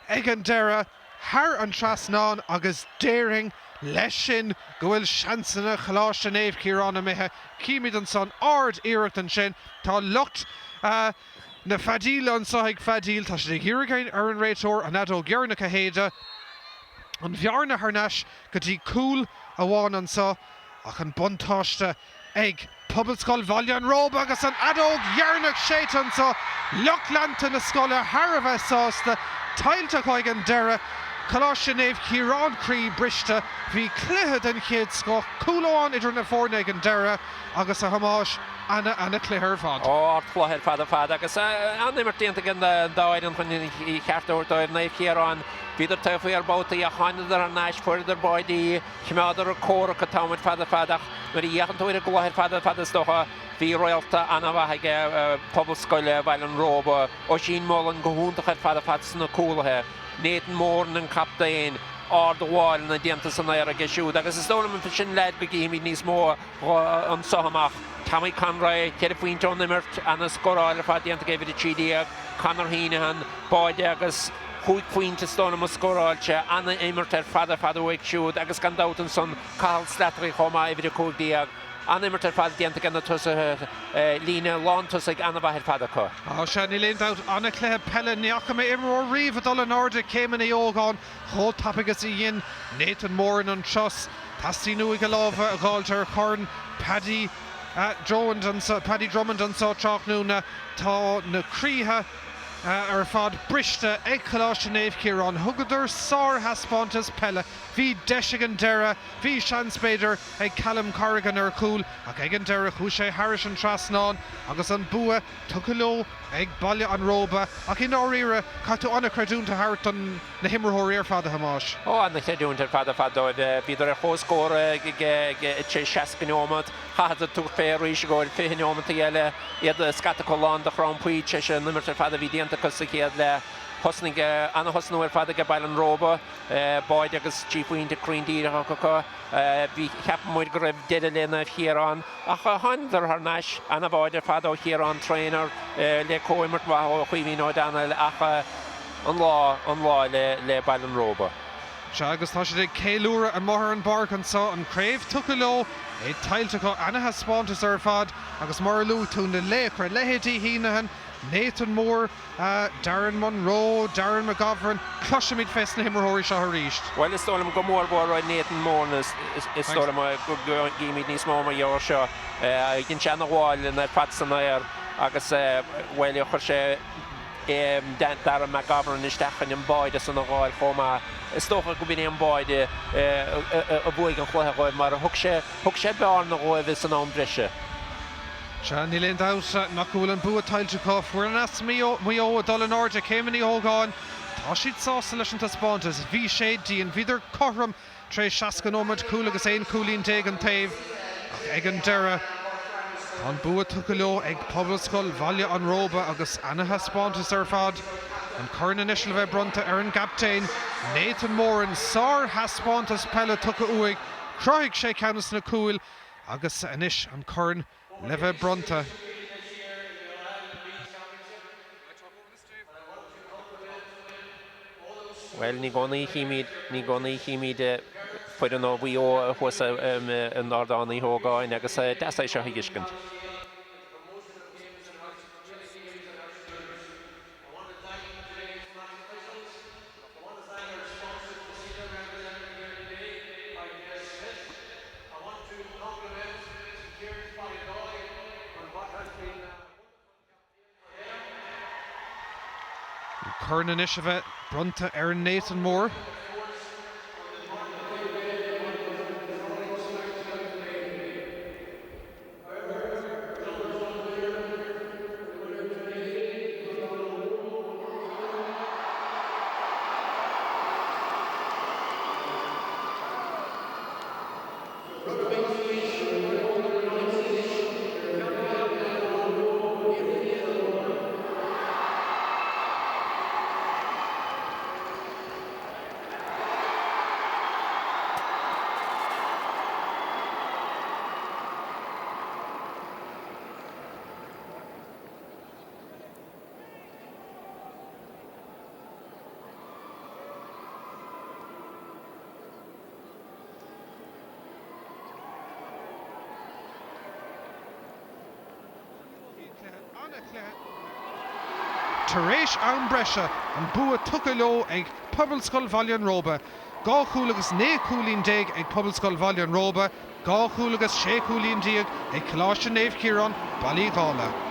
ag an deireadh. thar an trasnán agus déarfainn leis sin go bhfuil seansanna Choláiste Naomh Ciarán imithe. Címid ansan ard-iarracht ansin. Tá lucht na feadaíle anso ag feadaíl. Tá siad ag iarraidh ar an réiteoir an fheadóg dheireanach a shéideadh. An bhearna thar n-ais go dtí cúl amháin anso ach an buntáiste ag Pobalscoil Bhaile an Róba agus an fheadóg dheireanach séidte anso, lucht leanta na scoile thar a bheith sásta, tuillte acu ag an deireadh. Coláiste Naomh Ciarán croí briste. Bhí cluiche den chéad scoth, cúl amháin idir na foirne ag an deireadh agus a Thomáis, ana ana chluiche ar fad. Ó, ardchluiche ar fad ar fad agus an-imirt déanta ag an dá fhoireann chun an cheart a thabhairt dóibh. Naomh Ciarán, bhíodar taobh thiar babhtaí ach thánadar thar n-ais, fuaireadar báidí. Choimeádar an comhrac an t-am ar fad ar fad ach nuair a fhéachann tú ar an gcluiche ar fad ar fad is dócha bhí réalta an-mhaith aige Pobalscoil Bhaile an Róba, Oisín Mullin go hiontach ar fad ar fad sna cúlaithe, Nathan Moran an captaen, ard-ghabháileanna déanta san aer aige siúd agus is dóigh liom sin leaid go gcífimid níos mó dhe anso amach. Tommy Conroy, 4 phointe ón imirt, ana-scóráil ar fad déanta aige, uimhir 13, Conor Heneghan, báide agus chúig phointe is dóigh liom scóráilte, ana-imirt ar fad ar fad uaidh siúd agus gan dabht ansan Cathal Slattery chomh maith, uimhir 15. An-imirt ar fad déanta ag na tosaithe, líne lántosaigh an-mhaith ar fad acu. Á sea, níl aon dabht, ana-chluiche peile. Ní fhaca mé imreoir riamh ag dul in airde céimeanna ógáin chomh tapaidh is a dhein Nathan Moran an turas. Teastaíonn uaidh a lámha a dh'fháilt ar chorn Paddy Drummond anso, Paddy Drummond anso tráthnóna. Tá na croíthe ar fad briste ag Coláiste Naomh Ciarán. Thugadar sárthaispeántas peile. Bhí deis ag an deireadh, bhí seans b'fhéidir ag Callum Corrigan ar chúl ach ag an deireadh chuaigh sé thairis an trasnán agus an bua tugtha leo ag Baile an Róba. Ach i ndáiríre, caithfidh tú an-chreidiúint a thabhairt don na himreoirí ar fad, a Thomáis. Ó, an-chreidiúint ar fad ar fad dóibh. Bhíodar ar comhscór ag tar éis 60 neomat. Chaitheadar tabhairt fé arís i gcomhair 20 neomataí eile. Iad scata acu lán de chrampaí tar éis an imirt ar fad a bhí déanta acu sa chéad leath. Thosnaigh an-thosnú ar fad ag Baile an Róba. Báide agus 3 phointe cruinn díreach acu. Bhí, cheap muid go raibh deireadh le Naomh Chiarán ach thánadar thar n-ais. Ana-bháide ar fad ó Chiarán Traynor le comhimirt mhaith ó Chaoimhín O'Donnell ach an lá, an lá le le Baile an Róba. Sea agus tá siad ag ceiliúradh amuigh ar an bpáirc anso, an chraobh tugtha leo, é tuillte acu, ana-thaispeántas ar fad agus mar a luaigh tú, na laochra, leithéidí Heneghan. Nathan Moore, Darren Munro, Darren McGovern, cloisfimid fés na himreoirí seo arís. Bhuel, is dóigh liom go mór mhór ó Nathan Moore, is dóigh liom go gcífimid níos mó mar gheall air seo. Dhein sé ana-mhaith ar fad san aer agus, bhuel, chuir sé Darren McGovern isteach chun an báide san a dh'fháil chomh maith. Is dócha go b'in é an báide a bhuaigh an chluiche dhóibh mar thug sé, thug sé bearna dhóibh san am breise. Sea, níl aon dabht nach go bhfuil an bua tuillte acu. Foireann as Maigh Eo ag dul in airde céim Uí Ógáin. Tá siad sásta leis an taispeántas. Bhí sé dian. Bhíodar cothrom tar éis 60 nóiméad, cúl agus 11 cúilín an taobh. Ach ag an deireadh, tá an bua tugtha leo ag Pobalscoil Bhaile an Róba agus ana-thaispeántas ar fad. An corn anois le bheith bronnta ar an gcaptaen, Nathan Moran. Sár-thaispeántas peile tugtha uaidh. Chruthaigh sé ceann de na cúil agus anois an corn le bheith bronnta. Bhuel, ní i gcónaí a chímid, ní i gcónaí a chímid foireann ó Mhaigh Eo thuas in Ardán Uí Ógáin agus deas é seo a fheiscint. An corn anois a bheith bronnta ar Nathan Moore. Tar éis am breise, an bua tugtha leo ag Pobalscoil Bhaile an Róba. 2 chúl agus 19 cúilín ag Pobalscoil Bhaile an Róba, 2 chúl agus 16 cúilín ag Coláiste Naomh Ciarán, Baile Uí Dhálaigh.